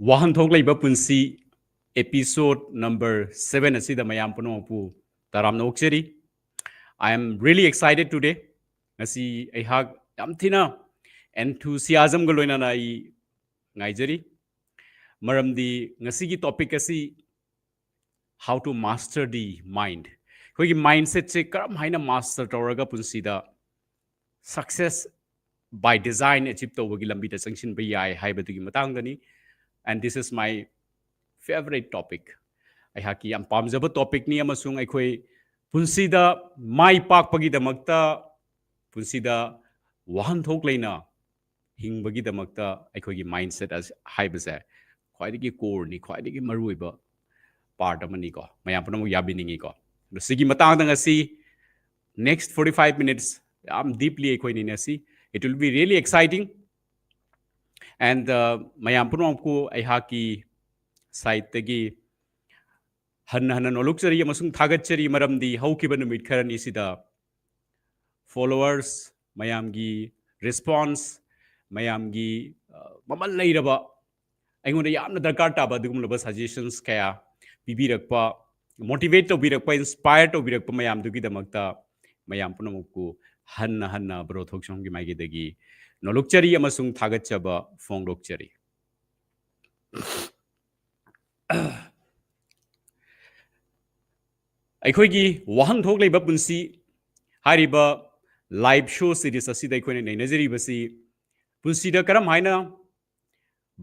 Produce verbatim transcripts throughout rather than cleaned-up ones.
ꯋꯥꯍꯟꯊꯣꯛ ꯂꯩꯕ ꯄꯨꯟꯁꯤ episode number seven ꯑꯁꯤꯗ ꯃꯌꯥꯝ ꯄꯨꯝꯅꯃꯛꯄꯨ ꯇꯔꯥꯝꯅ ꯑꯣꯛꯆꯔꯤ꯫ I am really excited today. ꯉꯁꯤ ꯑꯩꯍꯥꯛ ꯌꯥꯝ ꯊꯤꯅ enthusiasmꯒ ꯂꯣꯏꯅꯅ ꯑꯩ ꯉꯥꯏꯖꯔꯤ, ꯃꯔꯝꯗꯤ ꯉꯁꯤꯒꯤ topic ꯑꯁꯤ how to master the mind꯫ ꯑꯩꯈꯣꯏꯒꯤ mindsetꯁꯦ ꯀꯔꯝ ꯍꯥꯏꯅ master ꯇꯧꯔꯒ ꯄꯨꯟꯁꯤꯗ success by design achieve ꯇꯧꯕꯒꯤ ꯂꯝꯕꯤꯗ ꯆꯪꯁꯤꯟꯕ ꯌꯥꯏ ꯍꯥꯏꯕꯗꯨꯒꯤ ꯃꯇꯥꯡꯗꯅꯤ꯫ And this is my favorite topic. ꯑꯩꯍꯥꯛꯀꯤ ꯌꯥꯝ ꯄꯥꯝꯖꯕ topicꯅꯤ, ꯑꯃꯁꯨꯡ ꯑꯩꯈꯣꯏ ꯄꯨꯟꯁꯤꯗ ꯃꯥꯏ ꯄꯥꯛꯄꯒꯤꯗꯃꯛꯇ, ꯄꯨꯟꯁꯤꯗ ꯋꯥꯍꯟꯊꯣꯛ ꯂꯩꯅ ꯍꯤꯡꯕꯒꯤꯗꯃꯛꯇ ꯑꯩꯈꯣꯏꯒꯤ mindset ꯑꯁ-, ꯍꯥꯏꯕꯁꯦ ꯈ꯭ꯋꯥꯏꯗꯒꯤ coreꯅꯤ, ꯈ꯭ꯋꯥꯏꯗꯒꯤ ꯃꯔꯨꯑꯣꯏꯕ part ꯑꯃꯅꯤꯀꯣ꯫ ꯃꯌꯥꯝ ꯄꯨꯝꯅꯃꯛ ꯌꯥꯕꯤꯅꯤꯡꯉꯤꯀꯣ꯫ ꯑꯗꯣ ꯁꯤꯒꯤ ꯃꯇꯥꯡꯗ ꯉꯁꯤ next forty five minutes ꯌꯥꯝ deeply ꯑꯩꯈꯣꯏ ꯅꯩꯅꯁꯤ꯫ It will be really exciting. And, uh, ꯃꯌꯥꯝ ꯄꯨꯝꯅꯃꯛꯄꯨ ꯑꯩꯍꯥꯛꯀꯤ sideꯇꯒꯤ ꯍꯟꯅ ꯍꯟꯅ ꯅꯣꯂꯨꯛꯆꯔꯤ ꯑꯃꯁꯨꯡ ꯊꯥꯒꯠꯆꯔꯤ, ꯃꯔꯝꯗꯤ ꯍꯧꯈꯤꯕ ꯅꯨꯃꯤꯠ ꯈꯔꯅꯤꯁꯤꯗ followers, ꯃꯌꯥꯝꯒꯤ response, ꯃꯌꯥꯝꯒꯤ, ꯑ, ꯃꯃꯜ ꯂꯩꯔꯕ, ꯑꯩꯉꯣꯟꯗ ꯌꯥꯝꯅ ꯗꯔꯀꯥꯔ ꯇꯥꯕ ꯑꯗꯨꯒꯨꯝꯂꯕ suggestions ꯀꯌꯥ ꯄꯤꯕꯤꯔꯛꯄ, motivate ꯇꯧꯕꯤꯔꯛꯄ, inspire ꯇꯧꯕꯤꯔꯛꯄ ꯃꯌꯥꯝꯗꯨꯒꯤꯗꯃꯛꯇ ꯃꯌꯥꯝ ꯄꯨꯝꯅꯃꯛꯄꯨ ꯍꯟꯅ ꯍꯟꯅ ꯕ꯭ꯔꯣ ꯊꯣꯛꯆꯣꯝꯒꯤ ꯃꯥꯏꯀꯩꯗꯒꯤ ꯅꯣꯂꯨꯛꯆꯔꯤ ꯑꯃꯁꯨꯡ ꯊꯥꯒꯠꯆꯕ ꯐꯣꯡꯗꯣꯛꯆꯔꯤ꯫ ꯑꯩꯈꯣꯏꯒꯤ ꯋꯥꯍꯟꯊꯣꯛ ꯂꯩꯕ ꯄꯨꯟꯁꯤ ꯍꯥꯏꯔꯤꯕ live show series ꯑꯁꯤꯗ ꯑꯩꯈꯣꯏꯅ ꯅꯩꯅꯖꯔꯤꯕꯁꯤ ꯄꯨꯟꯁꯤꯗ ꯀꯔꯝ ꯍꯥꯏꯅ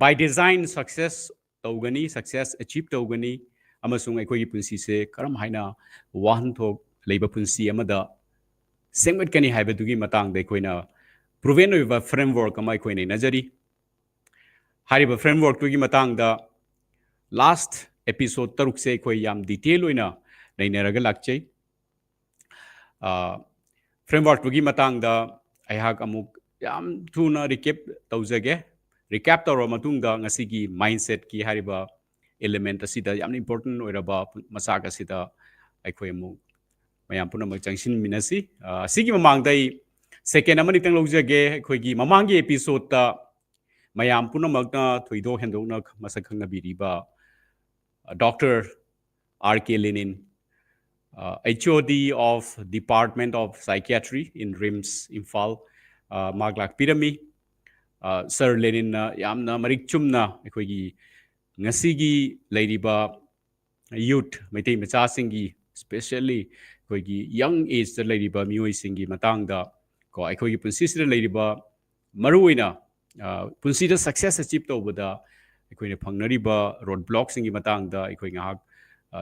by design success ꯇꯧꯒꯅꯤ, success achieve ꯇꯧꯒꯅꯤ, ꯑꯃꯁꯨꯡ ꯑꯩꯈꯣꯏꯒꯤ ꯄꯨꯟꯁꯤꯁꯦ ꯀꯔꯝ ꯍꯥꯏꯅ ꯋꯥꯍꯟꯊꯣꯛ ꯂꯩꯕ ꯄꯨꯟꯁꯤ ꯑꯃꯗ ꯁꯦꯝꯒꯠꯀꯅꯤ ꯍꯥꯏꯕꯗꯨꯒꯤ ꯃꯇꯥꯡꯗ ꯑꯩꯈꯣꯏꯅ proven ꯑꯣꯏꯕ framework ꯑꯃ ꯑꯩꯈꯣꯏ ꯅꯩꯅꯖꯔꯤ꯫ ꯍꯥꯏꯔꯤꯕ frameworkꯇꯨꯒꯤ ꯃꯇꯥꯡꯗ last episode ꯇꯔꯨꯛꯁꯦ ꯑꯩꯈꯣꯏ ꯌꯥꯝ detail ꯑꯣꯏꯅ ꯅꯩꯅꯔꯒ ꯂꯥꯛꯆꯩ꯫ ꯑ, frameworkꯇꯨꯒꯤ ꯃꯇꯥꯡꯗ ꯑꯩꯍꯥꯛ ꯑꯃꯨꯛ ꯌꯥꯝ ꯊꯨꯅ recap ꯇꯧꯖꯒꯦ꯫ Recap ꯇꯧꯔꯕ ꯃꯇꯨꯡꯗ ꯉꯁꯤꯒꯤ mindsetꯀꯤ ꯍꯥꯏꯔꯤꯕ element ꯑꯁꯤꯗ ꯌꯥꯝꯅ important ꯑꯣꯏꯔꯕ ꯃꯆꯥꯛ ꯑꯁꯤꯗ ꯑꯩꯈꯣꯏ ꯑꯃꯨꯛ ꯃꯌꯥꯝ ꯄꯨꯝꯅꯃꯛ ꯆꯪꯁꯤꯟꯃꯤꯟꯅꯁꯤ꯫ ꯑ, ꯁꯤꯒꯤ ꯃꯃꯥꯡꯗ ꯑꯩ second ꯑꯃꯅꯤꯇꯪ ꯂꯧꯖꯒꯦ꯫ ꯑꯩꯈꯣꯏꯒꯤ ꯃꯃꯥꯡꯒꯤ episodeꯇ ꯃꯌꯥꯝ ꯄꯨꯝꯅꯃꯛꯅ ꯊꯣꯏꯗꯣꯛ ꯍꯦꯟꯗꯣꯛꯅ ꯃꯁꯛ ꯈꯪꯅꯕꯤꯔꯤꯕ Doctor R K Lenin, H O D of Department of Psychiatry in RIMS Imphal, ꯃꯍꯥꯛ ꯂꯥꯛꯄꯤꯔꯝꯃꯤ꯫ Sir Leninꯅ ꯌꯥꯝꯅ ꯃꯔꯤꯛ ꯆꯨꯝꯅ ꯑꯩꯈꯣꯏꯒꯤ ꯉꯁꯤꯒꯤ ꯂꯩꯔꯤꯕ youth, ꯃꯩꯇꯩ ꯃꯆꯥꯁꯤꯡꯒꯤ, especially ꯑꯩꯈꯣꯏꯒꯤ young ageꯇ ꯂꯩꯔꯤꯕ ꯃꯤꯑꯣꯏꯁꯤꯡꯒꯤ ꯃꯇꯥꯡꯗ ꯀꯣ, ꯑꯩꯈꯣꯏꯒꯤ ꯄꯨꯟꯁꯤꯁꯤꯗ ꯂꯩꯔꯤꯕ ꯃꯔꯨꯑꯣꯏꯅ ꯄꯨꯟꯁꯤꯗ success achieve ꯇꯧꯕꯗ ꯑꯩꯈꯣꯏꯅ ꯐꯪꯅꯔꯤꯕ road blockꯁꯤꯡꯒꯤ ꯃꯇꯥꯡꯗ ꯑꯩꯈꯣꯏ ꯉꯥꯏꯍꯥꯛ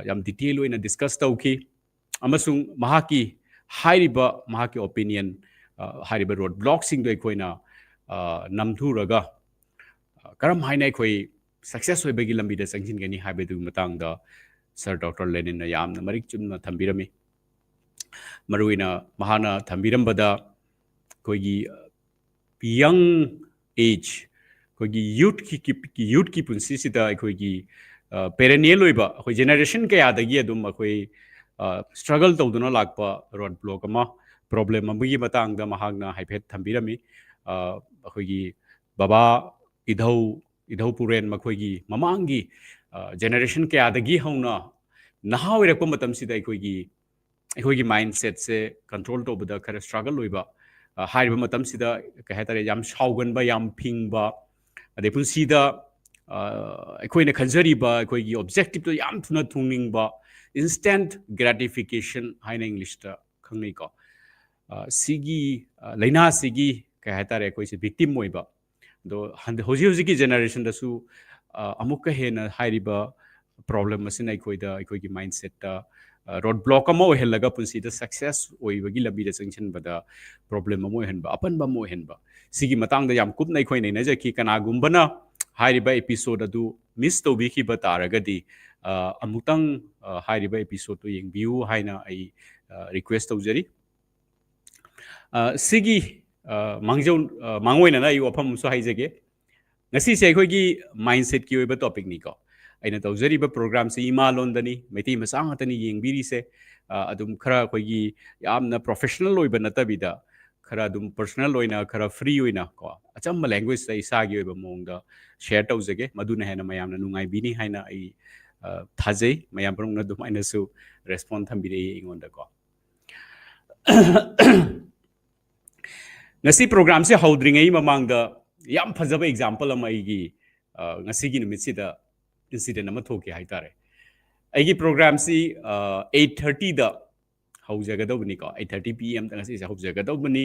ꯌꯥꯝ detail ꯑꯣꯏꯅ discuss ꯇꯧꯈꯤ꯫ ꯑꯃꯁꯨꯡ ꯃꯍꯥꯛꯀꯤ ꯍꯥꯏꯔꯤꯕ, ꯃꯍꯥꯛꯀꯤ opinion, ꯍꯥꯏꯔꯤꯕ road blockꯁꯤꯡꯗꯣ ꯑꯩꯈꯣꯏꯅ ꯅꯝꯊꯨꯔꯒ ꯀꯔꯝ ꯍꯥꯏꯅ ꯑꯩꯈꯣꯏ success ꯑꯣꯏꯕꯒꯤ ꯂꯝꯕꯤꯗ ꯆꯪꯁꯤꯟꯒꯅꯤ ꯍꯥꯏꯕꯗꯨꯒꯤ ꯃꯇꯥꯡꯗ Sir Doctor Leninꯅ ꯌꯥꯝꯅ ꯃꯔꯤꯛ ꯆꯨꯝꯅ ꯊꯝꯕꯤꯔꯝꯃꯤ꯫ ꯃꯔꯨꯑꯣꯏꯅ ꯃꯍꯥꯛꯅ ꯊꯝꯕꯤꯔꯝꯕꯗ ꯑꯩꯈꯣꯏꯒꯤ young age, ꯑꯩꯈꯣꯏꯒꯤ youthꯀꯤ, youthꯀꯤ ꯄꯨꯟꯁꯤꯁꯤꯗ ꯑꯩꯈꯣꯏꯒꯤ perennial ꯑꯣꯏꯕ, ꯑꯩꯈꯣꯏ generation ꯀꯌꯥꯗꯒꯤ ꯑꯗꯨꯝ ꯑꯩꯈꯣꯏ struggle ꯇꯧꯗꯨꯅ ꯂꯥꯛꯄ road block ꯑꯃ, problem ꯑꯃꯒꯤ ꯃꯇꯥꯡꯗ ꯃꯍꯥꯛꯅ ꯍꯥꯏꯐꯦꯠ ꯊꯝꯕꯤꯔꯝꯃꯤ꯫ ꯑꯩꯈꯣꯏꯒꯤ ꯕꯕꯥ, ꯏꯙꯧ, ꯏꯙꯧ ꯄꯨꯔꯦꯟ ꯃꯈꯣꯏꯒꯤ ꯃꯃꯥꯡꯒꯤ generation ꯀꯌꯥꯗꯒꯤ ꯍꯧꯅ ꯅꯍꯥ ꯑꯣꯏꯔꯛꯄ ꯃꯇꯝꯁꯤꯗ ꯑꯩꯈꯣꯏꯒꯤ, ꯑꯩꯈꯣꯏꯒꯤ mindsetꯁꯦ control ꯇꯧꯕꯗ ꯈꯔ struggle ꯑꯣꯏꯕ, ꯍꯥꯏꯔꯤꯕ ꯃꯇꯝꯁꯤꯗ ꯀꯩ ꯍꯥꯏꯇꯥꯔꯦ, ꯌꯥꯝ ꯁꯥꯎꯒꯟꯕ, ꯌꯥꯝ ꯐꯤꯡꯕ, ꯑꯗꯩ ꯄꯨꯟꯁꯤꯗ ꯑꯩꯈꯣꯏꯅ ꯈꯟꯖꯔꯤꯕ ꯑꯩꯈꯣꯏꯒꯤ objectiveꯇꯣ ꯌꯥꯝ ꯊꯨꯅ ꯊꯨꯡꯅꯤꯡꯕ, instant gratification ꯍꯥꯏꯅ Englishꯇ ꯈꯪꯅꯩꯀꯣ꯫ ꯁꯤꯒꯤ ꯂꯥꯏꯅꯥꯁꯤꯒꯤ ꯀꯩ ꯍꯥꯏꯇꯥꯔꯦ, ꯑꯩꯈꯣꯏꯁꯦ victim ꯑꯣꯏꯕ꯫ ꯑꯗꯣ ꯍꯧꯖꯤꯛ ꯍꯧꯖꯤꯛꯀꯤ generationꯗꯁꯨ ꯑꯃꯨꯛꯀ ꯍꯦꯟꯅ ꯍꯥꯏꯔꯤꯕ problem ꯑꯁꯤꯅ ꯑꯩꯈꯣꯏꯗ, ꯑꯩꯈꯣꯏꯒꯤ mindsetꯇ road block ꯑꯃ ꯑꯣꯏꯍꯜꯂꯒ ꯄꯨꯟꯁꯤꯗ success ꯑꯣꯏꯕꯒꯤ ꯂꯝꯕꯤꯗ ꯆꯪꯁꯤꯟꯕꯗ problem ꯑꯃ ꯑꯣꯏꯍꯟꯕ, ꯑꯄꯟꯕ ꯑꯃ ꯑꯣꯏꯍꯟꯕ꯫ ꯁꯤꯒꯤ ꯃꯇꯥꯡꯗ ꯌꯥꯝ ꯀꯨꯞꯅ ꯑꯩꯈꯣꯏ ꯅꯩꯅꯖꯈꯤ꯫ ꯀꯅꯥꯒꯨꯝꯕꯅ ꯍꯥꯏꯔꯤꯕ episode ꯑꯗꯨ miss ꯇꯧꯕꯤꯈꯤꯕ ꯇꯥꯔꯒꯗꯤ ꯑꯃꯨꯛꯇꯪ ꯍꯥꯏꯔꯤꯕ episodeꯇꯨ ꯌꯦꯡꯕꯤꯌꯨ ꯍꯥꯏꯅ ꯑꯩ request ꯇꯧꯖꯔꯤ꯫ ꯁꯤꯒꯤ ꯃꯥꯡꯖꯧ, ꯃꯥꯡꯑꯣꯏꯅꯅ ꯑꯩ ꯋꯥꯐꯝ ꯑꯃꯁꯨ ꯍꯥꯏꯖꯒꯦ꯫ ꯉꯁꯤꯁꯦ ꯑꯩꯈꯣꯏꯒꯤ mindsetꯀꯤ ꯑꯣꯏꯕ topicꯅꯤꯀꯣ꯫ ꯑꯩꯅ ꯇꯧꯖꯔꯤꯕ programꯁꯤ ꯏꯃꯥ ꯂꯣꯟꯗꯅꯤ, ꯃꯩꯇꯩ ꯃꯆꯥ ꯉꯥꯛꯇꯅꯤ ꯌꯦꯡꯕꯤꯔꯤꯁꯦ꯫ ꯑꯗꯨꯝ ꯈꯔ ꯑꯩꯈꯣꯏꯒꯤ ꯌꯥꯝꯅ professional ꯑꯣꯏꯕ ꯅꯠꯇꯕꯤꯗ, ꯈꯔ ꯑꯗꯨꯝ personal ꯑꯣꯏꯅ, ꯈꯔ free ꯑꯣꯏꯅ ꯀꯣ, ꯑꯆꯝꯕ languageꯇ ꯏꯁꯥꯒꯤ ꯑꯣꯏꯕ ꯃꯑꯣꯡꯗ share ꯇꯧꯖꯒꯦ꯫ ꯃꯗꯨꯅ ꯍꯦꯟꯅ ꯃꯌꯥꯝꯅ ꯅꯨꯡꯉꯥꯏꯕꯤꯅꯤ ꯍꯥꯏꯅ ꯑꯩ, ꯑ, ꯊꯥꯖꯩ꯫ ꯃꯌꯥꯝ ꯄꯨꯝꯅꯃꯛꯅ ꯑꯗꯨꯃꯥꯏꯅꯁꯨ respond ꯊꯝꯕꯤꯔꯛꯏ ꯑꯩꯉꯣꯟꯗꯀꯣ꯫ ꯉꯁꯤ programꯁꯦ ꯍꯧꯗ꯭ꯔꯤꯉꯩ ꯃꯃꯥꯡꯗ ꯌꯥꯝ ꯐꯖꯕ example ꯑꯃ ꯑꯩꯒꯤ, ꯑ, ꯉꯁꯤꯒꯤ ꯅꯨꯃꯤꯠꯁꯤꯗ incident ꯑꯃ ꯊꯣꯛꯈꯤ ꯍꯥꯏꯇꯥꯔꯦ꯫ ꯑꯩꯒꯤ programꯁꯤ, ꯑ, eight thirtyꯗ ꯍꯧꯖꯒꯗꯧꯕꯅꯤꯀꯣ, eight thirty P M ꯗ ꯉꯁꯤꯁꯦ ꯍꯧꯖꯒꯗꯧꯕꯅꯤ꯫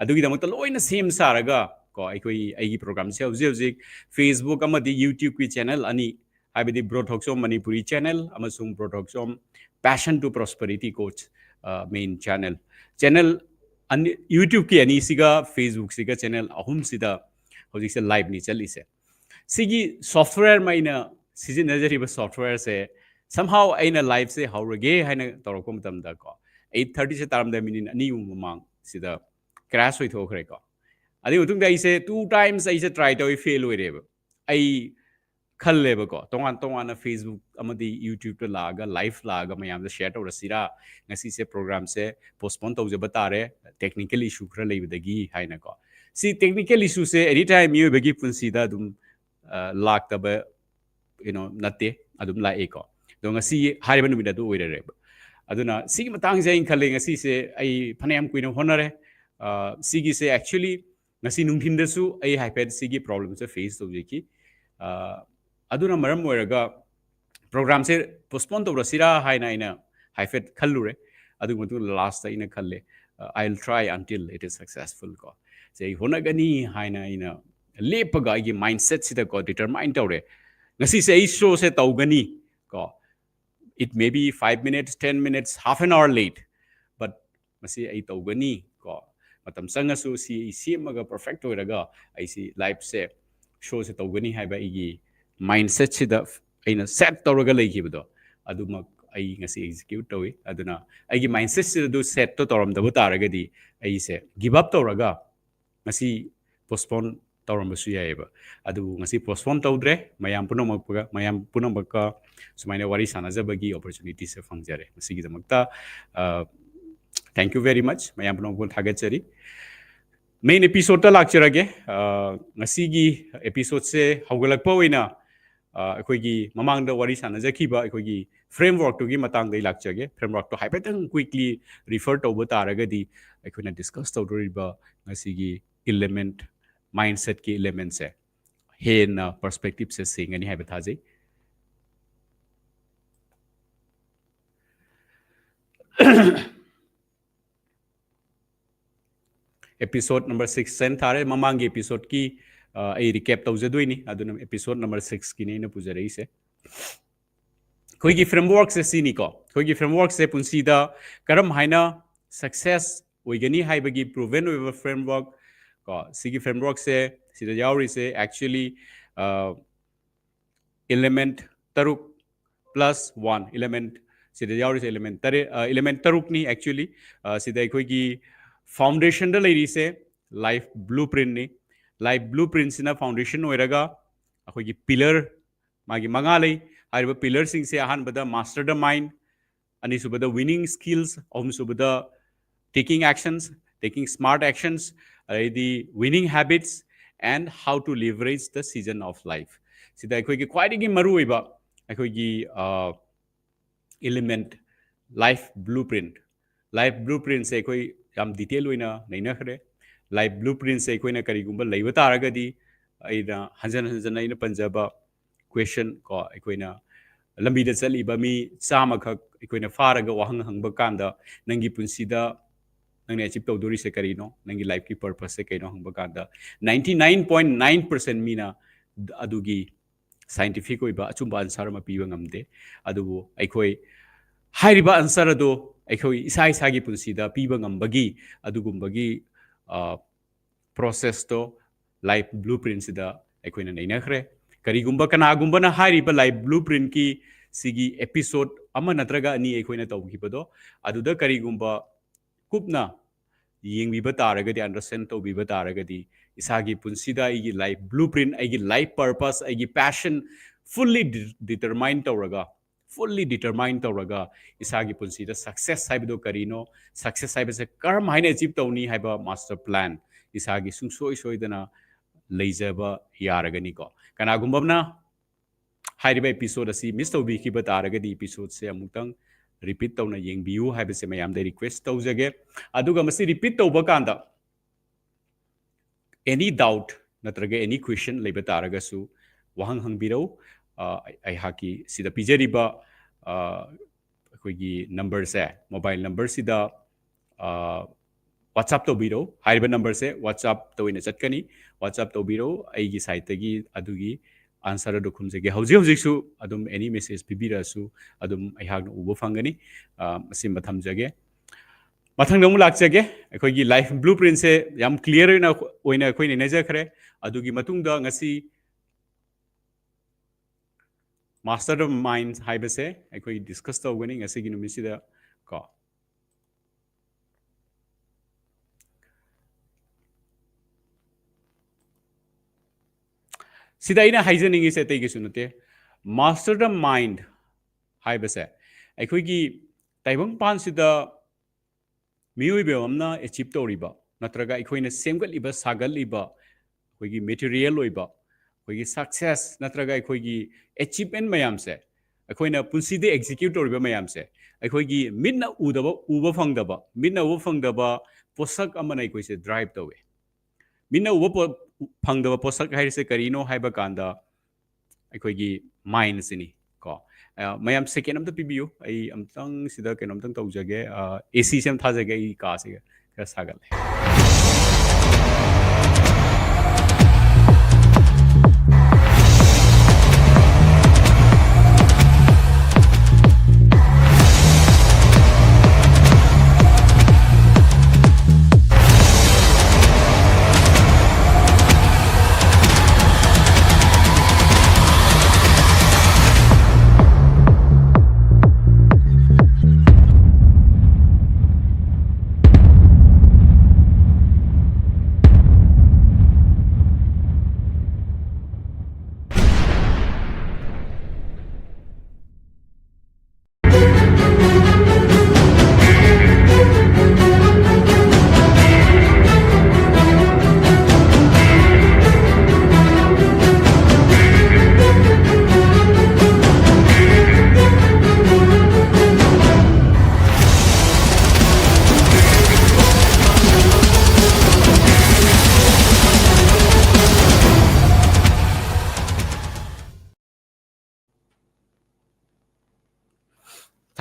ꯑꯗꯨꯒꯤꯗꯃꯛꯇ ꯂꯣꯏꯅ ꯁꯦꯝ ꯁꯥꯔꯒ ꯀꯣ, ꯑꯩꯈꯣꯏ, ꯑꯩꯒꯤ programꯁꯦ ꯍꯧꯖꯤꯛ ꯍꯧꯖꯤꯛ Facebook ꯑꯃꯗꯤ YouTubeꯀꯤ channel ꯑꯅꯤ, ꯍꯥꯏꯕꯗꯤ Bro Thokchom Manipuri channel ꯑꯃꯁꯨꯡ Bro Thokchom Passion to Prosperity Coach, ꯑ, main channel, channel ꯑꯅꯤ, YouTubeꯀꯤ ꯑꯅꯤꯁꯤꯒ Facebookꯁꯤꯒ channel ꯑꯍꯨꯝꯁꯤꯗ ꯍꯧꯖꯤꯛꯁꯦ liveꯅꯤ ꯆꯠꯂꯤꯁꯦ꯫ ꯁꯤꯒꯤ software ꯑꯃ ꯑꯩꯅ ꯁꯤꯖꯤꯟꯅꯖꯔꯤꯕ softwareꯁꯦ somehow ꯑꯩꯅ liveꯁꯦ ꯍꯧꯔꯒꯦ ꯍꯥꯏꯅ ꯇꯧꯔꯛꯄ ꯃꯇꯝꯗ ꯀꯣ, eight thirtyꯁꯦ ꯇꯥꯔꯝꯗꯥꯏ minute ꯑꯅꯤꯒꯨꯝꯕ ꯃꯃꯥꯡ ꯁꯤꯗ crash ꯑꯣꯏꯊꯣꯛꯈ꯭ꯔꯦꯀꯣ꯫ ꯑꯗꯨꯒꯤ ꯃꯇꯨꯡꯗ ꯑꯩꯁꯦ two times ꯑꯩꯁꯦ try ꯇꯧꯏ, fail ꯑꯣꯏꯔꯦꯕ꯫ ꯑꯩ ꯈꯜꯂꯦꯕꯀꯣ, ꯇꯣꯉꯥꯟ ꯇꯣꯉꯥꯟꯅ Facebook ꯑꯃꯗꯤ YouTubeꯇ ꯂꯥꯛꯑꯒ, live ꯂꯥꯛꯑꯒ ꯃꯌꯥꯝꯗ share ꯇꯧꯔꯁꯤꯔꯥ, ꯉꯁꯤꯁꯦ programꯁꯦ postpone ꯇꯧꯖꯕ ꯇꯥꯔꯦ, technical issue ꯈꯔ ꯂꯩꯕꯗꯒꯤ ꯍꯥꯏꯅꯀꯣ꯫ ꯁꯤ technical issueꯁꯦ anytime ꯃꯤꯑꯣꯏꯕꯒꯤ ꯄꯨꯟꯁꯤꯗ ꯑꯗꯨꯝ, ꯑ, ꯂꯥꯛꯇꯕ, you know, ꯅꯠꯇꯦ, ꯑꯗꯨꯝ ꯂꯥꯛꯑꯦꯀꯣ꯫ ꯑꯗꯣ ꯉꯁꯤ ꯍꯥꯏꯔꯤꯕ ꯅꯨꯃꯤꯠ ꯑꯗꯨ ꯑꯣꯏꯔꯔꯦꯕ꯫ ꯑꯗꯨꯅ ꯁꯤꯒꯤ ꯃꯇꯥꯡꯁꯦ ꯑꯩꯅ ꯈꯜꯂꯦ, ꯉꯁꯤꯁꯦ ꯑꯩ ꯐꯅꯌꯥꯝ ꯀꯨꯏꯅ ꯍꯣꯠꯅꯔꯦ꯫ ꯑ, ꯁꯤꯒꯤꯁꯦ actually ꯉꯁꯤ ꯅꯨꯡꯊꯤꯟꯗꯁꯨ ꯑꯩ ꯍꯥꯏꯐꯦꯠ ꯁꯤꯒꯤ problemꯁꯦ face ꯇꯧꯖꯈꯤ꯫ ꯑ, ꯑꯗꯨꯅ ꯃꯔꯝ ꯑꯣꯏꯔꯒ programꯁꯦ postpone ꯇꯧꯔꯁꯤꯔꯥ ꯍꯥꯏꯅ ꯑꯩꯅ ꯍꯥꯏꯐꯦꯠ ꯈꯜꯂꯨꯔꯦ꯫ ꯑꯗꯨꯒꯤ ꯃꯇꯨꯡꯗ lastꯇ ꯑꯩꯅ ꯈꯜꯂꯦ, "I'll try until it is successful" ꯀꯣ꯫ ꯁꯦ ꯑꯩ ꯍꯣꯠꯅꯒꯅꯤ ꯍꯥꯏꯅ ꯑꯩꯅ ꯂꯦꯞꯄꯒ ꯑꯩꯒꯤ mindsetꯁꯤꯗꯀꯣ determine ꯇꯧꯔꯦ꯫ ꯉꯁꯤꯁꯦ ꯑꯩ showꯁꯦ ꯇꯧꯒꯅꯤ ꯀꯣ꯫ It may be five minutes, ten minutes, half an hour late, but ꯃꯁꯤ ꯑꯩ ꯇꯧꯒꯅꯤ ꯀꯣ꯫ ꯃꯇꯝ ꯆꯪꯉꯁꯨ ꯁꯤ ꯑꯩ ꯁꯦꯝꯃꯒ perfect ꯑꯣꯏꯔꯒ ꯑꯩꯁꯤ liveꯁꯦ, showꯁꯦ ꯇꯧꯒꯅꯤ ꯍꯥꯏꯕ ꯑꯩꯒꯤ mindsetꯁꯤꯗ ꯑꯩꯅ set ꯇꯧꯔꯒ ꯂꯩꯈꯤꯕꯗꯣ, ꯑꯗꯨꯃꯛ ꯑꯩ ꯉꯁꯤ execute ꯇꯧꯏ꯫ ꯑꯗꯨꯅ ꯑꯩꯒꯤ mindsetꯁꯤꯗ ꯑꯗꯨ setꯇꯣ ꯇꯧꯔꯝꯗꯕ ꯇꯥꯔꯒꯗꯤ ꯑꯩꯁꯦ give up ꯇꯧꯔꯒ ꯉꯁꯤ postpone ꯇꯧꯔꯝꯕꯁꯨ ꯌꯥꯏꯑꯕ꯫ ꯑꯗꯨꯕꯨ ꯉꯁꯤ postpone ꯇꯧꯗ꯭ꯔꯦ, ꯃꯌꯥꯝ ꯄꯨꯝꯅꯃꯛꯄꯒ, ꯃꯌꯥꯝ ꯄꯨꯝꯅꯃꯛꯀ ꯁꯨꯃꯥꯏꯅ ꯋꯥꯔꯤ ꯁꯥꯟꯅꯖꯕꯒꯤ opportunityꯁꯦ ꯐꯪꯖꯔꯦ꯫ ꯃꯁꯤꯒꯤꯗꯃꯛꯇ, ꯑ, Thank you very much. ꯃꯌꯥꯝ ꯄꯨꯝꯅꯃꯛꯄꯨ ꯊꯥꯒꯠꯆꯔꯤ꯫ Main episode ꯇ ꯂꯥꯛꯆꯔꯒꯦ꯫ ꯑ, ꯉꯁꯤꯒꯤ episode ꯁꯦ ꯍꯧꯒꯠꯂꯛꯄ ꯑꯣꯏꯅ, ꯑ, ꯑꯩꯈꯣꯏꯒꯤ ꯃꯃꯥꯡꯗ ꯋꯥꯔꯤ ꯁꯥꯟꯅꯖꯈꯤꯕ ꯑꯩꯈꯣꯏꯒꯤ framework ꯇꯨꯒꯤ ꯃꯇꯥꯡꯗ ꯑꯩ ꯂꯥꯛꯆꯒꯦ꯫ Framework ꯇꯣ ꯍꯥꯏꯐꯦꯠꯇꯪ quickly refer ꯇꯧꯕ ꯇꯥꯔꯒꯗꯤ, ꯑꯩꯈꯣꯏꯅ discuss ꯇꯧꯗꯣꯔꯤꯕ ꯉꯁꯤꯒꯤ element, mindset ꯀꯤ element ꯁꯦ ꯍꯦꯟꯅ perspective ꯁꯦ ꯁꯦꯡꯒꯅꯤ ꯍꯥꯏꯕ ꯊꯥꯖꯩ꯫ Episode number six ꯁꯦ ꯊꯥꯔꯦ꯫ ꯃꯃꯥꯡꯒꯤ episode ꯀꯤ, ꯑ, ꯑꯩ recap ꯇꯧꯖꯗꯣꯏꯅꯤ, ꯑꯗꯨꯅ episode number six ꯀꯤꯅꯤ ꯑꯩꯅ ꯄꯨꯖꯔꯛꯏꯁꯦ꯫ ꯑꯩꯈꯣꯏꯒꯤ framework ꯁꯦ ꯁꯤꯅꯤꯀꯣ꯫ ꯑꯩꯈꯣꯏꯒꯤ framework ꯁꯦ ꯄꯨꯟꯁꯤꯗ ꯀꯔꯝ ꯍꯥꯏꯅ success ꯑꯣꯏꯒꯅꯤ ꯍꯥꯏꯕꯒꯤ proven ꯑꯣꯏꯕ framework ꯀꯣ꯫ ꯁꯤꯒꯤ framework ꯁꯦ ꯁꯤꯗ ꯌꯥꯎꯔꯤꯁꯦ actually, ꯑ, element ꯇꯔꯨꯛ plus one, element ꯁꯤꯗ ꯌꯥꯎꯔꯤꯁꯦ element ꯇꯔꯦꯠ, ꯑ, element ꯇꯔꯨꯛꯅꯤ actually꯫ ꯑ, ꯁꯤꯗ ꯑꯩꯈꯣꯏꯒꯤ foundation ꯗ ꯂꯩꯔꯤꯁꯦ life blueprint ꯅꯤ꯫ Life blueprint ꯁꯤꯅ foundation ꯑꯣꯏꯔꯒ ꯑꯩꯈꯣꯏꯒꯤ pillar ꯃꯥꯒꯤ ꯃꯉꯥ ꯂꯩ꯫ ꯍꯥꯏꯔꯤꯕ pillar ꯁꯤꯡꯁꯦ ꯑꯍꯥꯟꯕꯗ master the mind, ꯑꯅꯤꯁꯨꯕꯗ winning skills, ꯑꯍꯨꯝꯁꯨꯕꯗ taking actions, taking smart actions, ꯑꯗꯩꯗꯤ winning habits and how to leverage the season of life꯫ ꯁꯤꯗ ꯑꯩꯈꯣꯏꯒꯤ ꯈ꯭ꯋꯥꯏꯗꯒꯤ ꯃꯔꯨꯑꯣꯏꯕ ꯑꯩꯈꯣꯏꯒꯤ, ꯑ, element, life blueprint꯫ Life blueprint ꯁꯦ ꯑꯩꯈꯣꯏ ꯌꯥꯝ detail ꯑꯣꯏꯅ ꯅꯩꯅꯈ꯭ꯔꯦ꯫ Life blueprint ꯁꯦ ꯑꯩꯈꯣꯏꯅ ꯀꯔꯤꯒꯨꯝꯕ ꯂꯩꯕ ꯇꯥꯔꯒꯗꯤ, ꯑꯩꯅ ꯍꯟꯖꯟ ꯍꯟꯖꯟꯅ ꯑꯩꯅ ꯄꯟꯖꯕ question ꯀꯣ, ꯑꯩꯈꯣꯏꯅ ꯂꯝꯕꯤꯗ ꯆꯠꯂꯤꯕ ꯃꯤ ꯆꯥꯝꯃꯈꯛ ꯑꯩꯈꯣꯏꯅ ꯐꯥꯔꯒ ꯋꯥꯍꯪ ꯍꯪꯕ ꯀꯥꯟꯗ, "ꯅꯪꯒꯤ ꯄꯨꯟꯁꯤꯗ ꯅꯪꯅ achieve ꯇꯧꯗꯣꯔꯤꯁꯦ ꯀꯔꯤꯅꯣ? ꯅꯪꯒꯤ life ꯀꯤ purpose ꯁꯦ ꯀꯩꯅꯣ?" ꯍꯪꯕ ꯀꯥꯟꯗ, ninety nine point nine percent ꯃꯤꯅ ꯑꯗꯨꯒꯤ scientific ꯑꯣꯏꯕ ꯑꯆꯨꯝꯕ answer ꯑꯃ ꯄꯤꯕ ꯉꯝꯗꯦ꯫ ꯑꯗꯨꯕꯨ ꯑꯩꯈꯣꯏ ꯍꯥꯏꯔꯤꯕ answer ꯑꯗꯨ ꯑꯩꯈꯣꯏ ꯏꯁꯥ ꯏꯁꯥꯒꯤ ꯄꯨꯟꯁꯤꯗ ꯄꯤꯕ ꯉꯝꯕꯒꯤ ꯑꯗꯨꯒꯨꯝꯕꯒꯤ, ꯑ, process ꯇꯣ life blueprint ꯁꯤꯗ ꯑꯩꯈꯣꯏꯅ ꯅꯩꯅꯈ꯭ꯔꯦ꯫ ꯀꯔꯤꯒꯨꯝꯕ ꯀꯅꯥꯒꯨꯝꯕꯅ ꯍꯥꯏꯔꯤꯕ life blueprint ꯀꯤ ꯁꯤꯒꯤ episode ꯑꯃ ꯅꯠꯇ꯭ꯔꯒ ꯑꯅꯤ ꯑꯩꯈꯣꯏꯅ ꯇꯧꯈꯤꯕꯗꯣ, ꯑꯗꯨꯗ ꯀꯔꯤꯒꯨꯝꯕ ꯀꯨꯞꯅ ꯌꯦꯡꯕꯤꯕ ꯇꯥꯔꯒꯗꯤ, understand ꯇꯧꯕꯤꯕ ꯇꯥꯔꯒꯗꯤ, ꯏꯁꯥꯒꯤ ꯄꯨꯟꯁꯤꯗ ꯑꯩꯒꯤ life blueprint, ꯑꯩꯒꯤ life purpose, ꯑꯩꯒꯤ passion fully de-, determine ꯇꯧꯔꯒ, fully determine ꯇꯧꯔꯒ ꯏꯁꯥꯒꯤ ꯄꯨꯟꯁꯤꯗ success ꯍꯥꯏꯕꯗꯣ ꯀꯔꯤꯅꯣ, success ꯍꯥꯏꯕꯁꯦ ꯀꯔꯝ ꯍꯥꯏꯅ achieve ꯇꯧꯅꯤ ꯍꯥꯏꯕ master plan ꯏꯁꯥꯒꯤ ꯁꯨꯡꯁꯣꯏ ꯁꯣꯏꯗꯅ ꯂꯩꯖꯕ ꯌꯥꯔꯒꯅꯤꯀꯣ꯫ ꯀꯅꯥꯒꯨꯝꯕ ꯑꯃꯅ ꯍꯥꯏꯔꯤꯕ episode ꯑꯁꯤ miss ꯇꯧꯕꯤꯈꯤꯕ ꯇꯥꯔꯒꯗꯤ episodeꯁꯦ ꯑꯃꯨꯛꯇꯪ repeat ꯇꯧꯅ ꯌꯦꯡꯕꯤꯌꯨ ꯍꯥꯏꯕꯁꯦ ꯃꯌꯥꯝꯗ request ꯇꯧꯖꯒꯦ꯫ ꯑꯗꯨꯒ ꯃꯁꯤ repeat ꯇꯧꯕ ꯀꯥꯟꯗ any doubt ꯅꯠꯇ꯭ꯔꯒ any question ꯂꯩꯕ ꯇꯥꯔꯒꯁꯨ ꯋꯥꯍꯪ ꯍꯪꯕꯤꯔꯧ꯫ ꯑ, ꯑꯩꯍꯥꯛꯀꯤ ꯁꯤꯗ ꯄꯤꯖꯔꯤꯕ, ꯑ, ꯑꯩꯈꯣꯏꯒꯤ numberꯁꯦ, mobile numberꯁꯤꯗ, ꯑ, WhatsApp ꯇꯧꯕꯤꯔꯧ꯫ ꯍꯥꯏꯔꯤꯕ numberꯁꯦ WhatsAppꯇ ꯑꯣꯏꯅ ꯆꯠꯀꯅꯤ꯫ WhatsApp ꯇꯧꯕꯤꯔꯧ꯫ ꯑꯩꯒꯤ sideꯇꯒꯤ ꯑꯗꯨꯒꯤ answer ꯑꯗꯨ ꯈꯨꯝꯖꯒꯦ꯫ ꯍꯧꯖꯤꯛ ꯍꯧꯖꯤꯛꯁꯨ ꯑꯗꯨꯝ any message ꯄꯤꯕꯤꯔꯛꯑꯁꯨ ꯑꯗꯨꯝ ꯑꯩꯍꯥꯛꯅ ꯎꯕ ꯐꯪꯒꯅꯤ꯫ ꯑ, ꯃꯁꯤꯃ ꯊꯝꯖꯒꯦ꯫ ꯃꯊꯪꯗ ꯑꯃꯨꯛ ꯂꯥꯛꯆꯒꯦ꯫ ꯑꯩꯈꯣꯏꯒꯤ life blueprintꯁꯦ ꯌꯥꯝ clear ꯑꯣꯏꯅ, ꯑꯣꯏꯅ ꯑꯩꯈꯣꯏ ꯅꯩꯅꯖꯈ꯭ꯔꯦ꯫ ꯑꯗꯨꯒꯤ ꯃꯇꯨꯡꯗ ꯉꯁꯤ master of mind ꯍꯥꯏꯕꯁꯦ ꯑꯩꯈꯣꯏ discuss ꯇꯧꯒꯅꯤ ꯉꯁꯤꯒꯤ ꯅꯨꯃꯤꯠꯁꯤꯗ ꯀꯣ꯫ ꯁꯤꯗ ꯑꯩꯅ ꯍꯥꯏꯖꯅꯤꯡꯉꯤꯁꯦ ꯑꯇꯩ ꯀꯩꯁꯨ ꯅꯠꯇꯦ꯫ Master the mind ꯍꯥꯏꯕꯁꯦ ꯑꯩꯈꯣꯏꯒꯤ ꯇꯥꯏꯕꯪꯄꯥꯟꯁꯤꯗ ꯃꯤꯑꯣꯏꯕ ꯑꯃꯅ achieve ꯇꯧꯔꯤꯕ ꯅꯠꯇ꯭ꯔꯒ ꯑꯩꯈꯣꯏꯅ ꯁꯦꯝꯒꯠꯂꯤꯕ ꯁꯥꯒꯠꯂꯤꯕ ꯑꯩꯈꯣꯏꯒꯤ material ꯑꯣꯏꯕ ꯑꯩꯈꯣꯏꯒꯤ success ꯅꯠꯇ꯭ꯔꯒ ꯑꯩꯈꯣꯏꯒꯤ achievement ꯃꯌꯥꯝꯁꯦ ꯑꯩꯈꯣꯏꯅ ꯄꯨꯟꯁꯤꯗ execute ꯇꯧꯔꯤꯕ ꯃꯌꯥꯝꯁꯦ ꯑꯩꯈꯣꯏꯒꯤ ꯃꯤꯠꯅ ꯎꯗꯕ, ꯎꯕ ꯐꯪꯗꯕ, ꯃꯤꯠꯅ ꯎꯕ ꯐꯪꯗꯕ ꯄꯣꯠꯁꯛ ꯑꯃꯅ ꯑꯩꯈꯣꯏꯁꯦ drive ꯇꯧꯋꯦ꯫ ꯃꯤꯠꯅ ꯎꯕ ꯄꯣ-, ꯐꯪꯗꯕ ꯄꯣꯠꯁꯛ ꯍꯥꯏꯔꯤꯁꯦ ꯀꯔꯤꯅꯣ ꯍꯥꯏꯕ ꯀꯥꯟꯗ ꯑꯩꯈꯣꯏꯒꯤ mindꯁꯤꯅꯤ ꯀꯣ꯫ ꯑ, ꯃꯌꯥꯝ second ꯑꯝꯇ ꯄꯤꯕꯤꯌꯨ꯫ ꯑꯩ ꯑꯝꯇꯪ ꯁꯤꯗ ꯀꯩꯅꯣꯝꯇꯪ ꯇꯧꯖꯒꯦ꯫ ꯑ, ACꯁꯦ ꯑꯝ ꯊꯥꯖꯒꯦ꯫ ꯑꯩ ꯀꯥꯁꯦ ꯈꯔ ꯁꯥꯒꯠꯂꯦ꯫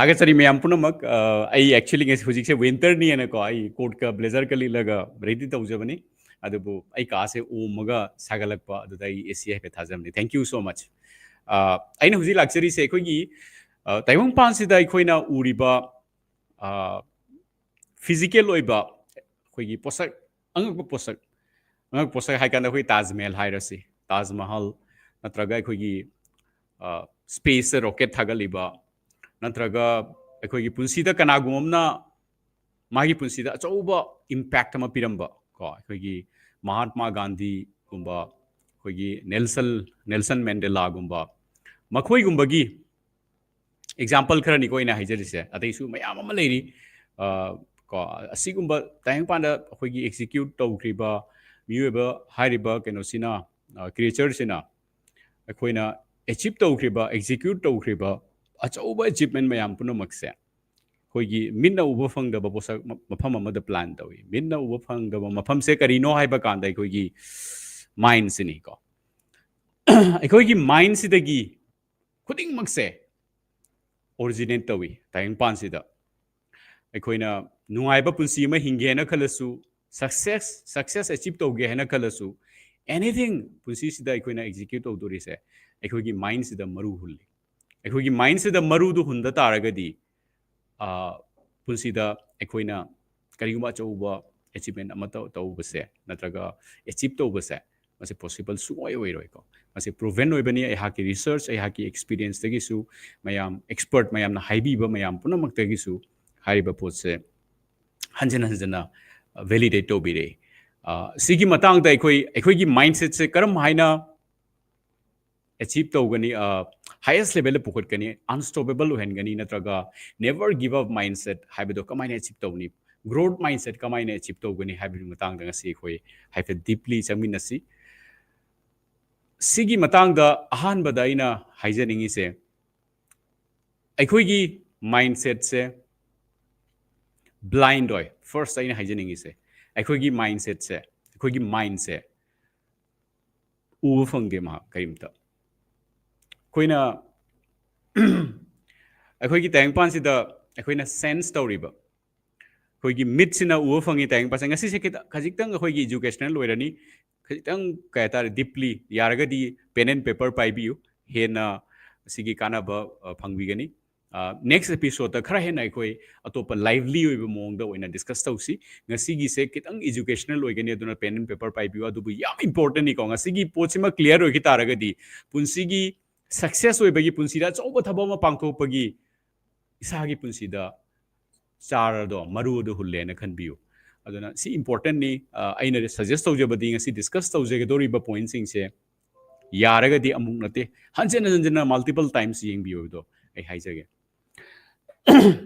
ꯊꯥꯒꯠꯆꯔꯤ ꯃꯌꯥꯝ ꯄꯨꯝꯅꯃꯛ꯫ ꯑ, ꯑꯩ actually ꯉꯁꯤ, ꯍꯧꯖꯤꯛꯁꯦ winter ꯅꯤꯅꯀꯣ, ꯑꯩ coat ꯀ blazer ꯀ ꯂꯤꯠꯂꯒ ready ꯇꯧꯖꯕꯅꯤ꯫ ꯑꯗꯨꯕꯨ ꯑꯩ ꯀꯥꯁꯦ ꯑꯣꯝꯃꯒ ꯁꯥꯒꯠꯂꯛꯄ ꯑꯗꯨꯗ ꯑꯩ A C ꯍꯥꯏꯐꯦꯠ ꯊꯥꯖꯕꯅꯤ꯫ Thank you so much꯫ ꯑ, ꯑꯩꯅ ꯍꯧꯖꯤꯛ ꯂꯥꯛꯆꯔꯤꯁꯦ ꯑꯩꯈꯣꯏꯒꯤ, ꯑ, ꯇꯥꯏꯕꯪꯄꯥꯟꯁꯤꯗ ꯑꯩꯈꯣꯏꯅ ꯎꯔꯤꯕ, ꯑ, physical ꯑꯣꯏꯕ ꯑꯩꯈꯣꯏꯒꯤ ꯄꯣꯠꯁꯛ, ꯑꯉꯛꯄ ꯄꯣꯠꯁꯛ, ꯑꯉꯛꯄ ꯄꯣꯠꯁꯛ ꯍꯥꯏ ꯀꯥꯟꯗ ꯑꯩꯈꯣꯏ ꯇꯥꯖ ꯃꯍꯜ ꯍꯥꯏꯔꯁꯤ, ꯇꯥꯖ ꯃꯍꯜ, ꯅꯠꯇ꯭ꯔꯒ ꯑꯩꯈꯣꯏꯒꯤ, ꯑ, space ꯇ rocket ꯊꯥꯒꯠꯂꯤꯕ, ꯅꯠꯇ꯭ꯔꯒ ꯑꯩꯈꯣꯏꯒꯤ ꯄꯨꯟꯁꯤꯗ ꯀꯅꯥꯒꯨꯝꯕ ꯑꯃꯅ ꯃꯥꯒꯤ ꯄꯨꯟꯁꯤꯗ ꯑꯆꯧꯕ impact ꯑꯃ ꯄꯤꯔꯝꯕ ꯀꯣ, ꯑꯩꯈꯣꯏꯒꯤ ꯃꯍꯥꯠꯃꯥ ꯒꯥꯟꯙꯤꯒꯨꯝꯕ, ꯑꯩꯈꯣꯏꯒꯤ ꯅꯦꯜꯁꯟ, ꯅꯦꯜꯁꯟ ꯃꯦꯟꯗꯦꯂꯥꯒꯨꯝꯕ, ꯃꯈꯣꯏꯒꯨꯝꯕꯒꯤ example ꯈꯔꯅꯤꯀꯣ ꯑꯩꯅ ꯍꯥꯏꯖꯔꯤꯁꯦ꯫ ꯑꯇꯩꯁꯨ ꯃꯌꯥꯝ ꯑꯃ ꯂꯩꯔꯤ꯫ ꯑ, ꯀꯣ, ꯑꯁꯤꯒꯨꯝꯕ ꯇꯥꯏꯕꯪꯄꯥꯟꯗ ꯑꯩꯈꯣꯏꯒꯤ execute ꯇꯧꯈ꯭ꯔꯤꯕ ꯃꯤꯑꯣꯏꯕ ꯍꯥꯏꯔꯤꯕ ꯀꯩꯅꯣꯁꯤꯅ, ꯑ, creature ꯁꯤꯅ ꯑꯩꯈꯣꯏꯅ achieve ꯇꯧꯈ꯭ꯔꯤꯕ, execute ꯇꯧꯈ꯭ꯔꯤꯕ ꯑꯆꯧꯕ achievement ꯃꯌꯥꯝ ꯄꯨꯝꯅꯃꯛꯁꯦ ꯑꯩꯈꯣꯏꯒꯤ ꯃꯤꯠꯅ ꯎꯕ ꯐꯪꯗꯕ ꯄꯣꯠꯁꯛ ꯃ-, ꯃꯐꯝ ꯑꯃꯗ plan ꯇꯧꯏ꯫ ꯃꯤꯠꯅ ꯎꯕ ꯐꯪꯗꯕ ꯃꯐꯝꯁꯦ ꯀꯔꯤꯅꯣ ꯍꯥꯏꯕ ꯀꯥꯟꯗ ꯑꯩꯈꯣꯏꯒꯤ mind ꯁꯤꯅꯤꯀꯣ꯫ ꯑꯩꯈꯣꯏꯒꯤ mind ꯁꯤꯗꯒꯤ ꯈꯨꯗꯤꯡꯃꯛꯁꯦ originate ꯇꯧꯏ ꯇꯥꯏꯕꯪꯄꯥꯟꯁꯤꯗ꯫ ꯑꯩꯈꯣꯏꯅ ꯅꯨꯡꯉꯥꯏꯕ ꯄꯨꯟꯁꯤ ꯑꯃ ꯍꯤꯡꯒꯦꯅ ꯈꯜꯂꯁꯨ, success, success achieve ꯇꯧꯒꯦ ꯍꯥꯏꯅ ꯈꯜꯂꯁꯨ, anything ꯄꯨꯟꯁꯤꯁꯤꯗ ꯑꯩꯈꯣꯏꯅ execute ꯇꯧꯗꯣꯔꯤꯁꯦ ꯑꯩꯈꯣꯏꯒꯤ mind ꯁꯤꯗ ꯃꯔꯨ ꯍꯨꯜꯂꯤ꯫ ꯑꯩꯈꯣꯏꯒꯤ mind ꯁꯤꯗ ꯃꯔꯨꯗꯨ ꯍꯨꯟꯗ ꯇꯥꯔꯒꯗꯤ, ꯑ, ꯄꯨꯟꯁꯤꯗ ꯑꯩꯈꯣꯏꯅ ꯀꯔꯤꯒꯨꯝꯕ ꯑꯆꯧꯕ achievement ꯑꯃ ꯇꯧ-, ꯇꯧꯕꯁꯦ ꯅꯠꯇ꯭ꯔꯒ achieve ꯇꯧꯕꯁꯦ, ꯃꯁꯤ possible ꯁꯨꯡꯑꯣꯏ ꯑꯣꯏꯔꯣꯏꯀꯣ꯫ ꯃꯁꯤ proven ꯑꯣꯏꯕꯅꯤ꯫ ꯑꯩꯍꯥꯛꯀꯤ research, ꯑꯩꯍꯥꯛꯀꯤ experience ꯇꯒꯤꯁꯨ, ꯃꯌꯥꯝ expert ꯃꯌꯥꯝꯅ ꯍꯥꯏꯕꯤꯕ ꯃꯌꯥꯝ ꯄꯨꯝꯅꯃꯛꯇꯒꯤꯁꯨ ꯍꯥꯏꯔꯤꯕ ꯄꯣꯠꯁꯦ ꯍꯟꯖꯤꯟ ꯍꯟꯖꯤꯟꯅ validate ꯇꯧꯕꯤꯔꯛꯏ꯫ ꯑ, ꯁꯤꯒꯤ ꯃꯇꯥꯡꯗ ꯑꯩꯈꯣꯏ, ꯑꯩꯈꯣꯏꯒꯤ mindset ꯁꯦ ꯀꯔꯝ ꯍꯥꯏꯅ achieve ꯇꯧꯒꯅꯤ, ꯑ, highest level ꯗ ꯄꯨꯈꯠꯀꯅꯤ, unstoppable ꯑꯣꯏꯍꯟꯒꯅꯤ, ꯅꯠꯇ꯭ꯔꯒ never give up mindset ꯍꯥꯏꯕꯗꯣ ꯀꯃꯥꯏꯅ achieve ꯇꯧꯅꯤ, growth mindset ꯀꯃꯥꯏꯅ achieve ꯇꯧꯒꯅꯤ ꯍꯥꯏꯕꯒꯤ ꯃꯇꯥꯡꯗ ꯉꯁꯤ ꯑꯩꯈꯣꯏ ꯍꯥꯏꯐꯦꯠ deeply ꯆꯪꯃꯤꯟꯅꯁꯤ꯫ ꯁꯤꯒꯤ ꯃꯇꯥꯡꯗ ꯑꯍꯥꯟꯕꯗ ꯑꯩꯅ ꯍꯥꯏꯖꯅꯤꯡꯉꯤꯁꯦ, ꯑꯩꯈꯣꯏꯒꯤ mindset ꯁꯦ blind ꯑꯣꯏ꯫ First ꯑꯩꯅ ꯍꯥꯏꯖꯅꯤꯡꯉꯤꯁꯦ, ꯑꯩꯈꯣꯏꯒꯤ mindset ꯁꯦ, ꯑꯩꯈꯣꯏꯒꯤ mind ꯁꯦ ꯎꯕ ꯐꯪꯗꯦ ꯃꯍꯥꯛ ꯀꯔꯤꯝꯇ꯫ ꯑꯩꯈꯣꯏꯅ ꯑꯩꯈꯣꯏꯒꯤ ꯇꯥꯏꯕꯪꯄꯥꯟꯁꯤꯗ ꯑꯩꯈꯣꯏꯅ ꯁꯦꯟꯁ ꯇꯧꯔꯤꯕ, ꯑꯩꯈꯣꯏꯒꯤ ꯃꯤꯠꯁꯤꯅ ꯎꯕ ꯐꯪꯉꯤ ꯇꯥꯏꯕꯪꯄꯥꯟꯁꯦ꯫ ꯉꯁꯤꯁꯦ ꯈꯤꯇꯪ, ꯈꯖꯤꯛꯇꯪ ꯑꯩꯈꯣꯏꯒꯤ ꯏꯖꯨꯀꯦꯁꯅꯦꯜ ꯑꯣꯏꯔꯅꯤ, ꯈꯖꯤꯛꯇꯪ ꯀꯩ ꯍꯥꯏꯇꯥꯔꯦ, ꯗꯤꯞꯂꯤ ꯌꯥꯔꯒꯗꯤ ꯄꯦꯟ ꯑꯦꯟ ꯄꯦꯄꯔ ꯄꯥꯏꯕꯤꯌꯨ, ꯍꯦꯟꯅ ꯑꯁꯤꯒꯤ ꯀꯥꯟꯅꯕ ꯑ, ꯐꯪꯕꯤꯒꯅꯤ꯫ ꯅꯦꯛꯁ ꯑꯦꯄꯤꯁꯣꯗꯇ ꯈꯔ ꯍꯦꯟꯅ ꯑꯩꯈꯣꯏ ꯑꯇꯣꯞꯄ ꯂꯥꯏꯚꯂꯤ ꯑꯣꯏꯕ ꯃꯑꯣꯡꯗ ꯑꯣꯏꯅ ꯗꯤꯁꯀꯁ ꯇꯧꯁꯤ꯫ ꯉꯁꯤꯒꯤꯁꯦ ꯈꯤꯇꯪ ꯏꯖꯨꯀꯦꯁꯅꯦꯜ ꯑꯣꯏꯒꯅꯤ, ꯑꯗꯨꯅ ꯄꯦꯟ ꯑꯦꯟ ꯄꯦꯄꯔ ꯄꯥꯏꯕꯤꯌꯨ꯫ ꯑꯗꯨꯕꯨ ꯌꯥꯝ ꯏꯝꯄꯣꯔꯇꯦꯟꯅꯤꯀꯣ, ꯉꯁꯤꯒꯤ ꯄꯣꯠꯁꯤꯃ ꯀ꯭ꯂꯤꯌꯥꯔ ꯑꯣꯏꯈꯤ ꯇꯥꯔꯒꯗꯤ ꯄꯨꯟꯁꯤꯒꯤ ꯁꯛꯁꯦꯁ ꯑꯣꯏꯕꯒꯤ, ꯄꯨꯟꯁꯤꯗ ꯑꯆꯧꯕ ꯊꯕꯛ ꯑꯃ ꯄꯥꯡꯊꯣꯛꯄꯒꯤ ꯏꯁꯥꯒꯤ ꯄꯨꯟꯁꯤꯗ ꯆꯥꯔꯗꯣ, ꯃꯔꯨ ꯑꯗꯨ ꯍꯨꯜꯂꯦꯅ ꯈꯟꯕꯤꯌꯨ꯫ ꯑꯗꯨꯅ ꯁꯤ ꯏꯝꯄꯣꯔꯇꯦꯟꯅꯤ꯫ ꯑ, ꯑꯩꯅ ꯁꯖꯦꯁ ꯇꯧꯖꯕꯗꯤ ꯉꯁꯤ ꯗꯤꯁꯀꯁ ꯇꯧꯖꯒꯗꯧꯔꯤꯕ ꯄꯣꯏꯟꯠꯁꯤꯡꯁꯦ ꯌꯥꯔꯒꯗꯤ ꯑꯃꯨꯛ ꯅꯠꯇꯦ, ꯍꯟꯖꯤꯟ ꯍꯟꯖꯤꯟꯅ ꯃꯜꯇꯤꯄꯜ ꯇꯥꯏꯝꯁ ꯌꯦꯡꯕꯤꯌꯨ ꯍꯥꯏꯕꯗꯣ ꯑꯩ ꯍꯥꯏꯖꯒꯦ꯫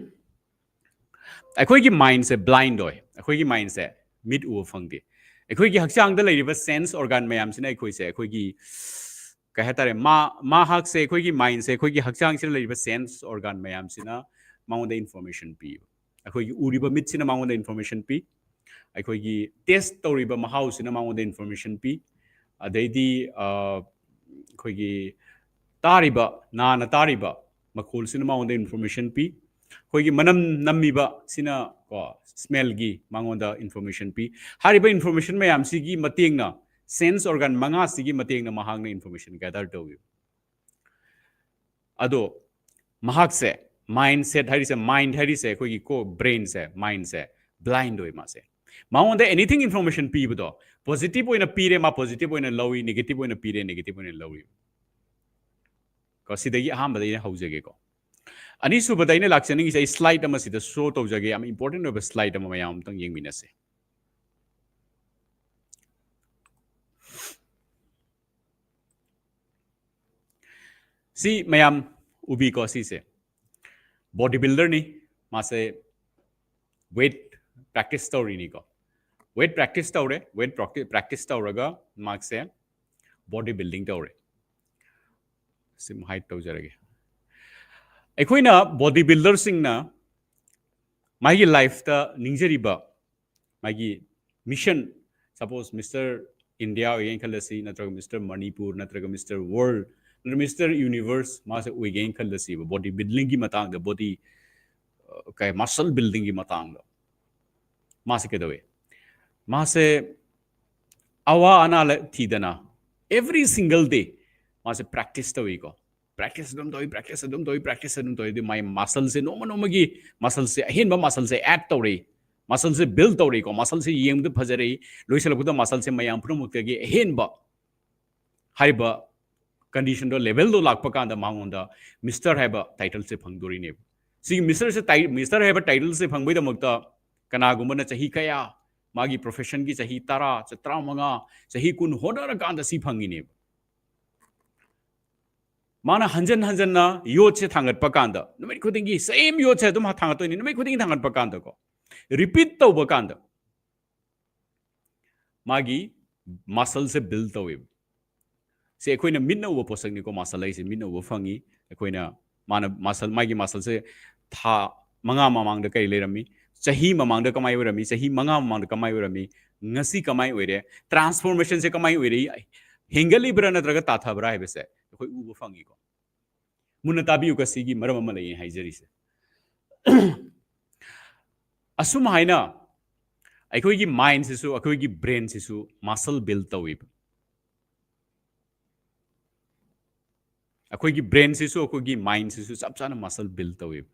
ꯑꯩꯈꯣꯏꯒꯤ ꯃꯥꯏꯟꯁꯦ ꯕ꯭ꯂꯥꯏꯟ ꯑꯣꯏ꯫ ꯑꯩꯈꯣꯏꯒꯤ ꯃꯥꯏꯟꯁꯦ ꯃꯤꯠ ꯎꯕ ꯐꯪꯗꯦ꯫ ꯑꯩꯈꯣꯏꯒꯤ ꯍꯛꯆꯥꯡꯗ ꯂꯩꯔꯤꯕ ꯁꯦꯟꯁ ꯑꯣꯔꯒꯥꯟ ꯃꯌꯥꯝꯁꯤꯅ ꯑꯩꯈꯣꯏꯁꯦ, ꯑꯩꯈꯣꯏꯒꯤ ꯀꯩ ꯍꯥꯏꯇꯥꯔꯦ, ꯃꯥ ꯃꯍꯥꯛꯁꯦ, ꯑꯩꯈꯣꯏꯒꯤ ꯃꯥꯏꯟꯁꯦ, ꯑꯩꯈꯣꯏꯒꯤ ꯍꯛꯆꯥꯡꯁꯤꯗ ꯂꯩꯔꯤꯕ ꯁꯦꯟꯁ ꯑꯣꯔꯒꯥꯟ ꯃꯌꯥꯝꯁꯤꯅ ꯃꯉꯣꯟꯗ ꯏꯟꯐꯣꯔꯃꯦꯁꯟ ꯄꯤꯕ꯫ ꯑꯩꯈꯣꯏꯒꯤ ꯎꯔꯤꯕ ꯃꯤꯠꯁꯤꯅ ꯃꯉꯣꯟꯗ ꯏꯟꯐꯣꯔꯃꯦꯁꯟ ꯄꯤ, ꯑꯩꯈꯣꯏꯒꯤ ꯇꯦꯁ ꯇꯧꯔꯤꯕ ꯃꯍꯥꯎꯁꯤꯅ ꯃꯉꯣꯟꯗ ꯏꯟꯐꯣꯔꯃꯦꯁꯟ ꯄꯤ, ꯑꯗꯩꯗꯤ ꯑ, ꯑꯩꯈꯣꯏꯒꯤ ꯇꯥꯔꯤꯕ, ꯅꯥꯅ ꯇꯥꯔꯤꯕ ꯃꯈꯣꯜꯁꯤꯅ ꯃꯉꯣꯟꯗ ꯏꯟꯐꯣꯔꯃꯦꯁꯟ ꯄꯤ꯫ ꯑꯩꯈꯣꯏꯒꯤ ꯃꯅꯝ ꯅꯝꯃꯤꯕ ꯁꯤꯅ ꯀꯣ, ꯁ꯭ꯃꯦꯜꯒꯤ ꯃꯉꯣꯟꯗ ꯏꯟꯐꯣꯔꯃꯦꯁꯟ ꯄꯤ꯫ ꯍꯥꯏꯔꯤꯕ ꯏꯟꯐꯣꯔꯃꯦꯁꯟ ꯃꯌꯥꯝꯁꯤꯒꯤ ꯃꯇꯦꯡꯅ, ꯁꯦꯟꯁ ꯑꯣꯔꯒꯥꯟ ꯃꯉꯥꯁꯤꯒꯤ ꯃꯇꯦꯡꯅ ꯃꯍꯥꯛꯅ ꯏꯟꯐꯣꯔꯃꯦꯁꯟ ꯒꯦꯗꯔ ꯇꯧꯏ꯫ ꯑꯗꯣ ꯃꯍꯥꯛꯁꯦ, ꯃꯥꯏꯟ ꯁꯦꯠ ꯍꯥꯏꯔꯤꯁꯦ, ꯃꯥꯏꯟ ꯍꯥꯏꯔꯤꯁꯦ ꯑꯩꯈꯣꯏꯒꯤ ꯀꯣ, ꯕ꯭ꯔꯦꯟꯁꯦ, ꯃꯥꯏꯟꯁꯦ ꯕ꯭ꯂꯥꯏꯟ ꯑꯣꯏ ꯃꯥꯁꯦ꯫ ꯃꯉꯣꯟꯗ ꯑꯦꯅꯤꯊꯤꯡ ꯏꯟꯐꯣꯔꯃꯦꯁꯟ ꯄꯤꯕꯗꯣ, ꯄꯣꯖꯤꯇꯤꯚ ꯑꯣꯏꯅ ꯄꯤꯔꯦ, ꯃꯥ ꯄꯣꯖꯤꯇꯤꯚ ꯑꯣꯏꯅ ꯂꯧꯏ, ꯅꯦꯒꯦꯇꯤꯚ ꯑꯣꯏꯅ ꯄꯤꯔꯦ, ꯅꯦꯒꯦꯇꯤꯚ ꯑꯣꯏꯅ ꯂꯧꯏ꯫ ꯀꯣ, ꯁꯤꯗꯒꯤ ꯑꯍꯥꯟꯕꯗ ꯑꯩꯅ ꯍꯧꯖꯒꯦꯀꯣ꯫ ꯑꯅꯤꯁꯨꯕꯗ ꯑꯩꯅ ꯂꯥꯛꯆꯅꯤꯡꯉꯤꯁꯦ, ꯑꯩ ꯁ꯭ꯂꯥꯏꯗ ꯑꯃ ꯁꯤꯗ ꯁꯣ ꯇꯧꯖꯒꯦ, ꯌꯥꯝ ꯏꯝꯄꯣꯔꯇꯦꯟ ꯑꯣꯏꯕ ꯁ꯭ꯂꯥꯏꯗ ꯑꯃ ꯃꯌꯥꯝ ꯑꯝꯇꯪ ꯌꯦꯡꯃꯤꯟꯅꯁꯦ꯫ ꯁꯤ ꯃꯌꯥꯝ ꯎꯕꯤꯀꯣ, ꯁꯤꯁꯦ ꯕꯣꯗꯤ ꯕꯤꯜꯗꯔꯅꯤ꯫ ꯃꯥꯁꯦ ꯋꯦꯠ ꯄ꯭ꯔꯦꯛꯇꯤꯁ ꯇꯧꯔꯤꯅꯤꯀꯣ꯫ ꯋꯦꯠ ꯄ꯭ꯔꯦꯛꯇꯤꯁ ꯇꯧꯔꯦ꯫ ꯋꯦꯠ ꯄ꯭ꯔꯦꯛꯇꯤꯁ ꯇꯧꯔꯒ ꯃꯥꯁꯦ ꯕꯣꯗꯤ ꯕꯤꯜꯗꯤꯡ ꯇꯧꯔꯦ꯫ ꯁꯤ ꯍꯥꯏꯠ ꯇꯧꯖꯔꯒꯦ꯫ ꯑꯩꯈꯣꯏꯅ ꯕꯣꯗꯤ ꯕꯤꯜꯗꯔꯁꯤꯡꯅ ꯃꯥꯒꯤ ꯂꯥꯏꯐꯇ ꯅꯤꯡꯖꯔꯤꯕ, ꯃꯥꯒꯤ ꯃꯤꯁꯟ, ꯁꯄꯣꯁ ꯃꯤꯁꯇꯔ ꯏꯟꯗꯤꯌꯥ ꯑꯣꯏꯒꯦꯅ ꯈꯜꯂꯁꯤ, ꯅꯠꯇ꯭ꯔꯒ ꯃꯤꯁꯇꯔ ꯃꯅꯤꯄꯨꯔ, ꯅꯠꯇ꯭ꯔꯒ ꯃꯤꯁꯇꯔ ꯋꯥꯔꯜ, ꯃꯤꯁꯇꯔ ꯌꯨꯅꯤꯚꯔꯁ ꯃꯥꯁꯦ ꯑꯣꯏꯒꯦꯅ ꯈꯜꯂꯁꯤꯕ, ꯕꯣꯗꯤ ꯕꯤꯜꯗꯤꯡꯒꯤ ꯃꯇꯥꯡꯗ, ꯕꯣꯗꯤ ꯀꯩ ꯃꯁꯜ ꯕꯤꯜꯗꯤꯡꯒꯤ ꯃꯇꯥꯡꯗ ꯃꯥꯁꯦ ꯀꯩꯗꯧꯋꯦ? ꯃꯥꯁꯦ ꯑꯋꯥ ꯑꯅꯥ ꯂ- ꯊꯤꯗꯅ every single day ꯃꯥꯁꯦ ꯄ꯭ꯔꯦꯛꯇꯤꯁ ꯇꯧꯏꯀꯣ꯫ ꯄ꯭ꯔꯦꯛꯇꯤꯁ ꯑꯗꯨꯝ ꯇꯧꯏ, ꯄ꯭ꯔꯦꯛꯇꯤꯁ ꯑꯗꯨꯝ ꯇꯧꯏ, ꯄ꯭ꯔꯦꯛꯇꯤꯁ ꯑꯗꯨꯝ ꯇꯧꯏ꯫ ꯑꯗꯨ ꯃꯥꯏ ꯃꯁꯜꯁꯦ ꯅꯣꯡꯃ ꯅꯣꯡꯃꯒꯤ ꯃꯁꯜꯁꯦ, ꯑꯍꯦꯟꯕ ꯃꯁꯜꯁꯦ ꯑꯦꯗ ꯇꯧꯔꯛꯏ, ꯃꯁꯜꯁꯦ ꯕꯤꯜ ꯇꯧꯔꯛꯏꯀꯣ꯫ ꯃꯁꯜꯁꯦ ꯌꯦꯡꯕꯗ ꯐꯖꯔꯛꯏ, ꯂꯣꯏꯁꯤꯜꯂꯛꯄꯗ ꯃꯁꯜꯁꯦ ꯃꯌꯥꯝ ꯄꯨꯝꯅꯃꯛꯇꯒꯤ ꯑꯍꯦꯟꯕ ꯍꯥꯏꯔꯤꯕ ꯀꯟꯗꯤꯁꯟꯗꯣ, ꯂꯦꯚꯦꯜꯗꯣ ꯂꯥꯛꯄ ꯀꯥꯟꯗ ꯃꯉꯣꯟꯗ ꯃꯤꯁꯇꯔ ꯍꯥꯏꯕ ꯇꯥꯏꯇꯜꯁꯦ ꯐꯪꯗꯣꯔꯤꯅꯦꯕ꯫ ꯁꯤꯒꯤ ꯃꯤꯁꯇꯔꯁꯦ ꯇꯥꯏ- ꯃꯤꯁꯇꯔ ꯍꯥꯏꯕ ꯇꯥꯏꯇꯜꯁꯦ ꯐꯪꯕꯩꯗꯃꯛꯇ ꯀꯅꯥꯒꯨꯝꯕꯅ ꯆꯍꯤ ꯀꯌꯥ, ꯃꯥꯒꯤ ꯄ꯭ꯔꯣꯐꯦꯁꯟꯒꯤ ꯆꯍꯤ ꯇꯔꯥ, ꯆ- ꯇꯔꯥꯃꯉꯥ, ꯆꯍꯤ ꯀꯨꯟ ꯍꯣꯠꯅꯔꯀꯥꯟꯗ ꯁꯤ ꯐꯪꯉꯤꯅꯦꯕ꯫ ꯃꯥꯅ ꯍꯟꯖꯟ ꯍꯟꯖꯟꯅ ꯌꯣꯠꯁꯦ ꯊꯥꯡꯒꯠꯄ ꯀꯥꯟꯗ, ꯅꯨꯃꯤꯠ ꯈꯨꯗꯤꯡꯒꯤ ꯁꯦꯝ ꯌꯣꯠꯁꯦ ꯑꯗꯨꯝ ꯊꯥꯡꯒꯠꯇꯣꯏꯅꯤ, ꯅꯨꯃꯤꯠ ꯈꯨꯗꯤꯡꯒꯤ ꯊꯥꯡꯒꯠꯄ ꯀꯥꯟꯗꯀꯣ, ꯔꯤꯄꯤꯠ ꯇꯧꯕ ꯀꯥꯟꯗ ꯃꯥꯒꯤ ꯃꯁꯜꯁꯦ ꯕꯤꯜ ꯇꯧꯋꯦꯕ꯫ ꯁꯤ ꯑꯩꯈꯣꯏꯅ ꯃꯤꯠꯅ ꯎꯕ ꯄꯣꯠꯁꯛꯅꯤꯀꯣ, ꯃꯁꯜ ꯍꯥꯏꯁꯦ ꯃꯤꯠꯅ ꯎꯕ ꯐꯪꯉꯤ꯫ ꯑꯩꯈꯣꯏꯅ, ꯃꯥꯅ ꯃꯁꯜ, ꯃꯥꯒꯤ ꯃꯁꯜꯁꯦ ꯊꯥ ꯃꯉꯥ ꯃꯃꯥꯡꯗ ꯀꯔꯤ ꯂꯩꯔꯝꯃꯤ, ꯆꯍꯤ ꯃꯃꯥꯡꯗ ꯀꯃꯥꯏ ꯑꯣꯏꯔꯝꯃꯤ, ꯆꯍꯤ ꯃꯉꯥ ꯃꯃꯥꯡꯗ ꯀꯃꯥꯏ ꯑꯣꯏꯔꯝꯃꯤ, ꯉꯁꯤ ꯀꯃꯥꯏ ꯑꯣꯏꯔꯦ, ꯇ꯭ꯔꯥꯟꯁꯐꯣꯔꯃꯦꯁꯟꯁꯦ ꯀꯃꯥꯏ ꯑꯣꯏꯔꯛꯏ, ꯍꯦꯟꯒꯠꯂꯤꯕ꯭ꯔꯥ ꯅꯠꯇ꯭ꯔꯒ ꯇꯥꯊꯕ꯭ꯔꯥ ꯍꯥꯏꯕꯁꯦ ꯑꯩꯈꯣꯏ ꯎꯕ ꯐꯪꯉꯤꯀꯣ꯫ ꯃꯨꯟꯅ ꯇꯥꯕꯤꯌꯨ, ꯀꯁꯤꯒꯤ ꯃꯔꯝ ꯑꯃ ꯂꯩꯌꯦ ꯍꯥꯏꯖꯔꯤꯁꯦ꯫ ꯑꯁꯨꯝ ꯍꯥꯏꯅ ꯑꯩꯈꯣꯏꯒꯤ ꯃꯥꯏꯟꯁꯤꯁꯨ, ꯑꯩꯈꯣꯏꯒꯤ ꯕ꯭ꯔꯦꯟꯁꯤꯁꯨ ꯃꯁꯜ ꯕꯤꯜ ꯇꯧꯋꯦꯕ꯫ ꯑꯩꯈꯣꯏꯒꯤ ꯕ꯭ꯔꯦꯟꯁꯤꯁꯨ, ꯑꯩꯈꯣꯏꯒꯤ ꯃꯥꯏꯟꯁꯤꯁꯨ ꯆꯞ ꯆꯥꯅ ꯃꯁꯜ ꯕꯤꯜ ꯇꯧꯋꯦꯕ꯫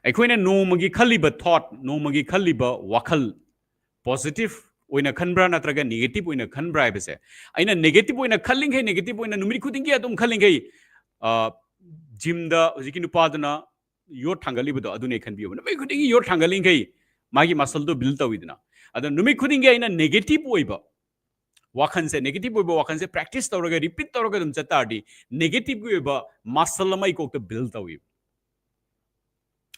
ꯑꯩꯈꯣꯏꯅ ꯅꯣꯡꯃꯒꯤ ꯈꯜꯂꯤꯕ ꯊꯣꯠ, ꯅꯣꯡꯃꯒꯤ ꯈꯜꯂꯤꯕ ꯋꯥꯈꯜ, ꯄꯣꯖꯤꯇꯤꯚ ꯑꯣꯏꯅ ꯈꯟꯕ꯭ꯔꯥ ꯅꯠꯇ꯭ꯔꯒ ꯅꯦꯒꯦꯇꯤꯚ ꯑꯣꯏꯅ ꯈꯟꯕ꯭ꯔꯥ ꯍꯥꯏꯕꯁꯦ, ꯑꯩꯅ ꯅꯦꯒꯦꯇꯤꯚ ꯑꯣꯏꯅ ꯈꯜꯂꯤꯡꯈꯩ, ꯅꯦꯒꯦꯇꯤꯚ ꯑꯣꯏꯅ ꯅꯨꯃꯤꯠ ꯈꯨꯗꯤꯡꯒꯤ ꯑꯗꯨꯝ ꯈꯜꯂꯤꯡꯈꯩ, ꯖꯤꯝꯗ ꯍꯧꯖꯤꯛꯀꯤ ꯅꯨꯄꯥꯗꯨꯅ ꯌꯣꯠ ꯊꯥꯡꯒꯠꯂꯤꯕꯗꯣ ꯑꯗꯨꯅꯦ ꯈꯟꯕꯤꯌꯣꯕ꯫ ꯅꯨꯃꯤꯠ ꯈꯨꯗꯤꯡꯒꯤ ꯌꯣꯠ ꯊꯥꯡꯒꯠꯂꯤꯡꯈꯩ ꯃꯥꯒꯤ ꯃꯁꯜꯗꯣ ꯕꯤꯜ ꯇꯧꯋꯤꯗꯅ꯫ ꯑꯗꯣ ꯅꯨꯃꯤꯠ ꯈꯨꯗꯤꯡꯒꯤ ꯑꯩꯅ ꯅꯦꯒꯦꯇꯤꯚ ꯑꯣꯏꯕ ꯋꯥꯈꯜꯁꯦ, ꯅꯦꯒꯦꯇꯤꯚ ꯑꯣꯏꯕ ꯋꯥꯈꯜꯁꯦ ꯄ꯭ꯔꯦꯛꯇꯤꯁ ꯇꯧꯔꯒ, ꯔꯤꯄꯤꯠ ꯇꯧꯔꯒ ꯑꯗꯨꯝ ꯆꯠ ꯇꯥꯔꯗꯤ, ꯅꯦꯒꯦꯇꯤꯚꯀꯤ ꯑꯣꯏꯕ ꯃꯁꯜ ꯑꯃ ꯑꯩ ꯀꯣꯛꯇ ꯕꯤꯜ ꯇꯧꯋꯤ꯫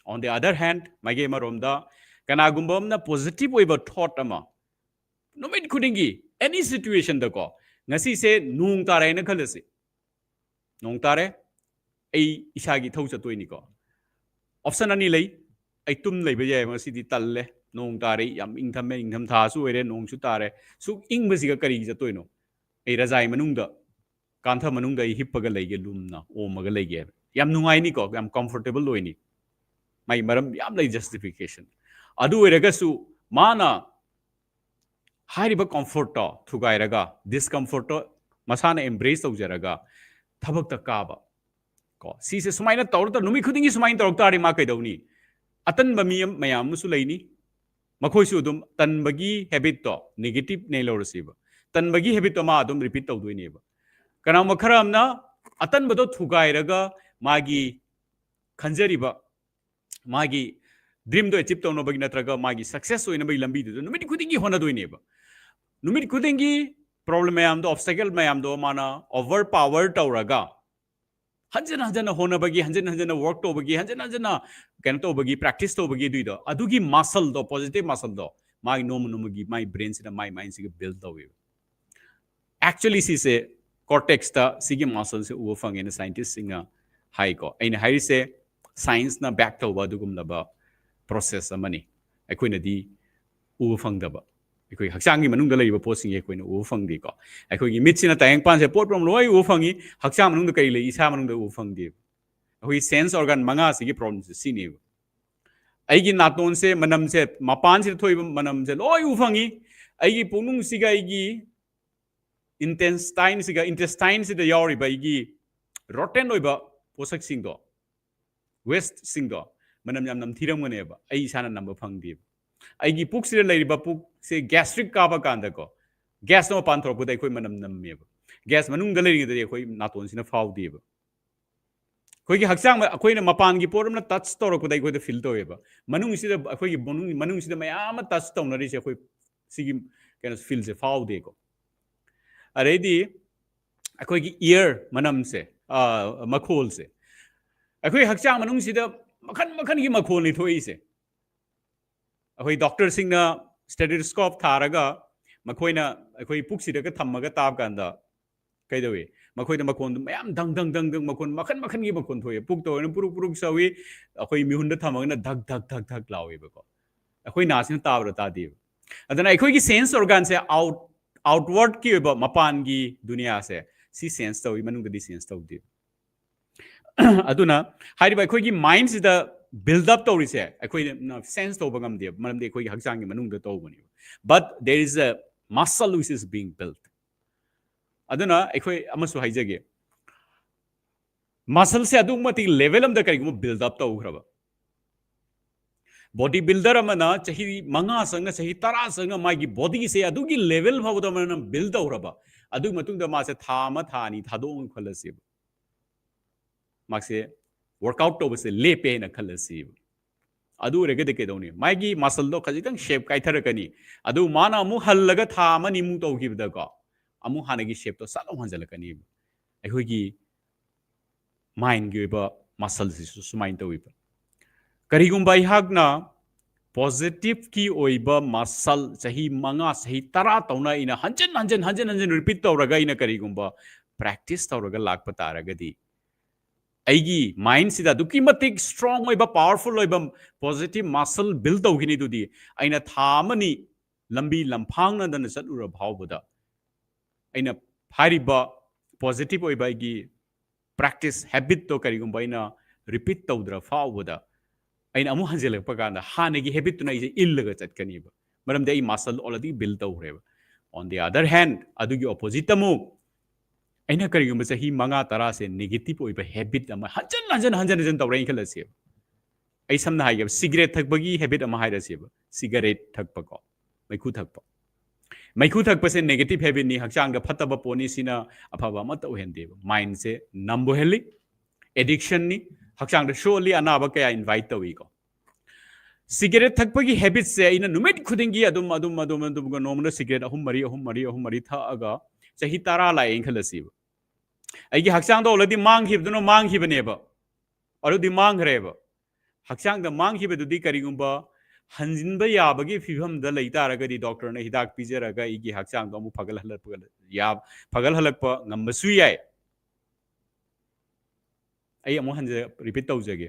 On the other hand, ꯃꯥꯏꯀꯩ ꯑꯃꯔꯣꯝꯗ ꯀꯅꯥꯒꯨꯝꯕ ꯑꯃꯅ ꯄꯣꯖꯤꯇꯤꯚ ꯑꯣꯏꯕ ꯊꯣꯠ ꯑꯃ ꯅꯨꯃꯤꯠ ꯈꯨꯗꯤꯡꯒꯤ, ꯑꯦꯅꯤ ꯁꯤꯆꯨꯋꯦꯁꯟꯗꯀꯣ, ꯉꯁꯤꯁꯦ ꯅꯣꯡ ꯇꯥꯔꯦꯅ ꯈꯜꯂꯁꯤ, ꯅꯣꯡ ꯇꯥꯔꯦ, ꯑꯩ ꯏꯁꯥꯒꯤ ꯊꯧ ꯆꯠꯇꯣꯏꯅꯤꯀꯣ꯫ ꯑꯣꯞꯁꯟ ꯑꯅꯤ ꯂꯩ꯫ ꯑꯩ ꯇꯨꯝ ꯂꯩꯕ ꯌꯥꯏ, ꯉꯁꯤꯗꯤ ꯇꯜꯂꯦ, ꯅꯣꯡ ꯇꯥꯔꯦ, ꯌꯥꯝ ꯏꯪꯊꯝꯃꯦ, ꯏꯪꯊꯝꯊꯥꯁꯨ ꯑꯣꯏꯔꯦ, ꯅꯣꯡꯁꯨ ꯇꯥꯔꯦ, ꯁꯨꯛ ꯏꯪꯕꯁꯤꯒ ꯀꯔꯤꯒꯤ ꯆꯠꯇꯣꯏꯅꯣ? ꯑꯩ ꯔꯖꯥꯏ ꯃꯅꯨꯡꯗ ꯀꯥꯟꯊ ꯃꯅꯨꯡꯗ ꯑꯩ ꯍꯤꯞꯄꯒ ꯂꯩꯒꯦ, ꯂꯨꯝꯅ ꯑꯣꯝꯃꯒ ꯂꯩꯒꯦ ꯍꯥꯏꯕ꯫ ꯌꯥꯝ ꯅꯨꯡꯉꯥꯏꯅꯤꯀꯣ, ꯌꯥꯝ comfortable ꯑꯣꯏꯅꯤ꯫ ꯃꯥꯏ ꯃꯔꯝ ꯌꯥꯝ ꯂꯩ justification꯫ ꯑꯗꯨ ꯑꯣꯏꯔꯒꯁꯨ ꯃꯥꯅ ꯍꯥꯏꯔꯤꯕ comfortꯇꯣ ꯊꯨꯒꯥꯏꯔꯒ, discomfortꯇꯣ ꯃꯁꯥꯅ embrace ꯇꯧꯖꯔꯒ ꯊꯕꯛꯇ ꯀꯥꯕ꯫ ꯀꯣ, ꯁꯤꯁꯦ ꯁꯨꯃꯥꯏꯅ ꯇꯧꯔ ꯇꯧꯔ ꯅꯨꯃꯤꯠ ꯈꯨꯗꯤꯡꯒꯤ ꯁꯨꯃꯥꯏꯅ ꯇꯧꯔꯛ ꯇꯥꯔꯗꯤ ꯃꯥ ꯀꯩꯗꯧꯅꯤ? ꯑꯇꯟꯕ ꯃꯤ ꯑꯃ, ꯃꯌꯥꯝ ꯑꯃꯁꯨ ꯂꯩꯅꯤ꯫ ꯃꯈꯣꯏꯁꯨ ꯑꯗꯨꯝ ꯇꯟꯕꯒꯤ habitꯇꯣ, negative ꯅꯦ ꯂꯧꯔꯁꯤꯕ, ꯇꯟꯕꯒꯤ habitꯇꯣ ꯃꯥ ꯑꯗꯨꯝ repeat ꯇꯧꯗꯣꯏꯅꯦꯕ꯫ ꯀꯅꯥꯒꯨꯝꯕ ꯈꯔ ꯑꯃꯅ ꯑꯇꯟꯕꯗꯣ ꯊꯨꯒꯥꯏꯔꯒ ꯃꯥꯒꯤ ꯈꯟꯖꯔꯤꯕ, ꯃꯥꯒꯤ dreamꯗꯣ achieve ꯇꯧꯅꯕꯒꯤ ꯅꯠꯇ꯭ꯔꯒ ꯃꯥꯒꯤ success ꯑꯣꯏꯅꯕꯒꯤ ꯂꯝꯕꯤꯗꯨꯗ ꯅꯨꯃꯤꯠ ꯈꯨꯗꯤꯡꯒꯤ ꯍꯣꯠꯅꯗꯣꯏꯅꯦꯕ꯫ ꯅꯨꯃꯤꯠ ꯈꯨꯗꯤꯡꯒꯤ problem ꯃꯌꯥꯝꯗꯣ, obstacle ꯃꯌꯥꯝꯗꯣ ꯃꯥꯅ overpower ꯇꯧꯔꯒ ꯍꯟꯖꯟ ꯍꯟꯖꯟꯅ ꯍꯣꯠꯅꯕꯒꯤ, ꯍꯟꯖꯟ ꯍꯟꯖꯟꯅ work ꯇꯧꯕꯒꯤ, ꯍꯟꯖꯟ ꯍꯟꯖꯟꯅ ꯀꯩꯅꯣ ꯇꯧꯕꯒꯤ, practice ꯇꯧꯕꯒꯤ ꯑꯗꯨꯏꯗꯣ, ꯑꯗꯨꯒꯤ muscleꯗꯣ, positive muscleꯗꯣ ꯃꯥꯒꯤ ꯅꯣꯡꯃ ꯅꯣꯡꯃꯒꯤ ꯃꯥꯒꯤ brainꯁꯤꯗ, ꯃꯥꯒꯤ mindꯁꯤꯒ build ꯇꯧꯋꯦꯕ꯫ Actually ꯁꯤꯁꯦ cortexꯇ ꯁꯤꯒꯤ muscleꯁꯦ ꯎꯕ ꯐꯪꯉꯦꯅ scientistꯁꯤꯡꯅ ꯍꯥꯏꯀꯣ꯫ ꯑꯩꯅ ꯍꯥꯏꯔꯤꯁꯦ scienceꯅ back ꯇꯧꯕ ꯑꯗꯨꯒꯨꯝꯂꯕ process ꯑꯃꯅꯤ꯫ ꯑꯩꯈꯣꯏꯅꯗꯤ ꯎꯕ ꯐꯪꯗꯕ, ꯑꯩꯈꯣꯏ ꯍꯛꯆꯥꯡꯒꯤ ꯃꯅꯨꯡꯗ ꯂꯩꯔꯤꯕ ꯄꯣꯠꯁꯤꯡꯁꯦ ꯑꯩꯈꯣꯏꯅ ꯎꯕ ꯐꯪꯗꯦꯀꯣ꯫ ꯑꯩꯈꯣꯏꯒꯤ ꯃꯤꯠꯁꯤꯅ ꯇꯥꯏꯌꯦꯡꯄꯥꯟꯁꯦ ꯄꯣꯠ ꯄꯨꯝꯅꯃꯛ ꯂꯣꯏ ꯎꯕ ꯐꯪꯉꯤ, ꯍꯛꯆꯥꯡ ꯃꯅꯨꯡꯗ ꯀꯔꯤ ꯂꯩ ꯏꯁꯥ ꯃꯅꯨꯡꯗ ꯎꯕ ꯐꯪꯗꯦꯕ꯫ ꯑꯩꯈꯣꯏꯒꯤ sense organ ꯃꯉꯥꯁꯤꯒꯤ problemꯁꯦ ꯁꯤꯅꯦꯕ꯫ ꯑꯩꯒꯤ ꯅꯥꯇꯣꯟꯁꯦ, ꯃꯅꯝꯁꯦ, ꯃꯄꯥꯟꯁꯤꯗ ꯊꯣꯛꯏꯕ ꯃꯅꯝꯁꯦ ꯂꯣꯏ ꯎꯕ ꯐꯪꯉꯤ꯫ ꯑꯩꯒꯤ ꯄꯨꯛꯅꯨꯡꯁꯤꯒ ꯑꯩꯒꯤ intestineꯁꯤꯒ, intestineꯁꯤꯗ ꯌꯥꯎꯔꯤꯕ ꯑꯩꯒꯤ rotten ꯑꯣꯏꯕ ꯄꯣꯠꯁꯛꯁꯤꯡꯗꯣ, wasteꯁꯤꯡꯗꯣ, ꯃꯅꯝ ꯌꯥꯝ ꯅꯝꯊꯤꯔꯝꯒꯅꯦꯕ, ꯑꯩ ꯏꯁꯥꯅ ꯅꯝꯕ ꯐꯪꯗꯦꯕ꯫ ꯑꯩꯒꯤ ꯄꯨꯛꯁꯤꯗ ꯂꯩꯔꯤꯕ, ꯄꯨꯛꯁꯦ gastric ꯀꯥꯕ ꯀꯥꯟꯗꯀꯣ, gasꯇꯣ ꯃꯄꯥꯟ ꯊꯣꯔꯛꯄꯗ ꯑꯩꯈꯣꯏ ꯃꯅꯝ ꯅꯝꯃꯦꯕ꯫ Gas ꯃꯅꯨꯡꯗ ꯂꯩꯔꯤꯉꯩꯗꯗꯤ ꯑꯩꯈꯣꯏ ꯅꯥꯇꯣꯟꯁꯤꯅ ꯐꯥꯎꯗꯦꯕ꯫ ꯑꯩꯈꯣꯏꯒꯤ ꯍꯛꯆꯥꯡ, ꯑꯩꯈꯣꯏꯅ ꯃꯄꯥꯟꯒꯤ ꯄꯣꯠ ꯑꯃꯅ touch ꯇꯧꯔꯛꯄꯗ ꯑꯩꯈꯣꯏꯗ feel ꯇꯧꯋꯦꯕ꯫ ꯃꯅꯨꯡꯁꯤꯗ, ꯑꯩꯈꯣꯏꯒꯤ ꯃꯅꯨꯡ, ꯃꯅꯨꯡꯁꯤꯗ ꯃꯌꯥꯝ ꯑꯃ touch ꯇꯧꯅꯔꯤꯁꯦ ꯑꯩꯈꯣꯏ ꯁꯤꯒꯤ ꯀꯩꯅꯣ feelꯁꯦ ꯐꯥꯎꯗꯦꯀꯣ꯫ ꯑꯗꯩꯗꯤ ꯑꯩꯈꯣꯏꯒꯤ ear ꯃꯅꯝꯁꯦ, ꯑ, ꯃꯈꯣꯜꯁꯦ, ꯑꯩꯈꯣꯏ ꯍꯛꯆꯥꯡ ꯃꯅꯨꯡꯁꯤꯗ ꯃꯈꯜ ꯃꯈꯜꯒꯤ ꯃꯈꯣꯜꯅꯤ ꯊꯣꯛꯏꯁꯦ꯫ ꯑꯩꯈꯣꯏ doctorꯁꯤꯡꯅ stethoscope ꯊꯥꯔꯒ ꯃꯈꯣꯏꯅ ꯑꯩꯈꯣꯏ ꯄꯨꯛꯁꯤꯗꯒ ꯊꯝꯃꯒ ꯇꯥꯕ ꯀꯥꯟꯗ ꯀꯩꯗꯧꯏ? ꯃꯈꯣꯏꯗ ꯃꯈꯣꯟꯗꯨ ꯃꯌꯥꯝ ꯗꯪ ꯗꯪ ꯗꯪ ꯗꯪ ꯃꯈꯣꯟ ꯃꯈꯜ ꯃꯈꯜꯒꯤ ꯃꯈꯣꯟ ꯊꯣꯛꯑꯦ꯫ ꯄꯨꯛꯇ ꯑꯣꯏꯅ ꯄꯨꯔꯨꯛ ꯄꯨꯔꯨꯛ ꯁꯧꯏ, ꯑꯩꯈꯣꯏ ꯃꯤꯍꯨꯟꯗ ꯊꯝꯃꯒꯅ ꯙꯛ ꯙꯛ ꯙꯛ ꯙꯛ ꯂꯥꯎꯋꯦꯕꯀꯣ꯫ ꯑꯩꯈꯣꯏ ꯅꯥꯁꯤꯅ ꯇꯥꯕ꯭ꯔꯥ ꯇꯥꯗꯦꯕ꯫ ꯑꯗꯨꯅ ꯑꯩꯈꯣꯏꯒꯤ sense organꯁꯦ out, outwardꯀꯤ ꯑꯣꯏꯕ ꯃꯄꯥꯟꯒꯤ ꯗꯨꯅꯤꯌꯥꯁꯦ, ꯁꯤ ꯁꯦꯟꯁ ꯇꯧꯏ, ꯃꯅꯨꯡꯗꯗꯤ ꯁꯦꯟꯁ ꯇꯧꯗꯦ꯫ ꯑꯗꯨꯅ ꯍꯥꯏꯔꯤꯕ ꯑꯩꯈꯣꯏꯒꯤ ꯃꯥꯏꯟꯁꯤꯗ ꯕꯤꯜꯗ ꯑꯞ ꯇꯧꯔꯤꯁꯦ ꯑꯩꯈꯣꯏꯅ ꯁꯦꯟꯁ ꯇꯧꯕ ꯉꯝꯗꯦꯕ, ꯃꯔꯝꯗꯤ ꯑꯩꯈꯣꯏꯒꯤ ꯍꯛꯆꯥꯡꯒꯤ ꯃꯅꯨꯡꯗ ꯇꯧꯕꯅꯦꯕ꯫ But there is a muscle which is being built. ꯑꯗꯨꯅ ꯑꯩꯈꯣꯏ ꯑꯃꯁꯨ ꯍꯥꯏꯖꯒꯦ, ꯃꯁꯜꯁꯦ ꯑꯗꯨꯛ ꯃꯇꯤꯛ ꯂꯦꯚꯦꯜ ꯑꯃꯗ ꯀꯔꯤꯒꯨꯝꯕ ꯕꯤꯜꯗ ꯑꯞ ꯇꯧꯈ꯭ꯔꯕ, ꯕꯣꯗꯤ ꯕꯤꯜꯗꯔ ꯑꯃꯅ ꯆꯍꯤ ꯃꯉꯥ ꯆꯪꯅ, ꯆꯍꯤ ꯇꯔꯥ ꯆꯪꯅ ꯃꯥꯒꯤ ꯕꯣꯗꯤꯁꯦ ꯑꯗꯨꯒꯤ ꯂꯦꯚꯦꯜ ꯐꯥꯎꯕꯗ ꯑꯃꯅ ꯕꯤꯜ ꯇꯧꯈ꯭ꯔꯕ, ꯑꯗꯨꯒꯤ ꯃꯇꯨꯡꯗ ꯃꯥꯁꯦ ꯊꯥ ꯑꯃ, ꯊꯥ ꯑꯅꯤ ꯊꯥꯗꯣꯛꯑꯒ ꯈꯜꯂꯁꯦꯕ, ꯃꯥꯁꯦ ꯋꯥꯔꯛꯑꯥꯎꯠ ꯇꯧꯕꯁꯦ ꯂꯦꯞꯄꯦ ꯍꯥꯏꯅ ꯈꯜꯂꯁꯦꯕ꯫ ꯑꯗꯨ ꯑꯣꯏꯔꯒꯗꯤ ꯀꯩꯗꯧꯅꯤ? ꯃꯥꯒꯤ ꯃꯁꯜꯗꯣ ꯈꯖꯤꯛꯇꯪ ꯁꯦꯞ ꯀꯥꯏꯊꯔꯛꯀꯅꯤ꯫ ꯑꯗꯨ ꯃꯥꯅ ꯑꯃꯨꯛ ꯍꯜꯂꯒ ꯊꯥ ꯑꯃꯅꯤꯃꯨꯛ ꯇꯧꯈꯤꯕꯗꯀꯣ, ꯑꯃꯨꯛ ꯍꯥꯟꯅꯒꯤ ꯁꯦꯞꯇꯣ ꯁꯠ ꯂꯥꯎ ꯍꯟꯖꯤꯜꯂꯛꯀꯅꯤꯕ꯫ ꯑꯩꯈꯣꯏꯒꯤ ꯃꯥꯏꯟꯒꯤ ꯑꯣꯏꯕ ꯃꯁꯜꯁꯤꯁꯨ ꯁꯨꯃꯥꯏꯅ ꯇꯧꯋꯤꯕ꯫ ꯀꯔꯤꯒꯨꯝꯕ ꯑꯩꯍꯥꯛꯅ ꯄꯣꯖꯤꯇꯤꯚꯀꯤ ꯑꯣꯏꯕ ꯃꯁꯜ ꯆꯍꯤ ꯃꯉꯥ, ꯆꯍꯤ ꯇꯔꯥ ꯇꯧꯅ ꯑꯩꯅ ꯍꯟꯖꯤꯟ ꯍꯟꯖꯤꯟ, ꯍꯟꯖꯤꯟ ꯍꯟꯖꯤꯟ ꯔꯤꯄꯤꯠ ꯇꯧꯔꯒ ꯑꯩꯅ ꯀꯔꯤꯒꯨꯝꯕ ꯄ꯭ꯔꯦꯛꯇꯤꯁ ꯇꯧꯔꯒ ꯂꯥꯛꯄ ꯇꯥꯔꯒꯗꯤ, ꯑꯩꯒꯤ ꯃꯥꯏꯟꯁꯤꯗ ꯑꯗꯨꯛꯀꯤ ꯃꯇꯤꯛ ꯁ꯭ꯇꯔꯣꯡ ꯑꯣꯏꯕ, ꯄꯥꯋꯔꯐꯨꯜ ꯑꯣꯏꯕ ꯄꯣꯖꯤꯇꯤꯚ ꯃꯁꯜ ꯕꯤꯜ ꯇꯧꯈꯤꯅꯤ꯫ ꯑꯗꯨꯗꯤ ꯑꯩꯅ ꯊꯥ ꯑꯃꯅꯤ ꯂꯝꯕꯤ ꯂꯝꯐꯥꯡꯅꯗꯅ ꯆꯠꯂꯨꯔ ꯐꯥꯎꯕꯗ, ꯑꯩꯅ ꯍꯥꯏꯔꯤꯕ ꯄꯣꯖꯤꯇꯤꯚ ꯑꯣꯏꯕ ꯑꯩꯒꯤ ꯄ꯭ꯔꯦꯛꯇꯤꯁ ꯍꯦꯕꯤꯠꯇꯣ ꯀꯔꯤꯒꯨꯝꯕ ꯑꯩꯅ ꯔꯤꯄꯤꯠ ꯇꯧꯗ꯭ꯔ ꯐꯥꯎꯕꯗ, ꯑꯩꯅ ꯑꯃꯨꯛ ꯍꯟꯖꯤꯜꯂꯛꯄ ꯀꯥꯟꯗ ꯍꯥꯟꯅꯒꯤ ꯍꯦꯕꯤꯠꯇꯨꯅ ꯑꯩꯁꯦ ꯏꯜꯂꯒ ꯆꯠꯀꯅꯤꯕ, ꯃꯔꯝꯗꯤ ꯑꯩ ꯃꯁꯜ ꯑꯣꯜꯔꯦꯗꯤ ꯕꯤꯜ ꯇꯧꯈ꯭ꯔꯦꯕ꯫ On the other hand, ꯑꯗꯨꯒꯤ ꯑꯣꯄꯣꯖꯤꯠꯇ ꯑꯃꯨꯛ ꯑꯩꯅ ꯀꯔꯤꯒꯨꯝꯕ ꯆꯍꯤ ꯃꯉꯥ ꯇꯔꯥꯁꯦ ꯅꯦꯒꯦꯇꯤꯚ ꯑꯣꯏꯕ ꯍꯦꯕꯤꯠ ꯑꯃ ꯍꯟꯖꯟ ꯍꯟꯖꯟ, ꯍꯟꯖꯟ ꯍꯟꯖꯟ ꯇꯧꯔꯛꯑꯦꯅ ꯈꯜꯂꯁꯦꯕ꯫ ꯑꯩ ꯁꯝꯅ ꯍꯥꯏꯒꯦꯕ, ꯁꯤꯒꯔꯦꯠ ꯊꯛꯄꯒꯤ ꯍꯦꯕꯤꯠ ꯑꯃ ꯍꯥꯏꯔꯁꯦꯕ, ꯁꯤꯒꯔꯦꯠ ꯊꯛꯄꯀꯣ, ꯃꯩꯈꯨ ꯊꯛꯄ꯫ ꯃꯩꯈꯨ ꯊꯛꯄꯁꯦ ꯅꯦꯒꯦꯇꯤꯚ ꯍꯦꯕꯤꯠꯅꯤ, ꯍꯛꯆꯥꯡꯗ ꯐꯠꯇꯕ ꯄꯣꯠꯅꯤ, ꯁꯤꯅ ꯑꯐꯕ ꯑꯃꯠꯇ ꯑꯣꯏꯍꯟꯗꯦꯕ꯫ ꯃꯥꯏꯟꯁꯦ ꯅꯝꯕ ꯑꯣꯏꯍꯜꯂꯤ, ꯑꯦꯗꯤꯛꯁꯟꯅꯤ, ꯍꯛꯆꯥꯡꯗ ꯁꯣꯛꯍꯜꯂꯤ, ꯑꯅꯥꯕ ꯀꯌꯥ ꯏꯟꯚꯥꯏꯠ ꯇꯧꯏꯀꯣ꯫ ꯁꯤꯒꯔꯦꯠ ꯊꯛꯄꯒꯤ ꯍꯦꯕꯤꯠꯁꯦ ꯑꯩꯅ ꯅꯨꯃꯤꯠ ꯈꯨꯗꯤꯡꯒꯤ ꯑꯗꯨꯝ, ꯑꯗꯨꯝ, ꯑꯗꯨꯝ, ꯑꯗꯨꯝ ꯅꯣꯡꯃꯗ ꯁꯤꯒꯔꯦꯠ ꯑꯍꯨꯝ ꯃꯔꯤ, ꯑꯍꯨꯝ ꯃꯔꯤ, ꯑꯍꯨꯝ ꯃꯔꯤ ꯊꯛꯑꯒ ꯆꯍꯤ ꯇꯔꯥ ꯂꯥꯛꯑꯦꯅ ꯈꯜꯂꯁꯤꯕ꯫ ꯑꯩꯒꯤ ꯍꯛꯆꯥꯡꯗ already ꯃꯥꯡꯈꯤꯕꯗꯨꯅ ꯃꯥꯡꯈꯤꯕꯅꯦꯕ, already ꯃꯥꯡꯈ꯭ꯔꯦꯕ꯫ ꯍꯛꯆꯥꯡꯗ ꯃꯥꯡꯈꯤꯕꯗꯨꯗꯤ ꯀꯔꯤꯒꯨꯝꯕ ꯍꯟꯖꯤꯟꯕ ꯌꯥꯕꯒꯤ ꯐꯤꯕꯝꯗ ꯂꯩ ꯇꯥꯔꯒꯗꯤ, ꯗꯣꯛꯇꯔꯅ ꯍꯤꯗꯥꯛ ꯄꯤꯖꯔꯒ ꯑꯩꯒꯤ ꯍꯛꯆꯥꯡꯗꯣ ꯑꯃꯨꯛ ꯐꯒꯠꯍꯜꯂꯛꯄ, ꯌꯥ-, ꯐꯒꯠꯍꯜꯂꯛꯄ ꯉꯝꯕꯁꯨ ꯌꯥꯏ꯫ ꯑꯩ ꯑꯃꯨꯛ ꯍꯟꯖ-, ꯔꯤꯄꯤꯠ ꯇꯧꯖꯒꯦ꯫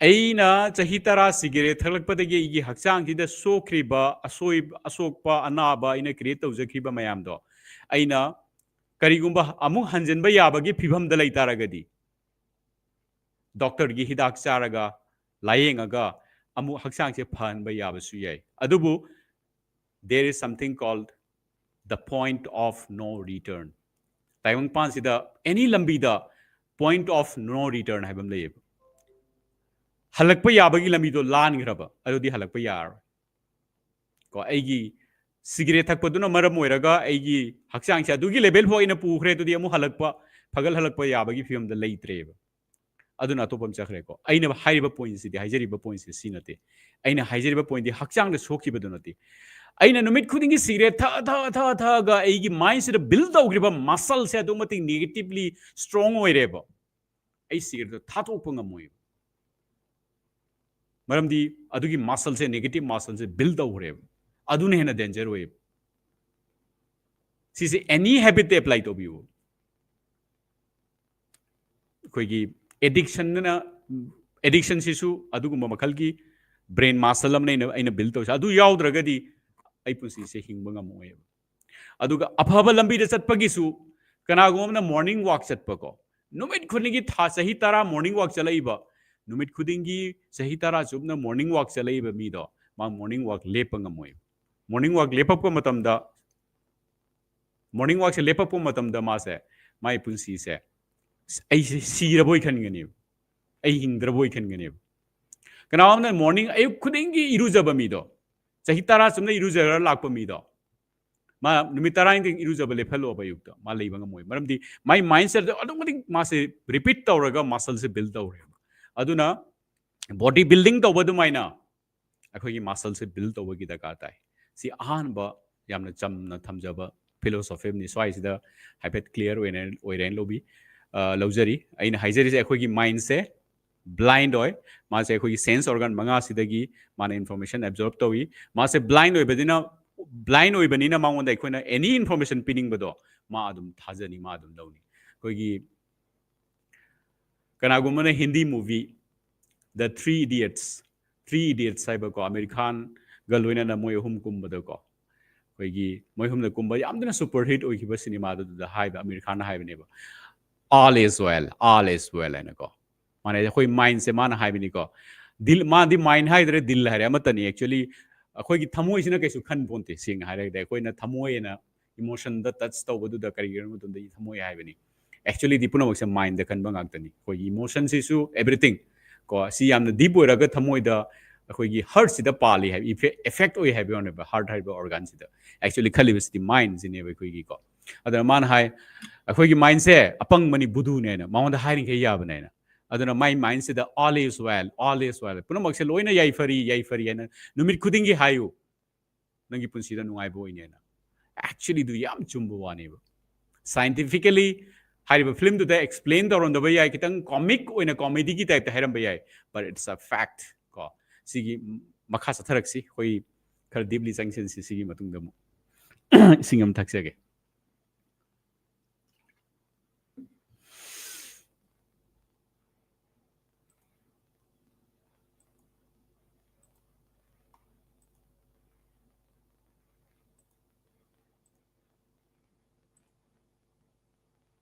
ꯑꯩꯅ ꯆꯍꯤ ꯇꯔꯥ ꯁꯤꯒꯔꯦꯠ ꯊꯛꯂꯛꯄꯗꯒꯤ ꯑꯩꯒꯤ ꯍꯛꯆꯥꯡꯁꯤꯗ ꯁꯣꯛꯈ꯭ꯔꯤꯕ, ꯑꯁꯣꯏ-, ꯑꯁꯣꯛꯄ, ꯑꯅꯥꯕ ꯑꯩꯅ ꯀ꯭ꯔꯤꯌꯦꯠ ꯇꯧꯖꯈ꯭ꯔꯤꯕ ꯃꯌꯥꯝꯗꯣ, ꯑꯩꯅ ꯀꯔꯤꯒꯨꯝꯕ ꯑꯃꯨꯛ ꯍꯟꯖꯤꯟꯕ ꯌꯥꯕꯒꯤ ꯐꯤꯕꯝꯗ ꯂꯩ ꯇꯥꯔꯒꯗꯤ, ꯗꯣꯛꯇꯔꯒꯤ ꯍꯤꯗꯥꯛ ꯆꯥꯔꯒ, ꯂꯥꯌꯦꯡꯉꯒ ꯑꯃꯨꯛ ꯍꯛꯆꯥꯡꯁꯦ ꯐꯍꯟꯕ ꯌꯥꯕꯁꯨ ꯌꯥꯏ꯫ ꯑꯗꯨꯕꯨ there is something called the point of no return. ꯇꯥꯏꯕꯪꯄꯥꯟꯁꯤꯗ any ꯂꯝꯕꯤꯗ point of no return ꯍꯥꯏꯕ ꯑꯃ ꯂꯩꯌꯦꯕ꯫ ꯍꯜꯂꯛꯄ ꯌꯥꯕꯒꯤ ꯂꯝꯕꯤꯗꯣ ꯂꯥꯟꯈ꯭ꯔꯕ, ꯑꯗꯨꯗꯤ ꯍꯜꯂꯛꯄ ꯌꯥꯔꯔꯣꯏ꯫ ꯀꯣ, ꯑꯩꯒꯤ ꯁꯤꯒꯔꯦꯠ ꯊꯛꯄꯗꯨꯅ ꯃꯔꯝ ꯑꯣꯏꯔꯒ ꯑꯩꯒꯤ ꯍꯛꯆꯥꯡꯁꯦ ꯑꯗꯨꯒꯤ ꯂꯦꯚꯦꯜ ꯐꯥꯎ ꯑꯩꯅ ꯄꯨꯈ꯭ꯔꯦ, ꯑꯗꯨꯗꯤ ꯑꯃꯨꯛ ꯍꯜꯂꯛꯄ, ꯐꯒꯠꯍꯜꯂꯛꯄ ꯌꯥꯕꯒꯤ ꯐꯤꯕꯝꯗ ꯂꯩꯇ꯭ꯔꯦꯕ꯫ ꯑꯗꯨꯅ ꯑꯇꯣꯞꯄ ꯑꯃ ꯆꯠꯈ꯭ꯔꯦꯀꯣ꯫ ꯑꯩꯅ ꯍꯥꯏꯔꯤꯕ ꯄꯣꯏꯟꯁꯤꯗꯤ, ꯍꯥꯏꯖꯔꯤꯕ ꯄꯣꯏꯟꯁꯤ ꯁꯤ ꯅꯠꯇꯦ꯫ ꯑꯩꯅ ꯍꯥꯏꯖꯔꯤꯕ ꯄꯣꯏꯟꯗꯤ ꯍꯛꯆꯥꯡꯗ ꯁꯣꯛꯈꯤꯕꯗꯨ ꯅꯠꯇꯦ꯫ ꯑꯩꯅ ꯅꯨꯃꯤꯠ ꯈꯨꯗꯤꯡꯒꯤ ꯁꯤꯒꯔꯦꯠ ꯊꯛꯑ ꯊꯛꯑ ꯊꯛꯑ ꯊꯛꯑꯒ ꯑꯩꯒꯤ ꯃꯥꯏꯟꯁꯤꯗ ꯕꯤꯜ ꯇꯧꯈ꯭ꯔꯤꯕ ꯃꯁꯜꯁꯦ ꯑꯗꯨꯛ ꯃꯇꯤꯛ ꯅꯦꯒꯦꯇꯤꯚꯂꯤ ꯁ꯭ꯇ꯭ꯔꯣꯡ ꯑꯣꯏꯔꯦꯕ꯫ ꯑꯩ ꯁꯤꯒꯔꯦꯠꯇꯣ ꯊꯥꯗꯣꯛꯄ ꯉꯝꯃꯣꯏꯕ꯫ ꯃꯔꯝꯗꯤ ꯑꯗꯨꯒꯤ ꯃꯁꯜꯁꯦ, ꯅꯦꯒꯦꯇꯤꯚ ꯃꯁꯜꯁꯦ ꯕꯤꯜ ꯇꯧꯈ꯭ꯔꯦꯕ꯫ ꯑꯗꯨꯅ ꯍꯦꯟꯅ ꯗꯦꯟꯖꯔ ꯑꯣꯏꯌꯦꯕ꯫ ꯁꯤꯁꯦ ꯑꯦꯅꯤ ꯍꯦꯕꯤꯠꯇ ꯑꯦꯄ꯭ꯂꯥꯏ ꯇꯧꯕꯤꯌꯨ꯫ ꯑꯩꯈꯣꯏꯒꯤ ꯑꯦꯗꯤꯛꯁꯟꯅ, ꯑꯦꯗꯤꯛꯁꯟꯁꯤꯁꯨ ꯑꯗꯨꯒꯨꯝꯕ ꯃꯈꯜꯒꯤ ꯕ꯭ꯔꯦꯟ ꯃꯁꯜ ꯑꯃꯅ ꯑꯩꯅ, ꯑꯩꯅ ꯕꯤꯜ ꯇꯧꯔꯤꯁꯦ꯫ ꯑꯗꯨ ꯌꯥꯎꯗ꯭ꯔꯒꯗꯤ ꯑꯩ ꯄꯨꯟꯁꯤꯁꯦ ꯍꯤꯡꯕ ꯉꯝꯃꯣꯏꯕ꯫ ꯑꯗꯨꯒ ꯑꯐꯕ ꯂꯝꯕꯤꯗ ꯆꯠꯄꯒꯤꯁꯨ ꯀꯅꯥꯒꯨꯝꯕ ꯑꯃꯅ ꯃꯣꯔꯅꯤꯡ ꯋꯥꯛ ꯆꯠꯄꯀꯣ, ꯅꯨꯃꯤꯠ ꯈꯨꯗꯤꯡꯒꯤ ꯊꯥ, ꯆꯍꯤ ꯇꯔꯥ ꯃꯣꯔꯅꯤꯡ ꯋꯥꯛ ꯆꯠꯂꯛꯏꯕ, ꯅꯨꯃꯤꯠ ꯈꯨꯗꯤꯡꯒꯤ ꯆꯍꯤ ꯇꯔꯥ ꯆꯨꯞꯅ ꯃꯣꯔꯅꯤꯡ ꯋꯥꯛ ꯆꯠꯂꯛꯏꯕ ꯃꯤꯗꯣ, ꯃꯥ ꯃꯣꯔꯅꯤꯡ ꯋꯥꯛ ꯂꯦꯞꯄ ꯉꯝꯃꯣꯏ꯫ ꯃꯣꯔꯅꯤꯡ ꯋꯥꯛ ꯂꯦꯞꯄꯛꯄ ꯃꯇꯝꯗ, ꯃꯣꯔꯅꯤꯡ ꯋꯥꯛꯁꯦ ꯂꯦꯞꯄꯛꯄ ꯃꯇꯝꯗ ꯃꯥꯁꯦ, ꯃꯥꯏ ꯄꯨꯟꯁꯤꯁꯦ, "ꯑꯩꯁꯦ ꯁꯤꯔꯕꯣꯏ ꯈꯟꯒꯅꯦꯕ, ꯑꯩ ꯍꯤꯡꯗ꯭ꯔꯕꯣꯏ ꯈꯟꯒꯅꯦꯕ"꯫ ꯀꯅꯥꯒꯨꯝꯕ ꯑꯃꯅ ꯃꯣꯔꯅꯤꯡ, ꯑꯌꯨꯛ ꯈꯨꯗꯤꯡꯒꯤ ꯏꯔꯨꯖꯕ ꯃꯤꯗꯣ, ꯆꯍꯤ ꯇꯔꯥ ꯆꯨꯝꯅ ꯏꯔꯨꯖꯔ ꯂꯥꯛꯄ ꯃꯤꯗꯣ, ꯃꯥ ꯅꯨꯃꯤꯠ ꯇꯔꯥꯅꯤꯗꯤ ꯏꯔꯨꯖꯕ ꯂꯦꯞꯍꯜꯂꯣꯕ ꯑꯌꯨꯛꯇ, ꯃꯥ ꯂꯩꯕ ꯉꯝꯃꯣꯏ꯫ ꯃꯔꯝꯗꯤ ꯃꯥꯏ ꯃꯥꯏꯟꯁꯦꯠꯇ ꯑꯗꯨꯛ ꯃꯇꯤꯛ ꯃꯥꯁꯦ ꯔꯤꯄꯤꯠ ꯇꯧꯔꯒ ꯃꯁꯜꯁꯦ ꯕꯤꯜ ꯇꯧꯔꯦꯕ꯫ ꯑꯗꯨꯅ ꯕꯣꯗꯤ ꯕꯤꯜꯗꯤꯡ ꯇꯧꯕ ꯑꯗꯨꯃꯥꯏꯅ ꯑꯩꯈꯣꯏꯒꯤ ꯃꯁꯜꯁꯦ ꯕꯤꯜ ꯇꯧꯕꯒꯤ ꯗꯔꯀꯥꯔ ꯇꯥꯏ꯫ ꯁꯤ ꯑꯍꯥꯟꯕ ꯌꯥꯝꯅ ꯆꯝꯅ ꯊꯝꯖꯕ ꯐꯤꯂꯣꯁꯣꯐꯤ ꯑꯃꯅꯤ, ꯁ꯭ꯋꯥꯏꯁꯤꯗ ꯍꯥꯏꯐꯦꯠ ꯀ꯭ꯂꯤꯌꯥꯔ ꯑꯣꯏꯅ, ꯑꯣꯏꯔꯦꯅ ꯂꯧꯕꯤ-, ꯑ, ꯂꯧꯖꯔꯤ꯫ ꯑꯩꯅ ꯍꯥꯏꯖꯔꯤꯁꯦ, ꯑꯩꯈꯣꯏꯒꯤ ꯃꯥꯏꯟꯁꯦ ꯕ꯭ꯂꯥꯏꯟ ꯑꯣꯏ꯫ ꯃꯥꯁꯦ ꯑꯩꯈꯣꯏꯒꯤ ꯁꯦꯟꯁ ꯑꯣꯔꯒꯥꯟ ꯃꯉꯥꯁꯤꯗꯒꯤ ꯃꯥꯅ ꯏꯟꯐꯣꯔꯃꯦꯁꯟ ꯑꯦꯕꯖꯣꯔꯕ ꯇꯧꯏ꯫ ꯃꯥꯁꯦ ꯕ꯭ꯂꯥꯏꯟ ꯑꯣꯏꯕꯅꯤꯅ, ꯕ꯭ꯂꯥꯏꯟ ꯑꯣꯏꯕꯅꯤꯅ ꯃꯉꯣꯟꯗ ꯑꯩꯈꯣꯏꯅ ꯑꯦꯅꯤ ꯏꯟꯐꯣꯔꯃꯦꯁꯟ ꯄꯤꯅꯤꯡꯕꯗꯣ ꯃꯥ ꯑꯗꯨꯝ ꯊꯥꯖꯅꯤ, ꯃꯥ ꯑꯗꯨꯝ ꯂꯧꯅꯤ꯫ ꯑꯩꯈꯣꯏꯒꯤ ꯀꯅꯥꯒꯨꯝꯕꯅ Hindi movie The Three Idiots, Three Idiots ꯍꯥꯏꯕꯀꯣ, ꯑꯃꯤꯔ ꯈꯥꯟꯒ ꯂꯣꯏꯅꯅ ꯃꯣꯏ ꯑꯍꯨꯝ ꯀꯨꯝꯕꯗꯀꯣ, ꯑꯩꯈꯣꯏꯒꯤ ꯃꯣꯏ ꯍꯨꯝꯅ ꯀꯨꯝꯕ ꯌꯥꯝꯅ ꯁꯨꯄꯔ ꯍꯤꯠ ꯑꯣꯏꯈꯤꯕ ꯁꯤꯅꯦꯃꯥꯗꯨꯗ ꯍꯥꯏꯕ, ꯑꯃꯤꯔ ꯈꯥꯟꯅ ꯍꯥꯏꯕꯅꯦꯕ, "All is well, all is well" ꯍꯥꯏꯅꯀꯣ꯫ ꯃꯥꯅ ꯑꯩꯈꯣꯏ ꯃꯥꯏꯟꯁꯦ ꯃꯥꯅ ꯍꯥꯏꯕꯅꯤꯀꯣ, ꯗꯤꯜ, ꯃꯥꯗꯤ ꯃꯥꯏꯟ ꯍꯥꯏꯗ꯭ꯔꯦ, ꯗꯤꯜ ꯍꯥꯏꯔꯦ, ꯑꯃꯠꯇꯅꯤ꯫ ꯑꯦꯛꯆꯨꯋꯦꯂꯤ ꯑꯩꯈꯣꯏꯒꯤ ꯊꯃꯣꯏꯁꯤꯅ ꯀꯩꯁꯨ ꯈꯟ ꯄꯣꯟꯇꯦ, ꯁꯦꯡꯅ ꯍꯥꯏꯔꯒꯗꯤ꯫ ꯑꯩꯈꯣꯏꯅ ꯊꯃꯣꯏ ꯍꯥꯏꯅ ꯏꯃꯣꯁꯟꯗ ꯇꯆ ꯇꯧꯕꯗꯨꯗ ꯀꯔꯤꯒꯤꯅꯣ ꯃꯇꯝꯗ ꯊꯃꯣꯏ ꯍꯥꯏꯕꯅꯤ꯫ ꯑꯦꯛꯆꯨꯋꯦꯂꯤꯗꯤ ꯄꯨꯝꯅꯃꯛꯁꯦ ꯃꯥꯏꯟꯗ ꯈꯟꯕ ꯉꯥꯛꯇꯅꯤ꯫ ꯑꯩꯈꯣꯏꯒꯤ ꯏꯃꯣꯁꯟꯁꯤꯁꯨ ꯑꯦꯚ꯭ꯔꯤꯊꯤꯡ ꯀꯣ, ꯁꯤ ꯌꯥꯝꯅ ꯗꯤꯞ ꯑꯣꯏꯔꯒ ꯊꯃꯣꯏꯗ, ꯑꯩꯈꯣꯏꯒꯤ ꯍꯥꯔꯠꯁꯤꯗ ꯄꯥꯜꯂꯤ ꯍꯥꯏꯕ, ꯏꯐꯦꯛ, ꯑꯦꯐꯦꯛ ꯑꯣꯏ ꯍꯥꯏꯕ ꯌꯥꯎꯅꯦꯕ, ꯍꯥꯔꯠ ꯍꯥꯏꯔꯤꯕ ꯑꯣꯔꯒꯥꯟꯁꯤꯗ꯫ ꯑꯦꯛꯆꯨꯋꯦꯂꯤ ꯈꯜꯂꯤꯕꯁꯤꯗꯤ ꯃꯥꯏꯟꯁꯤꯅꯦꯕ ꯑꯩꯈꯣꯏꯒꯤꯀꯣ꯫ ꯑꯗꯨꯅ ꯃꯥꯅ ꯍꯥꯏ, "ꯑꯩꯈꯣꯏꯒꯤ ꯃꯥꯏꯟꯁꯦ ꯑꯄꯪꯕꯅꯤ, ꯕꯨꯙꯨꯅꯦ" ꯍꯥꯏꯅ ꯃꯉꯣꯟꯗ ꯍꯥꯏꯔꯤꯈꯩ ꯌꯥꯕꯅꯦ ꯍꯥꯏꯅ꯫ ꯑꯗꯨꯅ ꯃꯥꯏ ꯃꯥꯏꯟꯁꯤꯗ "All is well, all is well", ꯄꯨꯝꯅꯃꯛꯁꯦ ꯂꯣꯏꯅ ꯌꯥꯏꯐꯔꯤ, ꯌꯥꯏꯐꯔꯤ ꯍꯥꯏꯅ ꯅꯨꯃꯤꯠ ꯈꯨꯗꯤꯡꯒꯤ ꯍꯥꯏꯌꯨ, ꯅꯪꯒꯤ ꯄꯨꯟꯁꯤꯗ ꯅꯨꯡꯉꯥꯏꯕ ꯑꯣꯏꯅꯦꯅ꯫ ꯑꯦꯛꯆꯨꯋꯦꯂꯤ ꯑꯗꯨ ꯌꯥꯝ ꯆꯨꯝꯕ ꯋꯥꯅꯦꯕ꯫ ꯁꯥꯏꯟꯇꯤꯐꯤꯀꯦꯂꯤ ꯍꯥꯏꯔꯤꯕ ꯐꯤꯂꯝꯗꯨꯗ ꯑꯦꯛꯁꯄ꯭ꯂꯦꯟ ꯇꯧꯔꯝꯗꯕ ꯌꯥꯏ, ꯈꯤꯇꯪ ꯀꯣꯃꯤꯛ ꯑꯣꯏꯅ, ꯀꯣꯃꯦꯗꯤꯒꯤ ꯇꯥꯏꯞꯇ ꯍꯥꯏꯔꯝꯕ ꯌꯥꯏ, but it's a fact ꯀꯣ꯫ ꯁꯤꯒꯤ ꯃꯈꯥ ꯆꯠꯊꯔꯛꯁꯤ, ꯑꯩꯈꯣꯏ ꯈꯔ ꯗꯤꯞꯂꯤ ꯆꯪꯁꯤꯟꯁꯤ ꯁꯤꯒꯤ ꯃꯇꯨꯡꯗ ꯑꯃꯨꯛ꯫ ꯏꯁꯤꯡ ꯑꯃ ꯊꯛꯆꯒꯦ꯫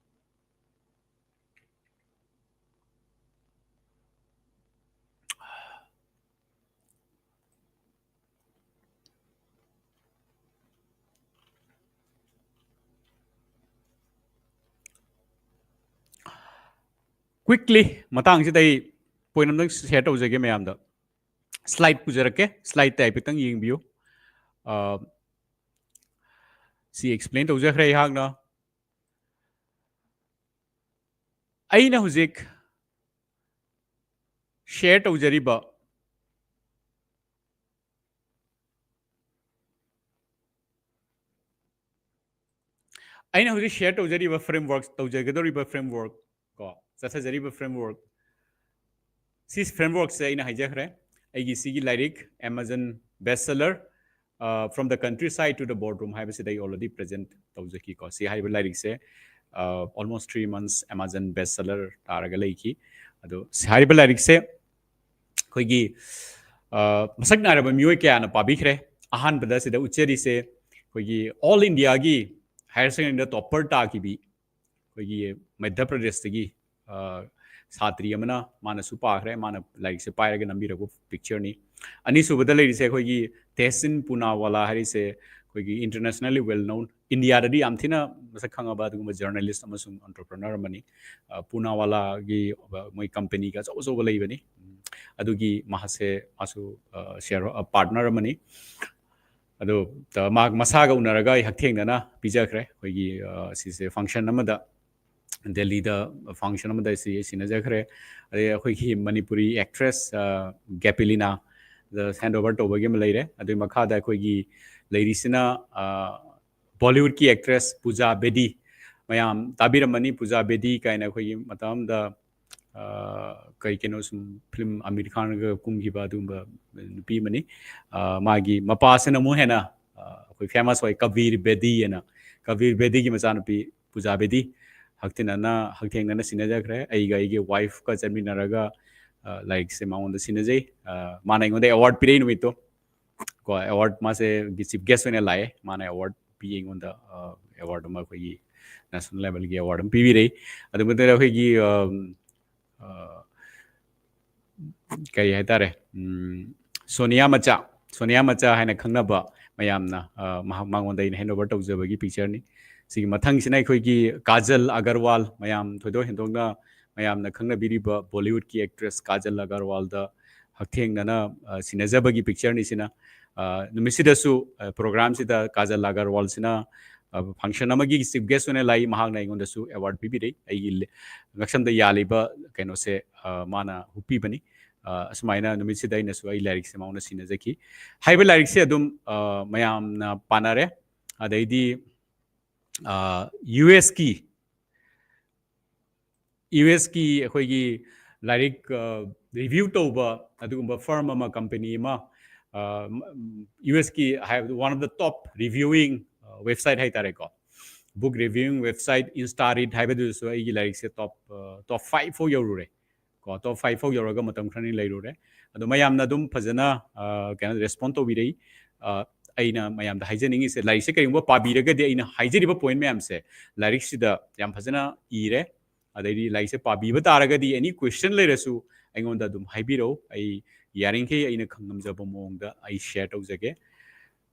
ꯀ꯭ꯋꯤꯛꯂꯤ ꯃꯇꯥꯡꯁꯤꯗ ꯑꯩ ꯄꯣꯏꯟ ꯑꯝꯇꯪ ꯁꯤꯌꯔ ꯇꯧꯖꯒꯦ ꯃꯌꯥꯝꯗ꯫ ꯁ꯭ꯂꯥꯏꯗ ꯄꯨꯖꯔꯛꯀꯦ, ꯁ꯭ꯂꯥꯏꯗꯇ ꯍꯥꯏꯐꯦꯠꯇꯪ ꯌꯦꯡꯕꯤꯌꯨ꯫ ꯑ, ꯁꯤ ꯑꯦꯛꯁꯄ꯭ꯂꯦꯟ ꯇꯧꯖꯈ꯭ꯔꯦ ꯑꯩꯍꯥꯛꯅ꯫ ꯑꯩꯅ ꯍꯧꯖꯤꯛ ꯁꯤꯌꯔ ꯇꯧꯖꯔꯤꯕ ꯑꯩꯅ ꯍꯧꯖꯤꯛ ꯁꯤꯌꯔ ꯇꯧꯖꯔꯤꯕ ꯐ꯭ꯔꯦꯝꯋꯥꯔꯛ, ꯇꯧꯖꯒꯗꯧꯔꯤꯕ ꯐ꯭ꯔꯦꯝꯋꯥꯔꯛ ꯀꯣ, ꯆꯠꯊꯖꯔꯤꯕ ꯐ꯭ꯔꯦꯝꯋꯥꯔꯛ, ꯁꯤ ꯐ꯭ꯔꯦꯝꯋꯥꯔꯛꯁꯦ ꯑꯩꯅ ꯍꯥꯏꯖꯈ꯭ꯔꯦ꯫ ꯑꯩꯒꯤ ꯁꯤꯒꯤ ꯂꯥꯏꯔꯤꯛ, Amazon bestseller, From the Countryside to the Boardroom ꯍꯥꯏꯕꯁꯤꯗ ꯑꯩ already present ꯇꯧꯖꯈꯤꯀꯣ꯫ ꯁꯤ ꯍꯥꯏꯔꯤꯕ ꯂꯥꯏꯔꯤꯛꯁꯦ, almost three months Amazon bestseller ꯇꯥꯔꯒ ꯂꯩꯈꯤ꯫ ꯑꯗꯣ ꯁꯤ ꯍꯥꯏꯔꯤꯕ ꯂꯥꯏꯔꯤꯛꯁꯦ ꯑꯩꯈꯣꯏꯒꯤ, ꯑ, ꯃꯁꯛ ꯅꯥꯏꯔꯕ ꯃꯤꯑꯣꯏ ꯀꯌꯥꯅ ꯄꯥꯕꯤꯈ꯭ꯔꯦ꯫ ꯑꯍꯥꯟꯕꯗ ꯁꯤꯗ ꯎꯠꯆꯔꯤꯁꯦ ꯑꯩꯈꯣꯏꯒꯤ ꯑꯣꯜ ꯏꯟꯗꯤꯌꯥꯒꯤ ꯍꯥꯌꯔ ꯁꯦꯀꯦꯟꯗꯔꯤꯗ ꯇꯣꯞꯄꯔ ꯇꯥꯈꯤꯕꯤ ꯑꯩꯈꯣꯏꯒꯤ ꯃꯙ꯭ꯌ ꯄ꯭ꯔꯗꯦꯁꯇꯒꯤ ꯁꯥꯇ꯭ꯔꯤ ꯑꯃꯅ, ꯃꯥꯅꯁꯨ ꯄꯥꯈ꯭ꯔꯦ, ꯃꯥꯅ ꯂꯥꯏꯔꯤꯛꯁꯦ ꯄꯥꯏꯔꯒ ꯅꯝꯕꯤꯔꯛꯄ ꯄꯤꯛꯆꯔꯅꯤ꯫ ꯑꯅꯤꯁꯨꯕꯗ ꯂꯩꯔꯤꯁꯦ ꯑꯩꯈꯣꯏꯒꯤ ꯇꯦꯍꯁꯤꯟ ꯄꯨꯅꯥꯋꯥꯂꯥ ꯍꯥꯏꯔꯤꯁꯦ ꯑꯩꯈꯣꯏꯒꯤ ꯏꯟꯇꯔꯅꯦꯁꯅꯦꯜꯂꯤ ꯋꯦꯜ ꯅꯣꯟ, ꯏꯟꯗꯤꯌꯥꯗꯗꯤ ꯌꯥꯝ ꯊꯤꯅ ꯃꯁꯛ ꯈꯪꯉꯕ ꯑꯗꯨꯒꯨꯝꯕ ꯖꯔꯅꯦꯂꯤꯁ ꯑꯃꯁꯨꯡ ꯑꯣꯟꯇꯔꯄ꯭ꯔꯅꯔ ꯑꯃꯅꯤ꯫ ꯄꯨꯅꯥꯋꯥꯂꯥꯒꯤ ꯃꯣꯏ ꯀꯝꯄꯅꯤꯒ ꯑꯆꯧ ꯑꯆꯧꯕ ꯂꯩꯕꯅꯤ꯫ ꯑꯗꯨꯒꯤ ꯃꯍꯥꯛꯁꯦ ꯃꯥꯁꯨ ꯁꯤꯌꯔ ꯄꯥꯔꯠꯅꯔ ꯑꯃꯅꯤ꯫ ꯑꯗꯣ ꯃꯥ ꯃꯁꯥꯒ ꯎꯅꯔꯒ ꯑꯩ ꯍꯛꯊꯦꯡꯅꯅ ꯄꯤꯖꯈ꯭ꯔꯦ꯫ ꯑꯩꯈꯣꯏꯒꯤ ꯁꯤꯁꯦ ꯐꯪꯁꯟ ꯑꯃꯗ, ꯗꯦꯜꯂꯤꯗ ꯐꯪꯁꯟ ꯑꯃꯗ ꯁꯤ ꯁꯤꯟꯅꯖꯈ꯭ꯔꯦ꯫ ꯑꯗꯩ ꯑꯩꯈꯣꯏꯒꯤ ꯃꯅꯤꯄꯨꯔꯤ ꯑꯦꯛꯇ꯭ꯔꯦꯁ ꯒꯦꯄꯤꯂꯤꯅꯥꯗ ꯍꯦꯟ ꯑꯣꯚꯔ ꯇꯧꯕꯒꯤ ꯑꯃ ꯂꯩꯔꯦ꯫ ꯑꯗꯨꯒꯤ ꯃꯈꯥꯗ ꯑꯩꯈꯣꯏꯒꯤ ꯂꯩꯔꯤꯁꯤꯅ ꯕꯣꯂꯤꯋꯨꯗꯀꯤ ꯑꯦꯛꯇ꯭ꯔꯦꯁ ꯄꯨꯖꯥ ꯕꯦꯗꯤ꯫ ꯃꯌꯥꯝ ꯇꯥꯕꯤꯔꯝꯃꯅꯤ, ꯄꯨꯖꯥ ꯕꯦꯗꯤ ꯀꯥꯏꯅ ꯑꯩꯈꯣꯏꯒꯤ ꯃꯇꯝ ꯑꯃꯗ ꯀꯩ ꯀꯩꯅꯣ ꯁꯨꯝ ꯐꯤꯂꯝ ꯑꯃꯤꯔ ꯈꯥꯟꯒ ꯀꯨꯝꯈꯤꯕ ꯑꯗꯨꯒꯨꯝꯕ ꯅꯨꯄꯤ ꯑꯃꯅꯤ꯫ ꯃꯥꯒꯤ ꯃꯄꯥꯁꯤꯅ ꯑꯃꯨꯛ ꯍꯦꯟꯅ ꯑꯩꯈꯣꯏ ꯐꯦꯃꯁ ꯑꯣꯏ, ꯀꯕꯤꯔ ꯕꯦꯗꯤ ꯍꯥꯏꯅ꯫ ꯀꯕꯤꯔ ꯕꯦꯗꯤꯒꯤ ꯃꯆꯥꯅꯨꯄꯤ ꯄꯨꯖꯥ ꯕꯦꯗꯤ ꯍꯛꯊꯦꯡꯅꯅ ꯍꯛꯊꯦꯡꯅꯅ ꯁꯤꯟꯅꯖꯈ꯭ꯔꯦ꯫ ꯑꯩꯒ ꯑꯩꯒꯤ ꯋꯥꯏꯐꯀ ꯆꯠꯃꯤꯟꯅꯔꯒ ꯂꯥꯏꯔꯤꯛꯁꯦ ꯃꯉꯣꯟꯗ ꯁꯤꯟꯅꯖꯩ꯫ ꯃꯥꯅ ꯑꯩꯉꯣꯟꯗ ꯑꯦꯋꯥꯔꯗ ꯄꯤꯔꯛꯏ ꯅꯨꯃꯤꯠꯇꯣ ꯀꯣ, ꯑꯦꯋꯥꯔꯗ, ꯃꯥꯁꯦ ꯆꯤꯐ ꯒꯦꯁ ꯑꯣꯏꯅ ꯂꯥꯛꯑꯦ꯫ ꯃꯥꯅ ꯑꯦꯋꯥꯔꯗ ꯄꯤ ꯑꯩꯉꯣꯟꯗ, ꯑꯦꯋꯥꯔꯗ ꯑꯃ ꯑꯩꯈꯣꯏꯒꯤ ꯅꯦꯁꯅꯦꯜ ꯂꯦꯚꯦꯜꯒꯤ ꯑꯦꯋꯥꯔꯗ ꯑꯃ ꯄꯤꯕꯤꯔꯛꯏ꯫ ꯑꯗꯨ ꯃꯇꯨꯡꯗ ꯑꯩꯈꯣꯏꯒꯤ ꯀꯔꯤ ꯍꯥꯏꯇꯥꯔꯦ, ꯁꯣꯅꯤꯌꯥ ꯃꯆꯥ, ꯁꯣꯅꯤꯌꯥ ꯃꯆꯥ ꯍꯥꯏꯅ ꯈꯪꯅꯕ ꯃꯌꯥꯝꯅ ꯃꯍꯥꯛ, ꯃꯉꯣꯟꯗ ꯑꯩꯅ ꯍꯦꯟ ꯑꯣꯚꯔ ꯇꯧꯖꯕꯒꯤ ꯄꯤꯛꯆꯔꯅꯤ꯫ ꯁꯤꯒꯤ ꯃꯊꯪꯁꯤꯅ ꯑꯩꯈꯣꯏꯒꯤ ꯀꯥꯖꯜ ꯑꯒꯔꯋꯥꯜ, ꯃꯌꯥꯝ ꯊꯣꯏꯗꯣꯛ ꯍꯦꯟꯗꯣꯛꯅ ꯃꯌꯥꯝꯅ ꯈꯪꯅꯕꯤꯔꯤꯕ ꯕꯣꯂꯤꯋꯨꯗꯀꯤ ꯑꯦꯛꯇ꯭ꯔꯦꯁ ꯀꯥꯖꯜ ꯑꯒꯔꯋꯥꯜꯗ ꯍꯛꯊꯦꯡꯅꯅ ꯁꯤꯟꯅꯖꯕꯒꯤ ꯄꯤꯛꯆꯔꯅꯤ꯫ ꯁꯤꯅ ꯅꯨꯃꯤꯠꯁꯤꯗꯁꯨ ꯄ꯭ꯔꯣꯒ꯭ꯔꯥꯝꯁꯤꯗ ꯀꯥꯖꯜ ꯑꯒꯔꯋꯥꯜꯁꯤꯅ ꯐꯪꯁꯟ ꯑꯃꯒꯤ ꯆꯤꯐ ꯒꯦꯁ ꯑꯣꯏꯅ ꯂꯥꯛꯏ꯫ ꯃꯍꯥꯛꯅ ꯑꯩꯉꯣꯟꯗꯁꯨ ꯑꯦꯋꯥꯔꯗ ꯄꯤꯕꯤꯔꯛꯏ꯫ ꯑꯩꯒꯤ ꯉꯛꯁꯝꯗ ꯌꯥꯜꯂꯤꯕ ꯀꯩꯅꯣꯁꯦ ꯃꯥꯅ ꯍꯨꯛꯄꯤꯕꯅꯤ꯫ ꯑꯁꯨꯃꯥꯏꯅ ꯅꯨꯃꯤꯠꯁꯤꯗ ꯑꯩꯅꯁꯨ ꯑꯩ ꯂꯥꯏꯔꯤꯛꯁꯦ ꯃꯉꯣꯟꯗ ꯁꯤꯟꯅꯖꯈꯤ꯫ ꯍꯥꯏꯔꯤꯕ ꯂꯥꯏꯔꯤꯛꯁꯦ ꯑꯗꯨꯝ ꯃꯌꯥꯝꯅ ꯄꯥꯅꯔꯦ꯫ ꯑꯗꯩꯗꯤ ꯌꯨ ꯑꯦꯁꯀꯤ ꯌꯨ ꯑꯦꯁꯀꯤ ꯑꯩꯈꯣꯏꯒꯤ ꯂꯥꯏꯔꯤꯛ ꯔꯤꯚ꯭ꯌꯨ ꯇꯧꯕ ꯑꯗꯨꯒꯨꯝꯕ ꯐꯔꯝ ꯑꯃ, ꯀꯝꯄꯅꯤ ꯑꯃ, ꯌꯨ ꯑꯦꯁꯀꯤ ꯍꯥꯏꯕꯗꯤ one of the top reviewing website ꯍꯥꯏꯇꯥꯔꯦꯀꯣ, ꯕꯨꯛ ꯔꯤꯚ꯭ꯌꯨꯋꯤꯡ ꯋꯦꯕꯁꯥꯏꯠ ꯏꯟꯁꯇꯥꯔꯤꯠ ꯍꯥꯏꯕꯗꯨꯗꯁꯨ ꯑꯩꯒꯤ ꯂꯥꯏꯔꯤꯛꯁꯦ ꯇꯣꯞ ꯇꯣꯞ ꯐꯥꯏꯚ ꯐꯥꯎ ꯌꯧꯔꯨꯔꯦ ꯀꯣ꯫ ꯇꯣꯞ ꯐꯥꯏꯚ ꯐꯥꯎ ꯌꯧꯔꯒ ꯃꯇꯝ ꯈꯔꯅꯤ ꯂꯩꯔꯨꯔꯦ꯫ ꯑꯗꯣ ꯃꯌꯥꯝꯅ ꯑꯗꯨꯝ ꯐꯖꯅ ꯀꯩꯅꯣ ꯔꯦꯁꯄꯣꯟ ꯇꯧꯕꯤꯔꯛꯏ꯫ ꯑꯩꯅ ꯃꯌꯥꯝꯗ ꯍꯥꯏꯖꯅꯤꯡꯉꯤꯁꯦ, ꯂꯥꯏꯔꯤꯛꯁꯦ ꯀꯔꯤꯒꯨꯝꯕ ꯄꯥꯕꯤꯔꯒꯗꯤ, ꯑꯩꯅ ꯍꯥꯏꯖꯔꯤꯕ point ꯃꯌꯥꯝꯁꯦ ꯂꯥꯏꯔꯤꯛꯁꯤꯗ ꯌꯥꯝ ꯐꯖꯅ ꯏꯔꯦ꯫ ꯑꯗꯩꯗꯤ ꯂꯥꯏꯔꯤꯛꯁꯦ ꯄꯥꯕꯤꯕ ꯇꯥꯔꯒꯗꯤ any question ꯂꯩꯔꯁꯨ ꯑꯩꯉꯣꯟꯗ ꯑꯗꯨꯝ ꯍꯥꯏꯕꯤꯔꯛꯎ꯫ ꯑꯩ ꯌꯥꯔꯤꯈꯩ ꯑꯩꯅ ꯈꯪꯉꯝꯖꯕ ꯃꯑꯣꯡꯗ ꯑꯩ share ꯇꯧꯖꯒꯦ꯫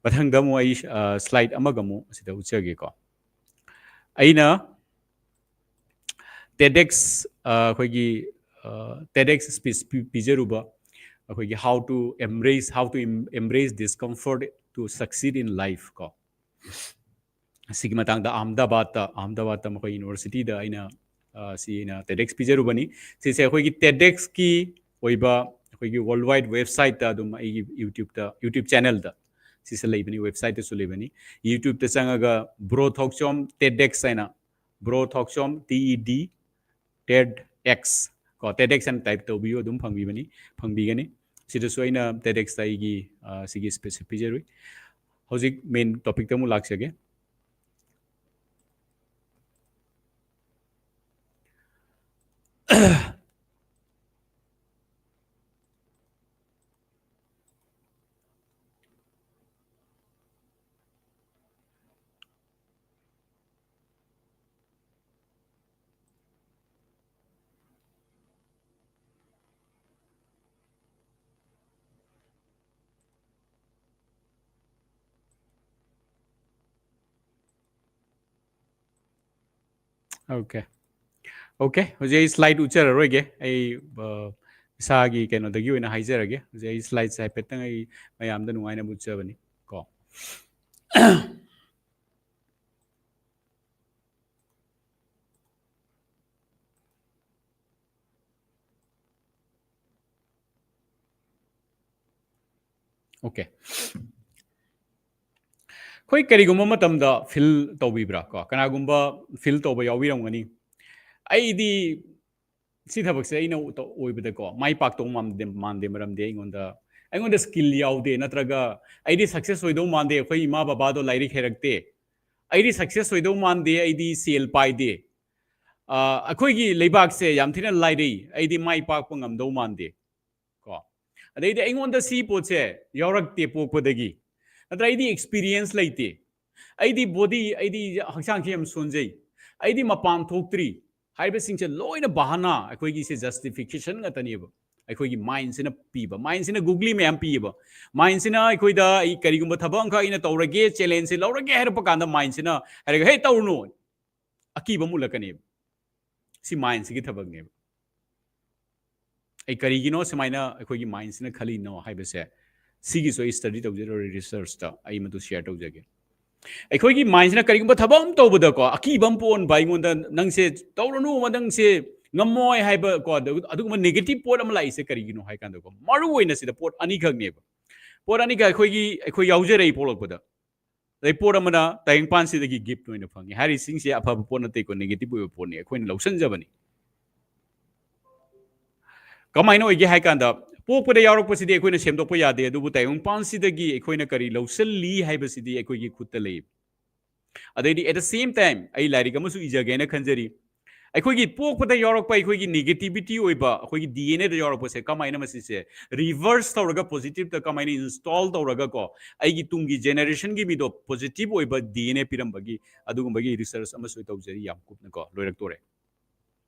ꯃꯊꯪꯗ ꯑꯃꯨꯛ ꯑꯩ, ꯑ, slide ꯑꯃꯒ ꯑꯃꯨꯛ ꯑꯁꯤꯗ ꯎꯠꯆꯒꯦꯀꯣ꯫ ꯑꯩꯅ TEDx, ꯑ, ꯑꯩꯈꯣꯏꯒꯤ, ꯑ, TEDx speech ꯄꯤ-, ꯄꯤꯖꯔꯨꯕ, ꯑꯩꯈꯣꯏꯒꯤ How to Embrace, How to Em-, Embrace Discomfort to Succeed in Life ꯀꯣ꯫ ꯁꯤꯒꯤ ꯃꯇꯥꯡꯗ ꯑꯍꯃꯗꯥꯕꯥꯗꯇ, ꯑꯍꯃꯗꯥꯕꯥꯗꯇ ꯃꯈꯣꯏ universityꯗ ꯑꯩꯅ, ꯑ, ꯁꯤ ꯑꯩꯅ TEDx ꯄꯤꯖꯔꯨꯕꯅꯤ꯫ ꯁꯤꯁꯦ ꯑꯩꯈꯣꯏꯒꯤ TEDxꯀꯤ ꯑꯣꯏꯕ ꯑꯩꯈꯣꯏꯒꯤ worldwide websiteꯇ ꯑꯗꯨꯝ ꯑꯩꯒꯤ YouTubeꯇ, YouTube channelꯗ ꯁꯤꯁꯦ ꯂꯩꯕꯅꯤ, websiteꯇꯁꯨ ꯂꯩꯕꯅꯤ꯫ YouTubeꯇ ꯆꯪꯉꯒ Bro Thokchom TEDx ꯍꯥꯏꯅ, Bro Thokchom, T E D, TEDx ꯀꯣ, TEDx ꯍꯥꯏꯅ type ꯇꯧꯕꯤꯌꯨ, ꯑꯗꯨꯝ ꯐꯪꯕꯤꯕꯅꯤ, ꯐꯪꯕꯤꯒꯅꯤ꯫ ꯁꯤꯗꯁꯨ ꯑꯩꯅ TEDxꯇ ꯑꯩꯒꯤ, ꯑ, ꯁꯤꯒꯤ speech ꯄꯤꯖꯔꯨꯏ꯫ ꯍꯧꯖꯤꯛ main topicꯇ ꯑꯃꯨꯛ ꯂꯥꯛꯆꯒꯦ꯫ Okay. Okay, ꯍꯧꯖꯤꯛ ꯑꯩ slide ꯎꯠꯆꯔꯔꯣꯏꯒꯦ꯫ ꯑꯩ, ꯑ, ꯏꯁꯥꯒꯤ ꯀꯩꯅꯣꯗꯒꯤ ꯑꯣꯏꯅ ꯍꯥꯏꯖꯔꯒꯦ꯫ ꯍꯧꯖꯤꯛ ꯑꯩ slideꯁꯦ ꯍꯥꯏꯐꯦꯠꯇꯪ ꯑꯩ ꯃꯌꯥꯝꯗ ꯅꯨꯡꯉꯥꯏꯅꯕ ꯎꯠꯆꯕꯅꯤ ꯀꯣ꯫ Okay. ꯑꯩꯈꯣꯏ ꯀꯔꯤꯒꯨꯝꯕ ꯃꯇꯝꯗ feel ꯇꯧꯕꯤꯕ꯭ꯔꯥ ꯀꯣ? ꯀꯅꯥꯒꯨꯝꯕ feel ꯇꯧꯕ ꯌꯥꯎꯕꯤꯔꯝꯒꯅꯤ꯫ ꯑꯩꯗꯤ ꯁꯤ ꯊꯕꯛꯁꯦ ꯑꯩꯅ ꯇꯧ-, ꯑꯣꯏꯕꯗꯀꯣ, ꯃꯥꯏ ꯄꯥꯛꯇꯧ ꯃꯥꯟꯗꯦ, ꯃꯥꯟꯗꯦ, ꯃꯔꯝꯗꯤ ꯑꯩꯉꯣꯟꯗ, ꯑꯩꯉꯣꯟꯗ skill ꯌꯥꯎꯗꯦ, ꯅꯠꯇ꯭ꯔꯒ ꯑꯩꯗꯤ success ꯑꯣꯏꯗꯧ ꯃꯥꯟꯗꯦ, ꯑꯩꯈꯣꯏ ꯏꯃꯥ ꯕꯕꯥꯗꯣ ꯂꯥꯏꯔꯤꯛ ꯍꯩꯔꯛꯇꯦ, ꯑꯩꯗꯤ success ꯑꯣꯏꯗꯧ ꯃꯥꯟꯗꯦ, ꯑꯩꯗꯤ ꯁꯦꯜ ꯄꯥꯏꯗꯦ, ꯑ, ꯑꯩꯈꯣꯏꯒꯤ ꯂꯩꯕꯥꯛꯁꯦ ꯌꯥꯝ ꯊꯤꯅ ꯂꯥꯏꯔꯩ, ꯑꯩꯗꯤ ꯃꯥꯏ ꯄꯥꯛꯄ ꯉꯝꯗꯧ ꯃꯥꯟꯗꯦ ꯀꯣ꯫ ꯑꯗꯩꯗꯤ ꯑꯩꯉꯣꯟꯗ ꯁꯤ ꯄꯣꯠꯁꯦ ꯌꯥꯎꯔꯛꯇꯦ ꯄꯣꯛꯄꯗꯒꯤ꯫ ꯅꯠꯇ꯭ꯔ ꯑꯩꯗꯤ ꯑꯦꯛꯁꯄꯤꯔꯤꯌꯦꯟꯁ ꯂꯩꯇꯦ, ꯑꯩꯗꯤ ꯕꯣꯗꯤ, ꯑꯩꯗꯤ ꯍꯛꯆꯥꯡꯁꯦ ꯌꯥꯝ ꯁꯣꯟꯖꯩ, ꯑꯩꯗꯤ ꯃꯄꯥꯟ ꯊꯣꯛꯇ꯭ꯔꯤ ꯍꯥꯏꯕꯁꯤꯡꯁꯦ ꯂꯣꯏꯅ ꯕꯍꯥꯅꯥ, ꯑꯩꯈꯣꯏꯒꯤꯁꯦ ꯖꯁꯇꯤꯐꯤꯀꯦꯁꯟ ꯉꯥꯛꯇꯅꯦꯕ꯫ ꯑꯩꯈꯣꯏꯒꯤ ꯃꯥꯏꯟꯁꯤꯅ ꯄꯤꯕ, ꯃꯥꯏꯟꯁꯤꯅ ꯒꯨꯒꯂꯤ ꯃꯌꯥꯝ ꯄꯤꯌꯦꯕ꯫ ꯃꯥꯏꯟꯁꯤꯅ ꯑꯩꯈꯣꯏꯗ ꯑꯩ ꯀꯔꯤꯒꯨꯝꯕ ꯊꯕꯛ ꯑꯃꯈꯛ ꯑꯩꯅ ꯇꯧꯔꯒꯦ, ꯆꯦꯂꯦꯟꯖꯁꯦ ꯂꯧꯔꯒꯦ ꯍꯥꯏꯔꯛꯄ ꯀꯥꯟꯗ ꯃꯥꯏꯟꯁꯤꯅ ꯍꯥꯏꯔꯒ, "ꯍꯦ, ꯇꯧꯔꯨꯅꯨ, ꯑꯀꯤꯕ ꯑꯃ ꯎꯠꯂꯛꯀꯅꯦꯕ"꯫ ꯁꯤ ꯃꯥꯏꯟꯁꯤꯒꯤ ꯊꯕꯛꯅꯦꯕ꯫ ꯑꯩ ꯀꯔꯤꯒꯤꯅꯣ ꯁꯨꯃꯥꯏꯅ ꯑꯩꯈꯣꯏꯒꯤ ꯃꯥꯏꯟꯁꯤꯅ ꯈꯜꯂꯤꯅꯣ ꯍꯥꯏꯕꯁꯦ, ꯁꯤꯒꯤꯁꯨ ꯑꯩ ꯁ꯭ꯇꯗꯤ ꯇꯧꯖꯔꯨꯔꯦ ꯔꯤꯁꯔꯆꯇ, ꯑꯩ ꯃꯗꯨ ꯁꯤꯌꯔ ꯇꯧꯖꯒꯦ꯫ ꯑꯩꯈꯣꯏꯒꯤ ꯃꯥꯏꯟꯁꯤꯅ ꯀꯔꯤꯒꯨꯝꯕ ꯊꯕꯛ ꯑꯃ ꯇꯧꯕꯗꯀꯣ, ꯑꯀꯤꯕ ꯑꯃ ꯄꯣꯛꯍꯟꯕ ꯑꯩꯉꯣꯟꯗ, "ꯅꯪꯁꯦ ꯇꯧꯔꯅꯨ, ꯅꯪꯁꯦ ꯉꯝꯃꯣꯏ" ꯍꯥꯏꯕ ꯀꯣ, ꯑꯗꯨ-, ꯑꯗꯨꯒꯨꯝꯕ ꯅꯦꯒꯦꯇꯤꯞ ꯄꯣꯠ ꯑꯃ ꯂꯥꯛꯏꯁꯦ ꯀꯔꯤꯒꯤꯅꯣ ꯍꯥꯏ ꯀꯥꯟꯗꯀꯣ, ꯃꯔꯨ ꯑꯣꯏꯅ ꯁꯤꯗ ꯄꯣꯠ ꯑꯅꯤꯈꯛꯅꯦꯕ꯫ ꯄꯣꯠ ꯑꯅꯤꯈꯛ ꯑꯩꯈꯣꯏꯒꯤ, ꯑꯩꯈꯣꯏ ꯌꯥꯎꯖꯔꯛꯏ ꯄꯣꯛꯂꯛꯄꯗ꯫ ꯑꯗꯩ ꯄꯣꯠ ꯑꯃꯅ ꯇꯥꯏꯕꯪꯄꯥꯟꯁꯤꯗꯒꯤ ꯒꯤꯐꯠ ꯑꯣꯏꯅ ꯐꯪꯉꯤ꯫ ꯍꯥꯏꯔꯤꯁꯤꯡꯁꯦ ꯑꯐꯕ ꯄꯣꯠ ꯅꯠꯇꯦꯀꯣ, ꯅꯦꯒꯦꯇꯤꯞ ꯑꯣꯏꯕ ꯄꯣꯠꯅꯤ, ꯑꯩꯈꯣꯏꯅ ꯂꯧꯁꯤꯟꯖꯕꯅꯤ꯫ ꯀꯃꯥꯏꯅ ꯑꯣꯏꯒꯦ ꯍꯥꯏ ꯀꯥꯟꯗ, ꯄꯣꯛꯄꯗ ꯌꯥꯎꯔꯛꯄꯁꯤꯗꯤ ꯑꯩꯈꯣꯏꯅ ꯁꯦꯝꯗꯣꯛꯄ ꯌꯥꯗꯦ, ꯑꯗꯨꯕꯨ ꯇꯥꯏꯕꯪꯄꯥꯟꯁꯤꯗꯒꯤ ꯑꯩꯈꯣꯏꯅ ꯀꯔꯤ ꯂꯧꯁꯤꯜꯂꯤ ꯍꯥꯏꯕꯁꯤꯗꯤ ꯑꯩꯈꯣꯏꯒꯤ ꯈꯨꯠꯇ ꯂꯩ꯫ ꯑꯗꯩꯗꯤ at the same time ꯑꯩ ꯂꯥꯏꯔꯤꯛ ꯑꯃꯁꯨ ꯏꯖꯒꯦꯅ ꯈꯟꯖꯔꯤ꯫ ꯑꯩꯈꯣꯏꯒꯤ ꯄꯣꯛꯄꯗ ꯌꯥꯎꯔꯛꯄ ꯑꯩꯈꯣꯏꯒꯤ ꯅꯦꯒꯦꯇꯤꯚꯤꯇꯤ ꯑꯣꯏꯕ ꯑꯩꯈꯣꯏꯒꯤ ꯗꯤ ꯑꯦꯟ ꯑꯦꯗ ꯌꯥꯎꯔꯛꯄꯁꯦ ꯀꯃꯥꯏꯅ ꯃꯁꯤꯁꯦ ꯔꯤꯚꯔꯁ ꯇꯧꯔꯒ ꯄꯣꯖꯤꯇꯤꯚꯇ ꯀꯃꯥꯏꯅ ꯏꯟꯁꯇꯣꯜ ꯇꯧꯔꯒ ꯀꯣ, ꯑꯩꯒꯤ ꯇꯨꯡꯒꯤ ꯖꯦꯅꯦꯔꯦꯁꯟꯒꯤ ꯃꯤꯗꯣ ꯄꯣꯖꯤꯇꯤꯚ ꯑꯣꯏꯕ ꯗꯤ ꯑꯦꯟ ꯑꯦ ꯄꯤꯔꯝꯕꯒꯤ ꯑꯗꯨꯒꯨꯝꯕꯒꯤ ꯔꯤꯁꯔꯆ ꯑꯃꯁꯨ ꯇꯧꯖꯔꯤ꯫ ꯌꯥꯝ ꯀꯨꯞꯅ ꯀꯣ, ꯂꯣꯏꯔꯛꯇꯣꯔꯦ꯫